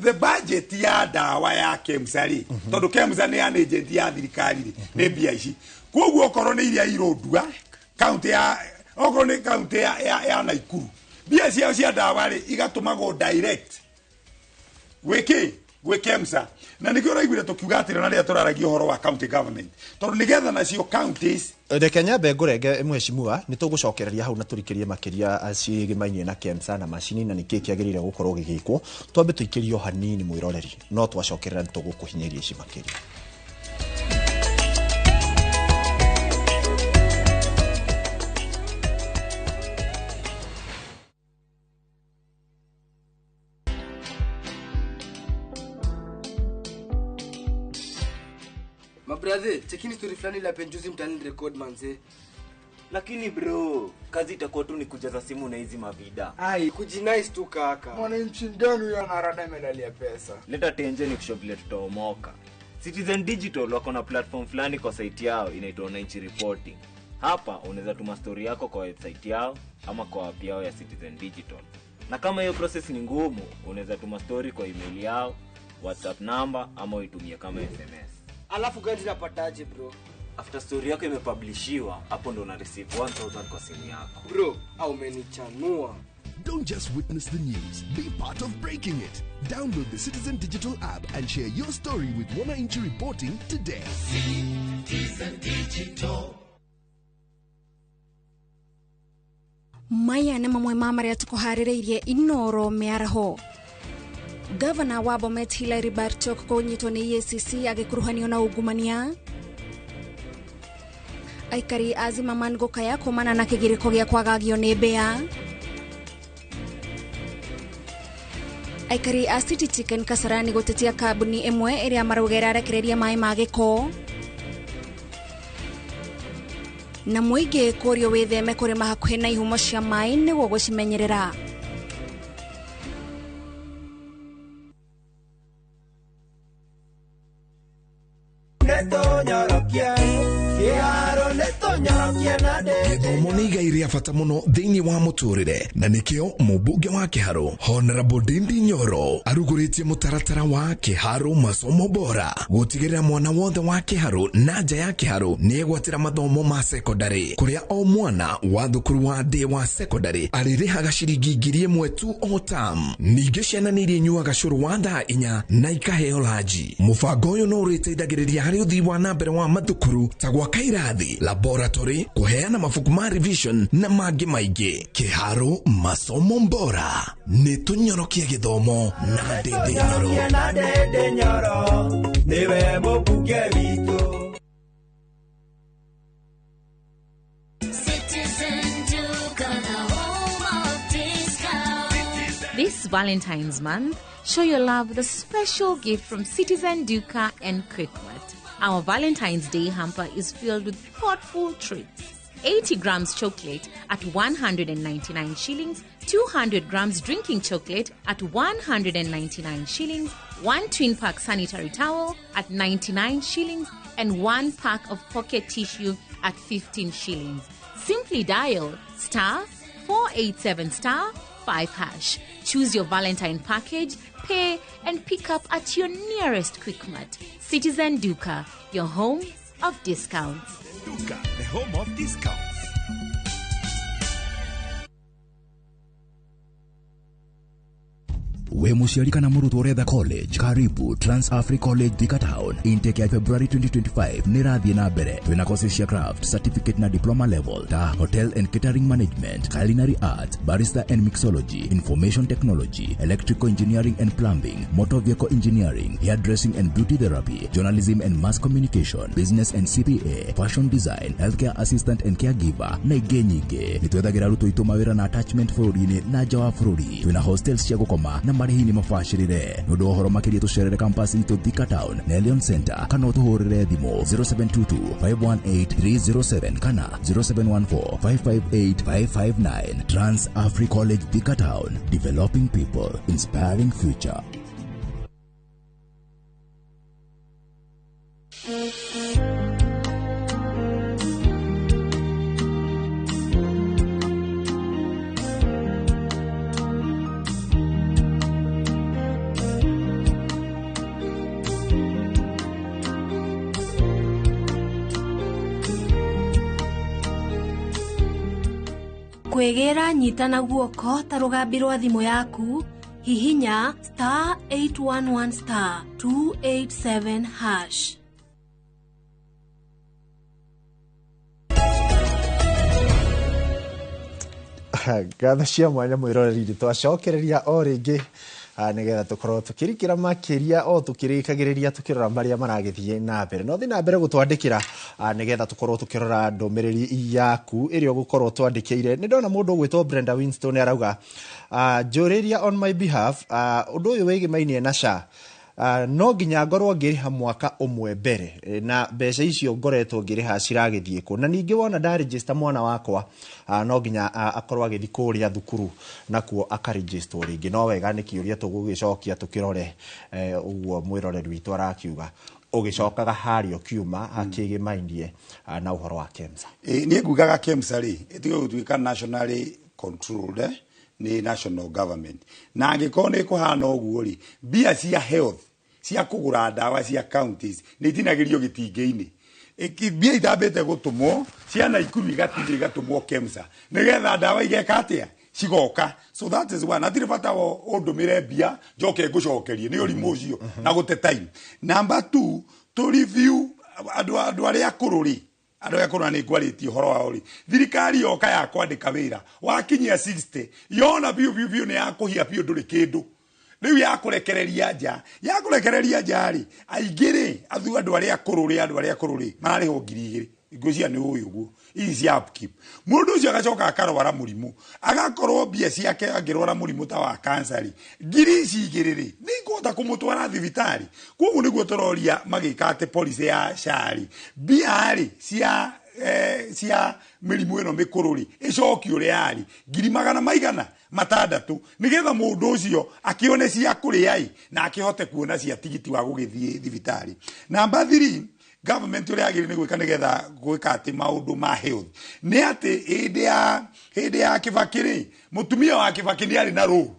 the budget ya ndawa ya KEMSA rĩ, tondũ KEMSA nĩ an agent ya thirikari rĩ, nĩ mbia ici. Koguo okorwo nĩ iria irũndua kaunti ya okorwo nĩ kaunti ya Naikuru, mbia ciao cia ndawa rĩ igatũmagwo direct gwĩkĩ gwĩ KEMSA. Na nĩkĩo ũraiguire tũkiuga atĩrĩ na rĩrĩa tũraragia ũhoro wa county government, tondũ nĩgetha nacio counties. Reke nyambe ngũrenge mheshimiwa, nĩ tũgũcokereria hau na tũrikĩrie makĩria ciĩgĩmainie na KEMSA na macini na nĩkĩĩ kĩagĩrĩire gũkorwo gĩgĩkwo. Twambe tũikĩrio hanini mwĩroreri, no twacokerera nĩ tũgũkũhinyĩria ici makĩria. Mabrother, chekini story fulani la penjuzi mtani record manze. Lakini bro, kazi itakuwa tu ni kujaza simu na hizi mavida. Ai, kujinice tu kaka. Mwananchi gani huyo anarada medali ya pesa? Leta tenje ni kusho vile tutaomoka. Citizen Digital wako na platform fulani kwa site yao inaitwa Wananchi Reporting. Hapa unaweza tuma story yako kwa website yao ama kwa app yao ya Citizen Digital. Na kama hiyo process ni ngumu, unaweza tuma story kwa email yao, WhatsApp number ama uitumie kama SMS. Alafu gani napataje bro? After story yako imepublishiwa, hapo ndo una receive 1000 kwa simu yako. Bro, au umenichanua. Don't just witness the news, be part of breaking it. Download the Citizen Digital app and share your story with Wananchi Reporting today. Citizen Digital. Maya nĩ mamwe ma marĩa tũkũharĩrĩirie Inoro mĩaraho. Gavana wa Bomet Hilary Barchok kũnyitwo nĩ EACC agĩkuruhanio na ungumania. Aikari a Zimmerman gũkaya kumana na kĩgirĩko gĩa kwagagio nĩ mbĩa. Aikari a City Chicken Kasarani gũtetia kambuni ĩmwe ĩrĩa marauga ĩrarekereria maĩ ma gĩko. Na mũingĩ kũrio wĩtheme kũrĩma hakuhĩ na ihumo cia maĩ nĩguo gũcimenyerera. Gĩthomo nĩ igai rĩa bata mũno thĩinĩ wa mũtũrĩre na nĩkĩo mũmbunge wa Kĩharũ Honorable Ndindi Nyoro arugũrĩtie mũtaratara wa Kĩharũ masomo bora gũtigĩrĩra mwana wothe wa Kĩharũ na nja ya Kĩharũ nĩegwatĩra mathomo ma secondary kũrĩa o mwana wa thukuru wa ndĩ wa secondary arĩrĩhaga ciringi 1000 tu o term. Ningĩ ciana nĩ irĩnyuaga cũrũ wa thaa 4 na ikaheo ranji. Mũbango ũyũ no ũrĩteithagĩrĩria harĩ ũthii wa na mbere wa mathukuru ta gwaka irathi, laboratory, kuheana mabuku ma revision na mangĩ maingĩ. Kĩharũ masomo bora nĩ tũnyorokie gĩthomo na Ndindi Nyoro. Niwe mũmbunge witũ. This Valentine's month, show your love with a special gift from Citizen Duka and Quickmart. Our Valentine's Day hamper is filled with thoughtful treats. 80 grams chocolate at 199 shillings, 200 grams drinking chocolate at 199 shillings, 1 twin pack sanitary towel at 99 shillings, and 1 pack of pocket tissue at 15 shillings. Simply dial *487 *5#. Choose your Valentine package, pay, and pick up at your nearest Quickmart. Citizen Duka, your home of discounts. Duka, the home of discounts. We mũciari kana mũrutwo ũretha college, karibu Trans Africa College Thika Town. Intake ya February 2025 nĩ ĩrathiĩ na mbere. Twĩna courses cia craft, certificate na diploma level ta hotel and catering management, culinary arts, barista and mixology, information technology, electrical engineering and plumbing, motor vehicle engineering, hairdressing and beauty therapy, journalism and mass communication, business and CPA, fashion design, healthcare assistant and caregiver na ingĩ nyingĩ. Nĩ twethagĩra arutwo aitũ mawĩra na attachment bũrũri-inĩ na nja wa bũrũri. Twĩna hostels cia gũkoma na marĩhi nĩ mabacĩrĩre. Nĩ ũndũ wa ũhoro makĩria tũcerere campus itũ Thika Town, Nelion Center, kana ũtũhũrĩre thimũ 0722 518 307 kana 0714 558 559. Trans Africa College Thika Town, developing people, inspiring future. Kwĩgĩra nyita na guoko ta rũgambi rwa thimũ yaku, hihinya star 811 star 287 hash. Ngatho cia mwanya mwĩroreri twacokereria o rĩngĩ nĩgetha tũkorwo tũkĩrikĩra makĩria o tũkĩrĩkagĩrĩria tũkĩrora marĩa maragĩthiĩ na mbere. No thiĩ na mbere gũtwandĩkĩra nĩgetha tũkorwo tũkĩrora ndũmĩrĩri yaku ĩrĩa ũgũkorwo twandĩkĩire. Nĩ ndona mũndũ ũgwĩtwo Brenda Winston arauga, njũrĩria on my behalf, ũndũ ũyũ wĩgĩmainie na SHA. No nginya ngorwo ngĩrĩha mwaka ũmwe mbere na mbeca icio ngoretwo ngĩrĩha ciragĩthiĩ kũ, na ningĩ wona ndaregister mwana wakwa no nginya akorwo agĩthiĩ kũrĩa thukuru nakuo akaregistwo rĩngĩ. No wega nĩ kĩũria tũgũgĩcokia tũkĩrore ũguo mwĩroreri witũ arakiuga ũgĩcokaga harĩa ũkiuma akĩgĩmainie na ũhoro wa KEMSA. Niĩ ngugaga KEMSA rĩ ĩtige gũtuĩka nationally controlled nĩ national government, na angĩkorwo nĩ kũhana ũguo rĩ, mbia cia health cia kũgũra ndawa cia counties nĩ itinagĩrio gĩtingĩ-inĩ. Mbia itambĩte gũtũmwo cia Naikuru igatinio igatũmwo KEMSA nĩgetha ndawa igeka atĩa cigoka. So that is one. Hatirĩ bata wa ũndũmĩre mbia njoke ngũcokerie, nĩ ũrimũ ũcio na gũte time. Number two, to review andũ arĩa akũrũ rĩ, andũ arĩa akũrũ na nĩ ngwarĩtie ũhoro wao rĩ, thirikari yoka ya kwandĩka wĩra wakinyia 60 yona biũ biũ biũ nĩ yakũhia biũ ndũrĩ kĩndũ rĩu yakũrekereria nja, yakũrekereria nja rĩ, aingĩ rĩ, andũ arĩa akũrũ rĩ, andũ arĩa akũrũ rĩ mararĩhwo 2,000 ngwĩciria nĩ ũĩ ũguo, ici cia upkeep. Mũndũ ũcio agacoka akarwara mũrimũ, agakorwo mbia ciake angĩrwara mũrimũ ta wa cancer rĩ, 2,000 rĩ nĩ ikũhota kũmũtwara thibitarĩ. Koguo nĩguo tũroria magĩka atĩ policy ya SHA rĩ, mbia rĩ cia cia mĩrimũ ĩno mĩkũrũ rĩ ĩcokio ũrĩa yarĩ 600,000 nĩgetha mũndũ ũcio akĩone cia kũrĩa ĩ na akĩhote kuona cia tigiti wa gũgĩthiĩ thibitarĩ. Number 3, government ũrĩa yagĩrĩire nĩ gwĩka nĩgetha gwĩka atĩ maũndũ ma health nĩ atĩ hĩndĩ ya Kibaki rĩ, mũtumia wa Kibaki nĩ arĩ na role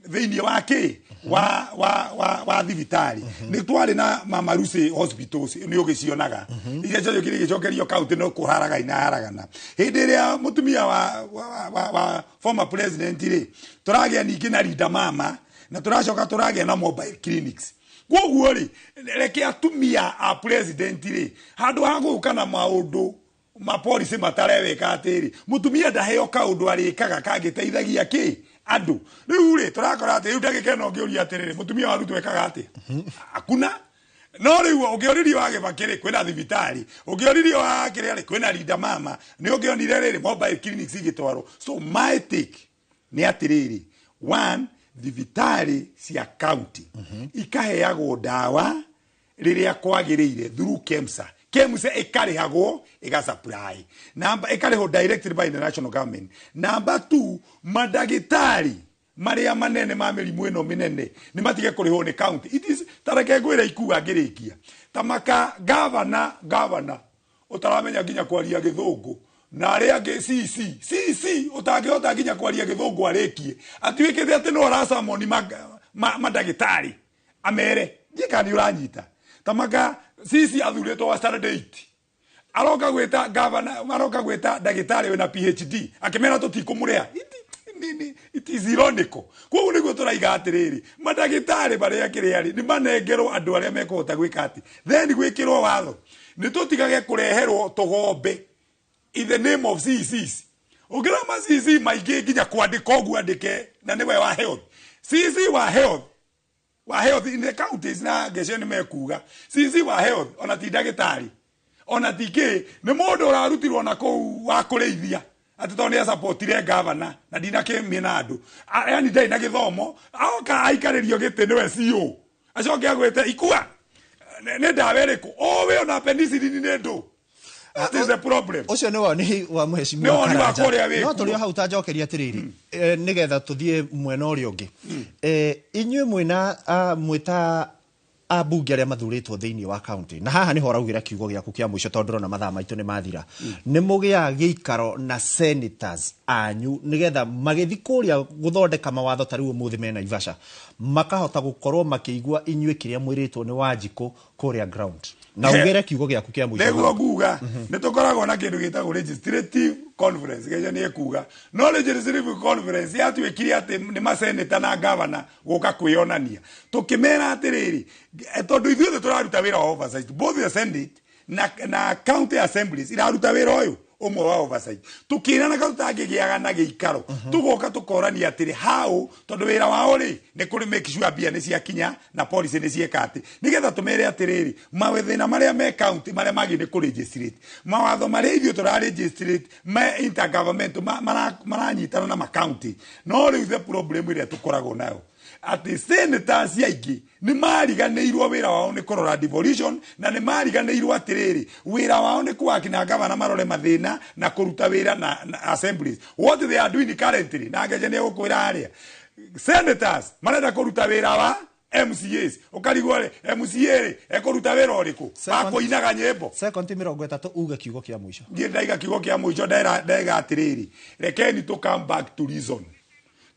thĩinĩ wa kĩ wa thibitarĩ. Nĩ twarĩ na Mama Lucy hospitals nĩ ũgĩcionaga iria ciacokire igĩcokerio county no kũharaga inaharagana. Hĩndĩ ĩrĩa mũtumia wa former president rĩ, tũragĩa ningĩ na Linda Mama na tũracoka tũragĩa na mobile clinics. Koguo rĩ, reke atumia a president rĩ, handũ ha gũka na maũndũ ma policy matareweka atĩrĩ, mũtumia ndaheo kaũndũ arĩkaga kangĩteithagia kĩ andũ. Rĩu rĩ, tũrakora atĩ rĩu ndagĩka ĩno ũngĩũria atĩrĩrĩ, mũtumia wa Ruto ekaga atĩa? Hakuna. No rĩu ũngĩoririo wa Kibaki rĩ, kwĩna thibitarĩ, ũngĩoririo wa kĩrĩa rĩ, kwĩna Linda Mama, nĩ ũngĩonire rĩrĩ mobile clinics igĩtwarwo. So my take nĩ atĩrĩrĩ, one, thibitarĩ cia county ikaheagwo ndawa rĩrĩa kwagĩrĩire through KEMSA. KEMSA ĩkarĩhagwo ĩgasupply, namba ĩkarĩhwo directly by the national government. Number 2, mandagĩtarĩ marĩa manene ma mĩrimũ ĩno mĩnene nĩ matige kũrĩhwo nĩ county. It is tareke ngwĩre ikuga ngĩrĩkia tamaka governor ũtaramenya nginya kwaria gĩthũngũ na arĩa angĩ CC ũtangĩhota nginya kwaria gĩthũngũ arĩkie atuĩkĩte atĩ no aracamoni mandagĩtarĩ amere ndiĩ kana nĩ ũranyita. Tamaka CC athurĩtwo wa standard 8 aroka gwĩta governor, aroka gwĩta ndagĩtarĩ wĩna PhD akĩmera tũtikũmũrĩha. It is ironical. Koguo nĩguo tũraiga atĩrĩrĩ, mandagĩtarĩ marĩa kĩrĩa rĩ, nĩ manengerwo andũ arĩa mekũhota gwĩka atĩ, then gwĩkĩrwo watho nĩ tũtigage kũreherwo tũgombe in the name of CECs. Ũngĩrora ma CEC maingĩ nginya kwandĩka ũguo andĩke na nĩwe wa health, CEC wa health in the counties, na ngecio nĩ mekuga CEC wa health ona ti ndagĩtarĩ ona ti kĩ, nĩ mũndũ ũrarutirwo na kũu wa kũrĩithia atĩ tondũ nĩ acapotire gavana na ndinakĩmie na andũ. Yani ndarĩ na gĩthomo, aoka aikarĩrio gĩtĩ nĩwe CEO, acoke agwĩte ikua nĩ ndawa ĩrĩkũ ũĩ ona penicillin nĩ ndũ. That is the problem. Ũcio nĩ woni wa Nĩ mheshimiwa woni wa Karanja. kũrĩa wĩ No kuo. tũrĩ o hau, ta njokeria atĩrĩrĩ, nĩgetha tũthiĩ mwena ũrĩa ũngĩ. Inyuĩ mwĩna mwĩta ambunge arĩa mathurĩtwo thĩinĩ wa county, na haha nĩho ũraugĩra kiugo gĩaku kĩa mũico, tondũ ndĩrona mathaa maitũ nĩ mathira, nĩ mũgĩaga gĩikaro na senators anyu nĩgetha magĩthiĩ kũrĩa gũthondeka mawatho, ta rĩu ũmũthĩ me Naivasha, makahota gũkorwo makĩigua inyuĩ kĩrĩa mwĩrĩtwo nĩ Wanjikũ kũrĩa ground, na ugĩre kiugo gĩaku kĩa mũico Nĩguo hau. nguga nĩ tũkoragwo na kĩndũ gĩtagwo legislative conference, gĩcio nĩ ekuga, no legislative conference yatuĩkire atĩ nĩ maseneta na gavana gũka kwĩyonania, tũkĩmera atĩrĩrĩ, tondũ ithuothe tũraruta wĩra wa oversight, both the senate na county assemblies iraruta wĩra ũyũ ũmwe wa oversight, tukĩrana ka tũtangĩgĩaga na gĩikaro, tũgoka tũkorania atĩrĩ how, tondũ wĩra wao rĩ nĩ kũrĩ make sure mbia nĩ ciakinya na policy nĩ cieka atĩ, nĩgetha tũmere atĩrĩrĩ, mathĩna marĩa me county marĩa magĩ nĩ kũ legislate mawatho marĩa ithuĩ tũra legislate me intergovernmental maranyitana na ma county. No rĩu the problem ĩrĩa tũkoragwo nayo atĩ senators aingĩ nĩ mariganĩirwo wĩra wao nĩ kũrora devolution, na nĩ mariganĩirwo atĩrĩrĩ, wĩra wao nĩ kwaki na gavana marore mathĩna na kũruta wĩra na assemblies. What they are doing currently, na ngeje nĩ egũkwĩra harĩa senators marenda kũruta wĩra wa MCAs, ũkarigwo rĩ, MCA rĩ ekũruta wĩra ũrĩkũ wa kũinaga nyĩmbo? Sekondi 30 uge kiugo kĩa mũico. Niĩ ndaiga kiugo kĩa mũico, ndaiga atĩrĩrĩ, rekeni to come back to reason,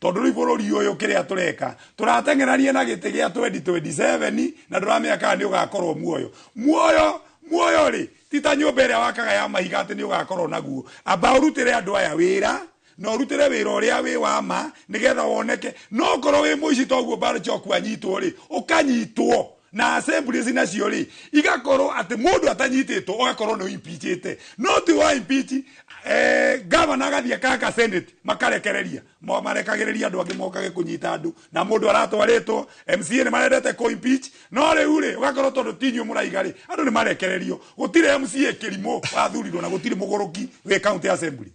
tondũ rĩu bũrũri ũyũ kĩrĩa tũreka tũrateng'erania na gĩtĩ gĩa 2027 na ndũramenya kana nĩ ũgakorwo muoyo. Muoyo rĩ ti ta nyũmba ĩrĩa wakaga ya mahiga atĩ nĩ ũgakorwo naguo. Amba ũrutĩre andũ aya wĩra na ũrutĩre wĩra ũrĩa wĩ wa ma nĩgetha woneke, no korwo wĩ mũici toguo Barchok anyitwo rĩ, ũkanyitwo na assemblies nacio rĩ igakorwo atĩ mũndũ atanyitĩtwo ũgakorwo nĩ impeachĩte, no ti wa impeach, gavana agathiĩ akaka senate makarekereria, marekagĩrĩria andũ angĩ mokage kũnyita andũ na mũndũ aratwarĩtwo. MCA nĩ marendete kũ impeach, no rĩu rĩ ũgakorwo tondũ ti inyuĩ mũraiga rĩ, andũ nĩ marekererio. Gũtirĩ MCA kĩrimũ wathurirwo na gũtirĩ mũgũrũki wĩ county assembly.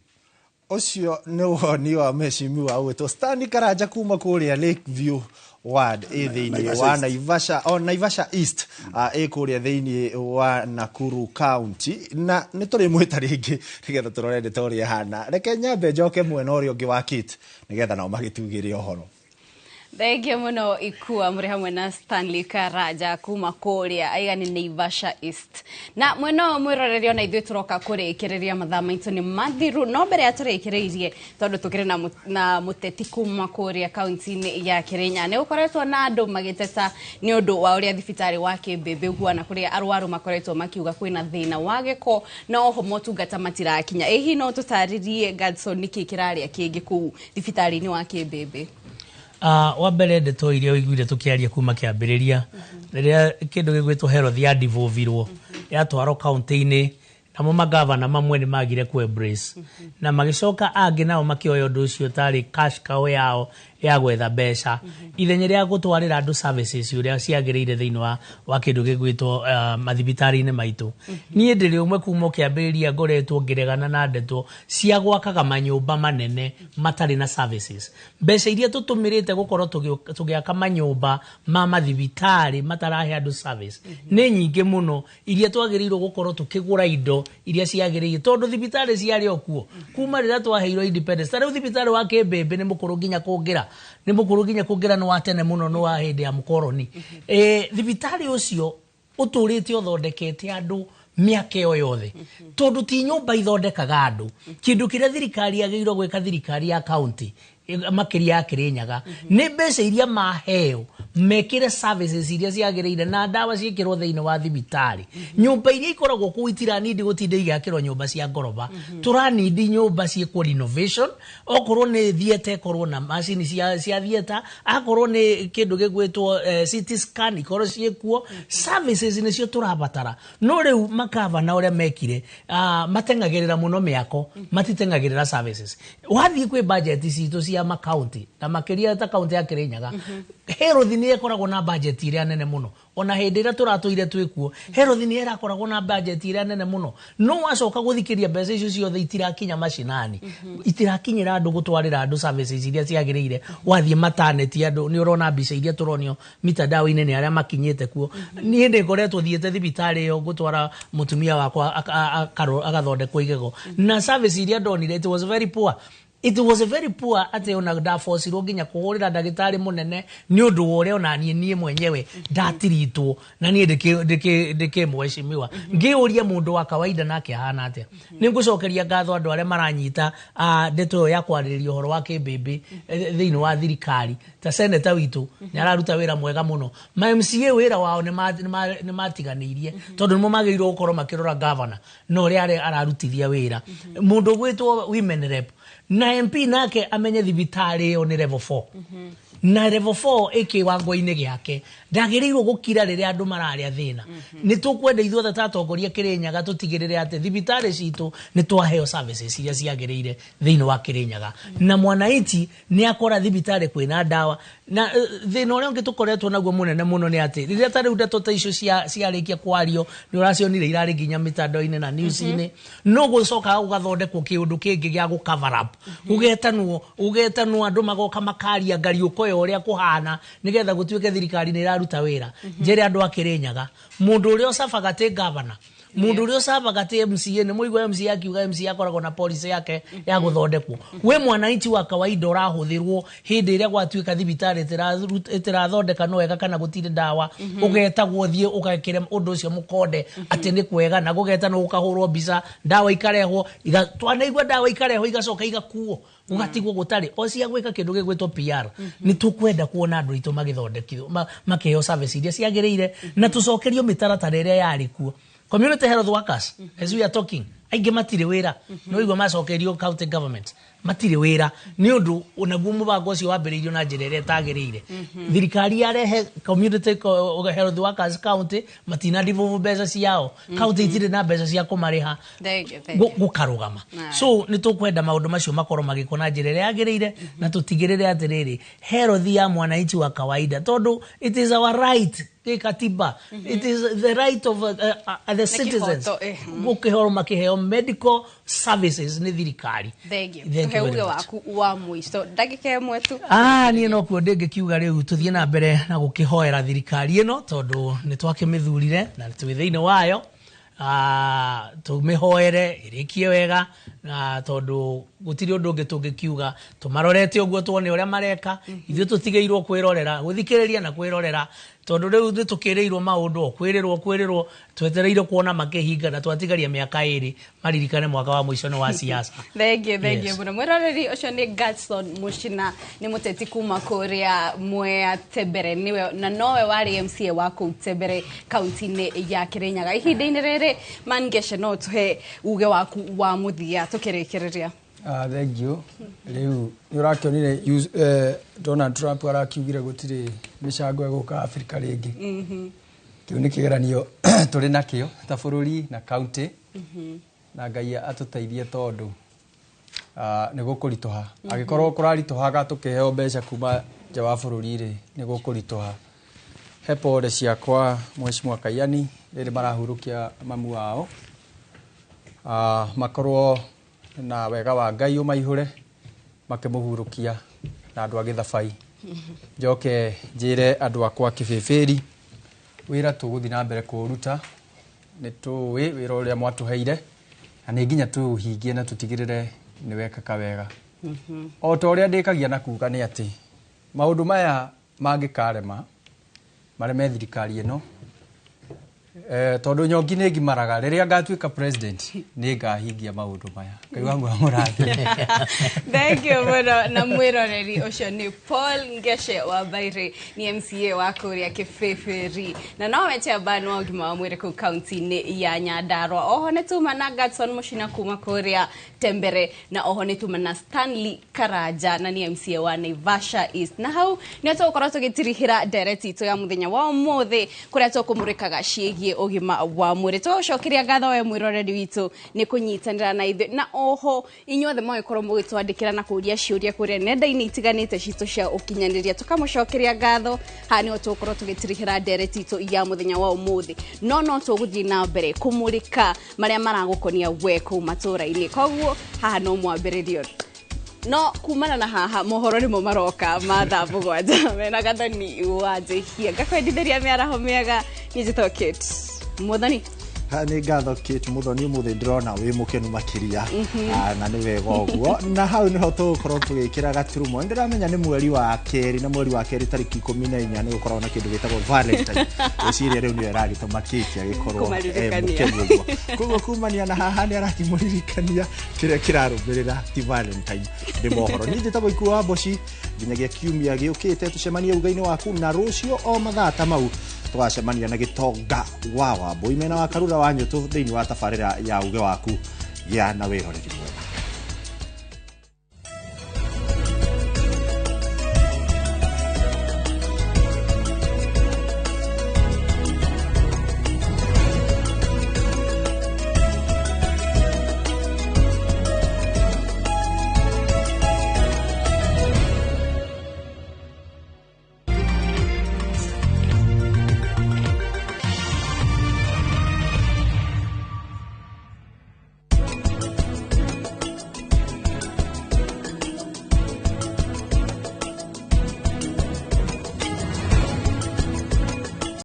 Ũcio nĩ woni wa mheshimiwa ũgwĩtwo Stanley Karanja kuma kũrĩa Lakeview ward ĩ thĩinĩ Naivasha wa East. Naivasha o Naivasha East, ĩ kũrĩa thĩinĩ wa Nakuru County, na nĩ tũrĩmwĩta rĩngĩ nĩgetha tũrore ndeto ũrĩa ĩhana. Reke nyambe njoke mwena ũrĩa ũngĩ wa Kate nĩgetha nao magĩtugĩre ũhoro. Thengiå må no ikua må rä hamwe na Stanley Karanja kuma kũrĩa aiga nĩ Naivasha East, na mwena ũyũ mwĩroreri ona ithuĩ tũroka kũrĩkĩrĩria, mathaa maitũ nĩ mathiru, no mbere ya tũrĩkĩrĩirie, tondũ tũkĩrĩ na mũteti kuma kũrĩa kaunti-inĩ ya Kĩrĩnya, nĩ gũkoretwo na andũ magĩteta nĩ ũndũ wa ũrĩa thibitarĩ wa Kĩmbĩmbĩ ũhuana, kũrĩa arwaru makoretwo makiuga kwĩna thĩna wa gĩko na oho motungata matirakinya. Ĩ hihi no tũtarĩrie, Gadson, nĩkĩ kĩrarĩa kĩngĩ kũu thibitarĩ-inĩ wa Kĩmbĩmbĩ? Wa mbere, ndeto iria ũiguire tũkĩaria kuma kĩambĩrĩria, rĩrĩa kĩndũ gĩgwĩtwo health ya devolvirwo yatwarwo kaunti-inĩ, namo magavana mamwe nĩ magire ku embrace na magĩcoka angĩ nao makĩoya ũndũ ũcio tarĩ cash cow yao ya gwetha mbeca ithenya rĩa gũtwarĩra andũ services ũrĩa ciagĩrĩire thĩinĩ wa kĩndũ gĩgwĩtwo mathibitarĩ-inĩ maitũ. Niĩ ndĩrĩ ũmwe kuma ũkĩambĩrĩria ngoretwo ngĩregana na ndeto cia gwakaga manyũmba manene matarĩ na services. Mbeca iria tũtũmĩrĩte gũkorwo tũgĩaka manyũmba ma mathibitarĩ matarahe andũ service nĩ nyingĩ mũno, iria twagĩrĩirwo gũkorwo tũkĩgũra indo iria ciagĩrĩire, tondũ thibitarĩ ciarĩ o kuo kuma rĩrĩa twaheirwo independence. Ta rĩu thibitarĩ wa Kĩmbĩmbĩ nĩ mũkũrũ nginya kũngĩra, nĩ mũkũrũ nginya kũngĩra, nĩ wa tene mũno, nĩ wa hĩndĩ ya mũkoroni. Thibitarĩ ũcio ũtũrĩte ũthondekete andũ mĩaka ĩyo yothe, tondũ ti nyũmba ithondekaga andũ. Kĩndũ kĩrĩa thirikari yagĩrĩirwo gwĩka, thirikari ya kaunti, makĩria ya Kĩrĩnyaga, nĩ mbeca iria maheo. Mekĩre services iria ciagĩrĩire na ndawa ciĩkĩrwo thĩinĩ wa thibitarĩ. Nyũmba iria ikoragwo kũu itiranindi gũtinda igĩakĩrwo nyũmba cia ngoroba. Tũranindi nyũmba ciĩkwo renovation, okorwo nĩ theatre ĩkorwo na macini cia theatre, akorwo nĩ kĩndũ gĩgwĩtwo CT scan ikorwo ciĩkuo. Services nĩcio tũrabatara. No rĩu makavana ũrĩa mekire, mateng'agĩrĩra mũno mĩako, matiteng'agĩrĩra services. Wathiĩ kwĩ budget citũ cia makaunti, na makĩria ta kaunti ya Kirinyaga, health nĩ ĩkoragwo na budget ĩrĩa nene mũno. Ona hĩndĩ ĩrĩa tũratũire twĩkuo, health nĩ ĩrakoragwo na budget ĩrĩa nene mũno. No wacoka gũthikĩria, mbeca icio ciothe itirakinya macinani, itirakinyĩra andũ gũtwarĩra andũ services iria ciagĩrĩire. Wathiĩ maternity, andũ nĩ ũrona mbica iria tũronio mitandao-inĩ nĩ arĩa makinyĩte kuo. Niĩ nĩ ngoretwo thiĩte thibitarĩ ĩyo gũtwara mũtumia wakwa agathondekwo igego, na service iria ndonire, it was very poor. It was very poor atĩ ona ndabocirwo nginya kũhũrĩra ndagĩtarĩ mũnene nĩ ũndũ wa ũrĩa ona niĩ mwenyewe ndatiritwo na niĩ ndĩkĩ mheshimiwa. Ngĩũria mũndũ wa kawaida nake ahana atĩa? Nĩ ngũcokeria ngatho andũ arĩa maranyita ndeto ĩyo ya kwarĩrĩria ũhoro wa kĩmbĩmbĩ thĩinĩ wa thirikari, ta seneta witũ nĩ araruta wĩra mwega mũno. Ma MCA wĩra wao nĩ matiganĩirie, tondũ nĩmo magĩrĩirwo gũkorwo makĩrora gavana na ũrĩa ararutithia wĩra. Mũndũ ũgwĩtwo women rep na MP nake amenye thibitarĩ ĩyo nĩ level 4, na level 4 ĩ kĩwango-inĩ gĩake, ndagĩrĩirwo gũkira rĩrĩa andũ mararĩa thĩna. Nĩ tũkwenda ithuothe ta atongoria Kĩrĩnyaga tũtigĩrĩre atĩ thibitarĩ citũ nĩ twaheo services iria ciagĩrĩire thĩinĩ wa Kĩrĩnyaga, na mwananchi nĩ akora thibitarĩ kwĩna ndawa. Na thĩna ũrĩa ũngĩ tũkoretwo naguo mũnene mũno nĩ atĩ rĩrĩa ta rĩu ndeto ta icio ciarĩkia kwario, nĩ ũracionire irarĩ nginya mĩtandao-inĩ na news-inĩ, no gũcokaga gũgathondekwo kĩũndũ kĩngĩ gĩa gũ cover up, gũgetanwo andũ magoka makaria ngariũko ya ũrĩa kũhana, nĩgetha gũtuĩke thirikari nĩ ĩraruta wĩra. Njĩre andũ a Kĩrĩnyaga, mũndũ ũrĩa ũcabaga tĩ gavana, mũndũ ũrĩa ũcabaga tĩ MCA. Nĩ mũigua MCA akiuga MCA akoragwo na policy yake ya gũthondekwo. We mwananchi wa kawaida ũrahũthĩrwo hĩndĩ ĩrĩa gwatuĩka thibitarĩ ĩtĩrathondeka no wega kana gũtirĩ ndawa, ũgetagwo thiĩ ũgekĩre ũndũ ũcio mũkonde atĩ nĩ kwega, na gũgetanwo gũkahũrwo mbica, ndawa ikarehwo, twanaigua ndawa ikarehwo igacoka igakuo, gũgatigwo gũtarĩ o cia gwĩka kĩndũ gĩgwĩtwo PR. Nĩ tũkwenda kuona andũ aitũ magĩthondekithwo, makĩheo service iria ciagĩrĩire, na tũcokerio mĩtaratara ĩrĩa yarĩ kuo. Community health workers, as we are talking, aingĩ matirĩ wĩra. No igua macokerio county government matirĩ wĩra, nĩ ũndũ onaguo mũbango ũcio wambĩrĩirio na njĩra ĩrĩa ĩtagĩrĩire. Thirikari yarehe community health workers county, matina devolve mbeca ciao, county itirĩ na mbeca cia kũmarĩha. Thank you, thank you. Gũkarũgama. So nĩ tũkwenda maũndũ macio makorwo magĩkwo na njĩra ĩrĩa yagĩrĩire, na tũtigĩrĩre atĩrĩrĩ, health ya mwananchi wa kawaida, tondũ it is our right gĩkatiba, it is the right of the Nĩ citizens kĩhoto, eh. gũkĩhoro makĩheo medical services nĩ thirikari. Thank you. Thank you Tũhe very uge much. waku wa mũico, ndagĩka ĩmwe tu. Niĩ no kuo ndĩngĩkiuga rĩu tũthiĩ na mbere na gũkĩhoera thirikari ĩno, tondũ nĩ twakĩmĩthurire na twĩ thĩinĩ wayo. Tũmĩhoere ĩrĩkie wega, na tondũ gũtirĩ ũndũ ũngĩ tũngĩkiuga. Tũmarorete ũguo tuone ũrĩa mareka. Ithuĩ tũtigĩirwo kwĩrorera, gũthikĩrĩria na kwĩrorera, tondũ rĩu nĩ tũkĩrĩirwo maũndũ o kwĩrĩrwo, twetereire kuona makĩhinga, na twatigaria mĩaka 2. Maririkane mwaka wa mũico nĩ wa siasa. Thank you, thank you Yes. mũno mwĩroreri. Ũcio nĩ Gadson Mũcina, nĩ mũteti kuma kũrĩa Mwea Tembere, nĩwe na nowe warĩ MCA wa kũu Tembere kaunti-inĩ ya Kĩrĩnyaga ihinda-inĩ rĩrĩ. Mangeshe, no tũhe uge waku wa mũthia tũkĩrĩkĩrĩria. Thank you. Rĩu nĩ ũrakĩonire Donald Trump arakiugire gũtirĩ mĩcango ĩgũka Afrika rĩngĩ. Kĩu nĩ kĩgeranio tũrĩ nakĩo ta bũrũri na county, na Ngai atũteithie, tondũ nĩ gũkũritũha. Angĩkorwo kũraritũhaga tũkĩheo mbeca kuma nja wa bũrũri rĩ, nĩ gũkũritũha. He pole ciakwa Mheshimiwa Kaiyani rĩrĩ marahurũkia mamu wao, makorwo na wega wa Ngai ũmaihũre makĩmũhurũkia, na andũ a Gĩthabai. Njoke njĩre andũ akwa Kĩbĩbĩri, wĩra tũgũthiĩ na mbere kũũruta. Nĩ tũĩ wĩra ũrĩa mwatũheire, na nĩ nginya tũũhingie na tũtigĩrĩre nĩ wekaka wega. O ta ũrĩa ndĩkagia na kuga nĩ atĩ maũndũ maya mangĩkarema mareme thirikari ĩno, Tondũ nyongi nĩ ngimaraga, rĩrĩa ngatuĩka president nĩ ngahingia maũndũ maya. Ngai wangu amũrathime. Thank you mũno. Na mwĩroreri, ũcio nĩ Paul Ngeshe wa Mbairĩ, nĩ MCA wa kũrĩa Kĩbĩbĩri na nowe chairman wa ũgima wa mwĩrĩ kũu kaunti-inĩ ya Nyandarua. Oho nĩ tuma na Gadson Mũcina kuma kũrĩa Tembere, na oho nĩ tuma na Stanley Karanja na nĩ MCA wa Naivasha East. Na hau nĩ tũgũkorwo tũgĩtirihĩra ndereti itũ ya mũthenya wa ũmũthĩ, kũrĩa tũkũmũrĩkaga ciĩgiĩ ũgima wa mwĩrĩ. Tũgũcokeria ngatho we mwĩroreri witũ nĩ kũnyitanĩra na ithuĩ, na oho inyuothe mũgĩkorwo mũgĩtwandĩkĩra na kũria ciũria kũrĩa nenda-inĩ itiganĩte citũ cia ũkinyanĩria, tũkamũcokeria ngatho. Haha nĩho tũgũkorwo tũgĩtirihĩra ndereti itũ ya mũthenya wa ũmũthĩ, no tũgũthiĩ na mbere kũmũrĩka marĩa maragũkonia we kũu matũũra-inĩ. Koguo haha no mwambĩrĩrio, no kumana na haha mohoro nĩmo maroka ma thaa 7 mena Gathoni wa Njihia. Ngakwendithĩria mĩaraho mĩega. Niĩ njĩtagwo Kate Muthoni. Ha, nĩ ngatho Kate Muthoni, ũmũthĩ ndĩrona wĩ mũkenu makĩria. Ah, na nĩ wega ũguo, na hau nĩho tũgũkorwo tũgĩkĩra gaturumo. Nĩ ndĩramenya nĩ mweri wa kerĩ, na mweri wa kerĩ tarĩki 14 nĩ gũkoragwo na kĩndũ gĩtagwo Valentine. Ngwĩciria rĩu nĩyo ĩragĩtũma Kate agĩkorwo Kũmaririkania. Mũkenu ũguo. Koguo kumania na haha nĩ arakĩmũririkania kĩrĩa kĩrarũmĩrĩra ti Valentine, nĩ mohoro. Niĩ njĩtagwo Ikuo wa Mboci, nginyagia kiumia gĩũkĩte tũcemanie uga-inĩ waku, na rũciũ o mathaa ta mau tũgacemania na Gĩtonga wa Wambũi mena wa Karura wa Nyũtũ thĩinĩ wa tabarĩra ya Uge Waku. Gĩa na wĩroreri mwega.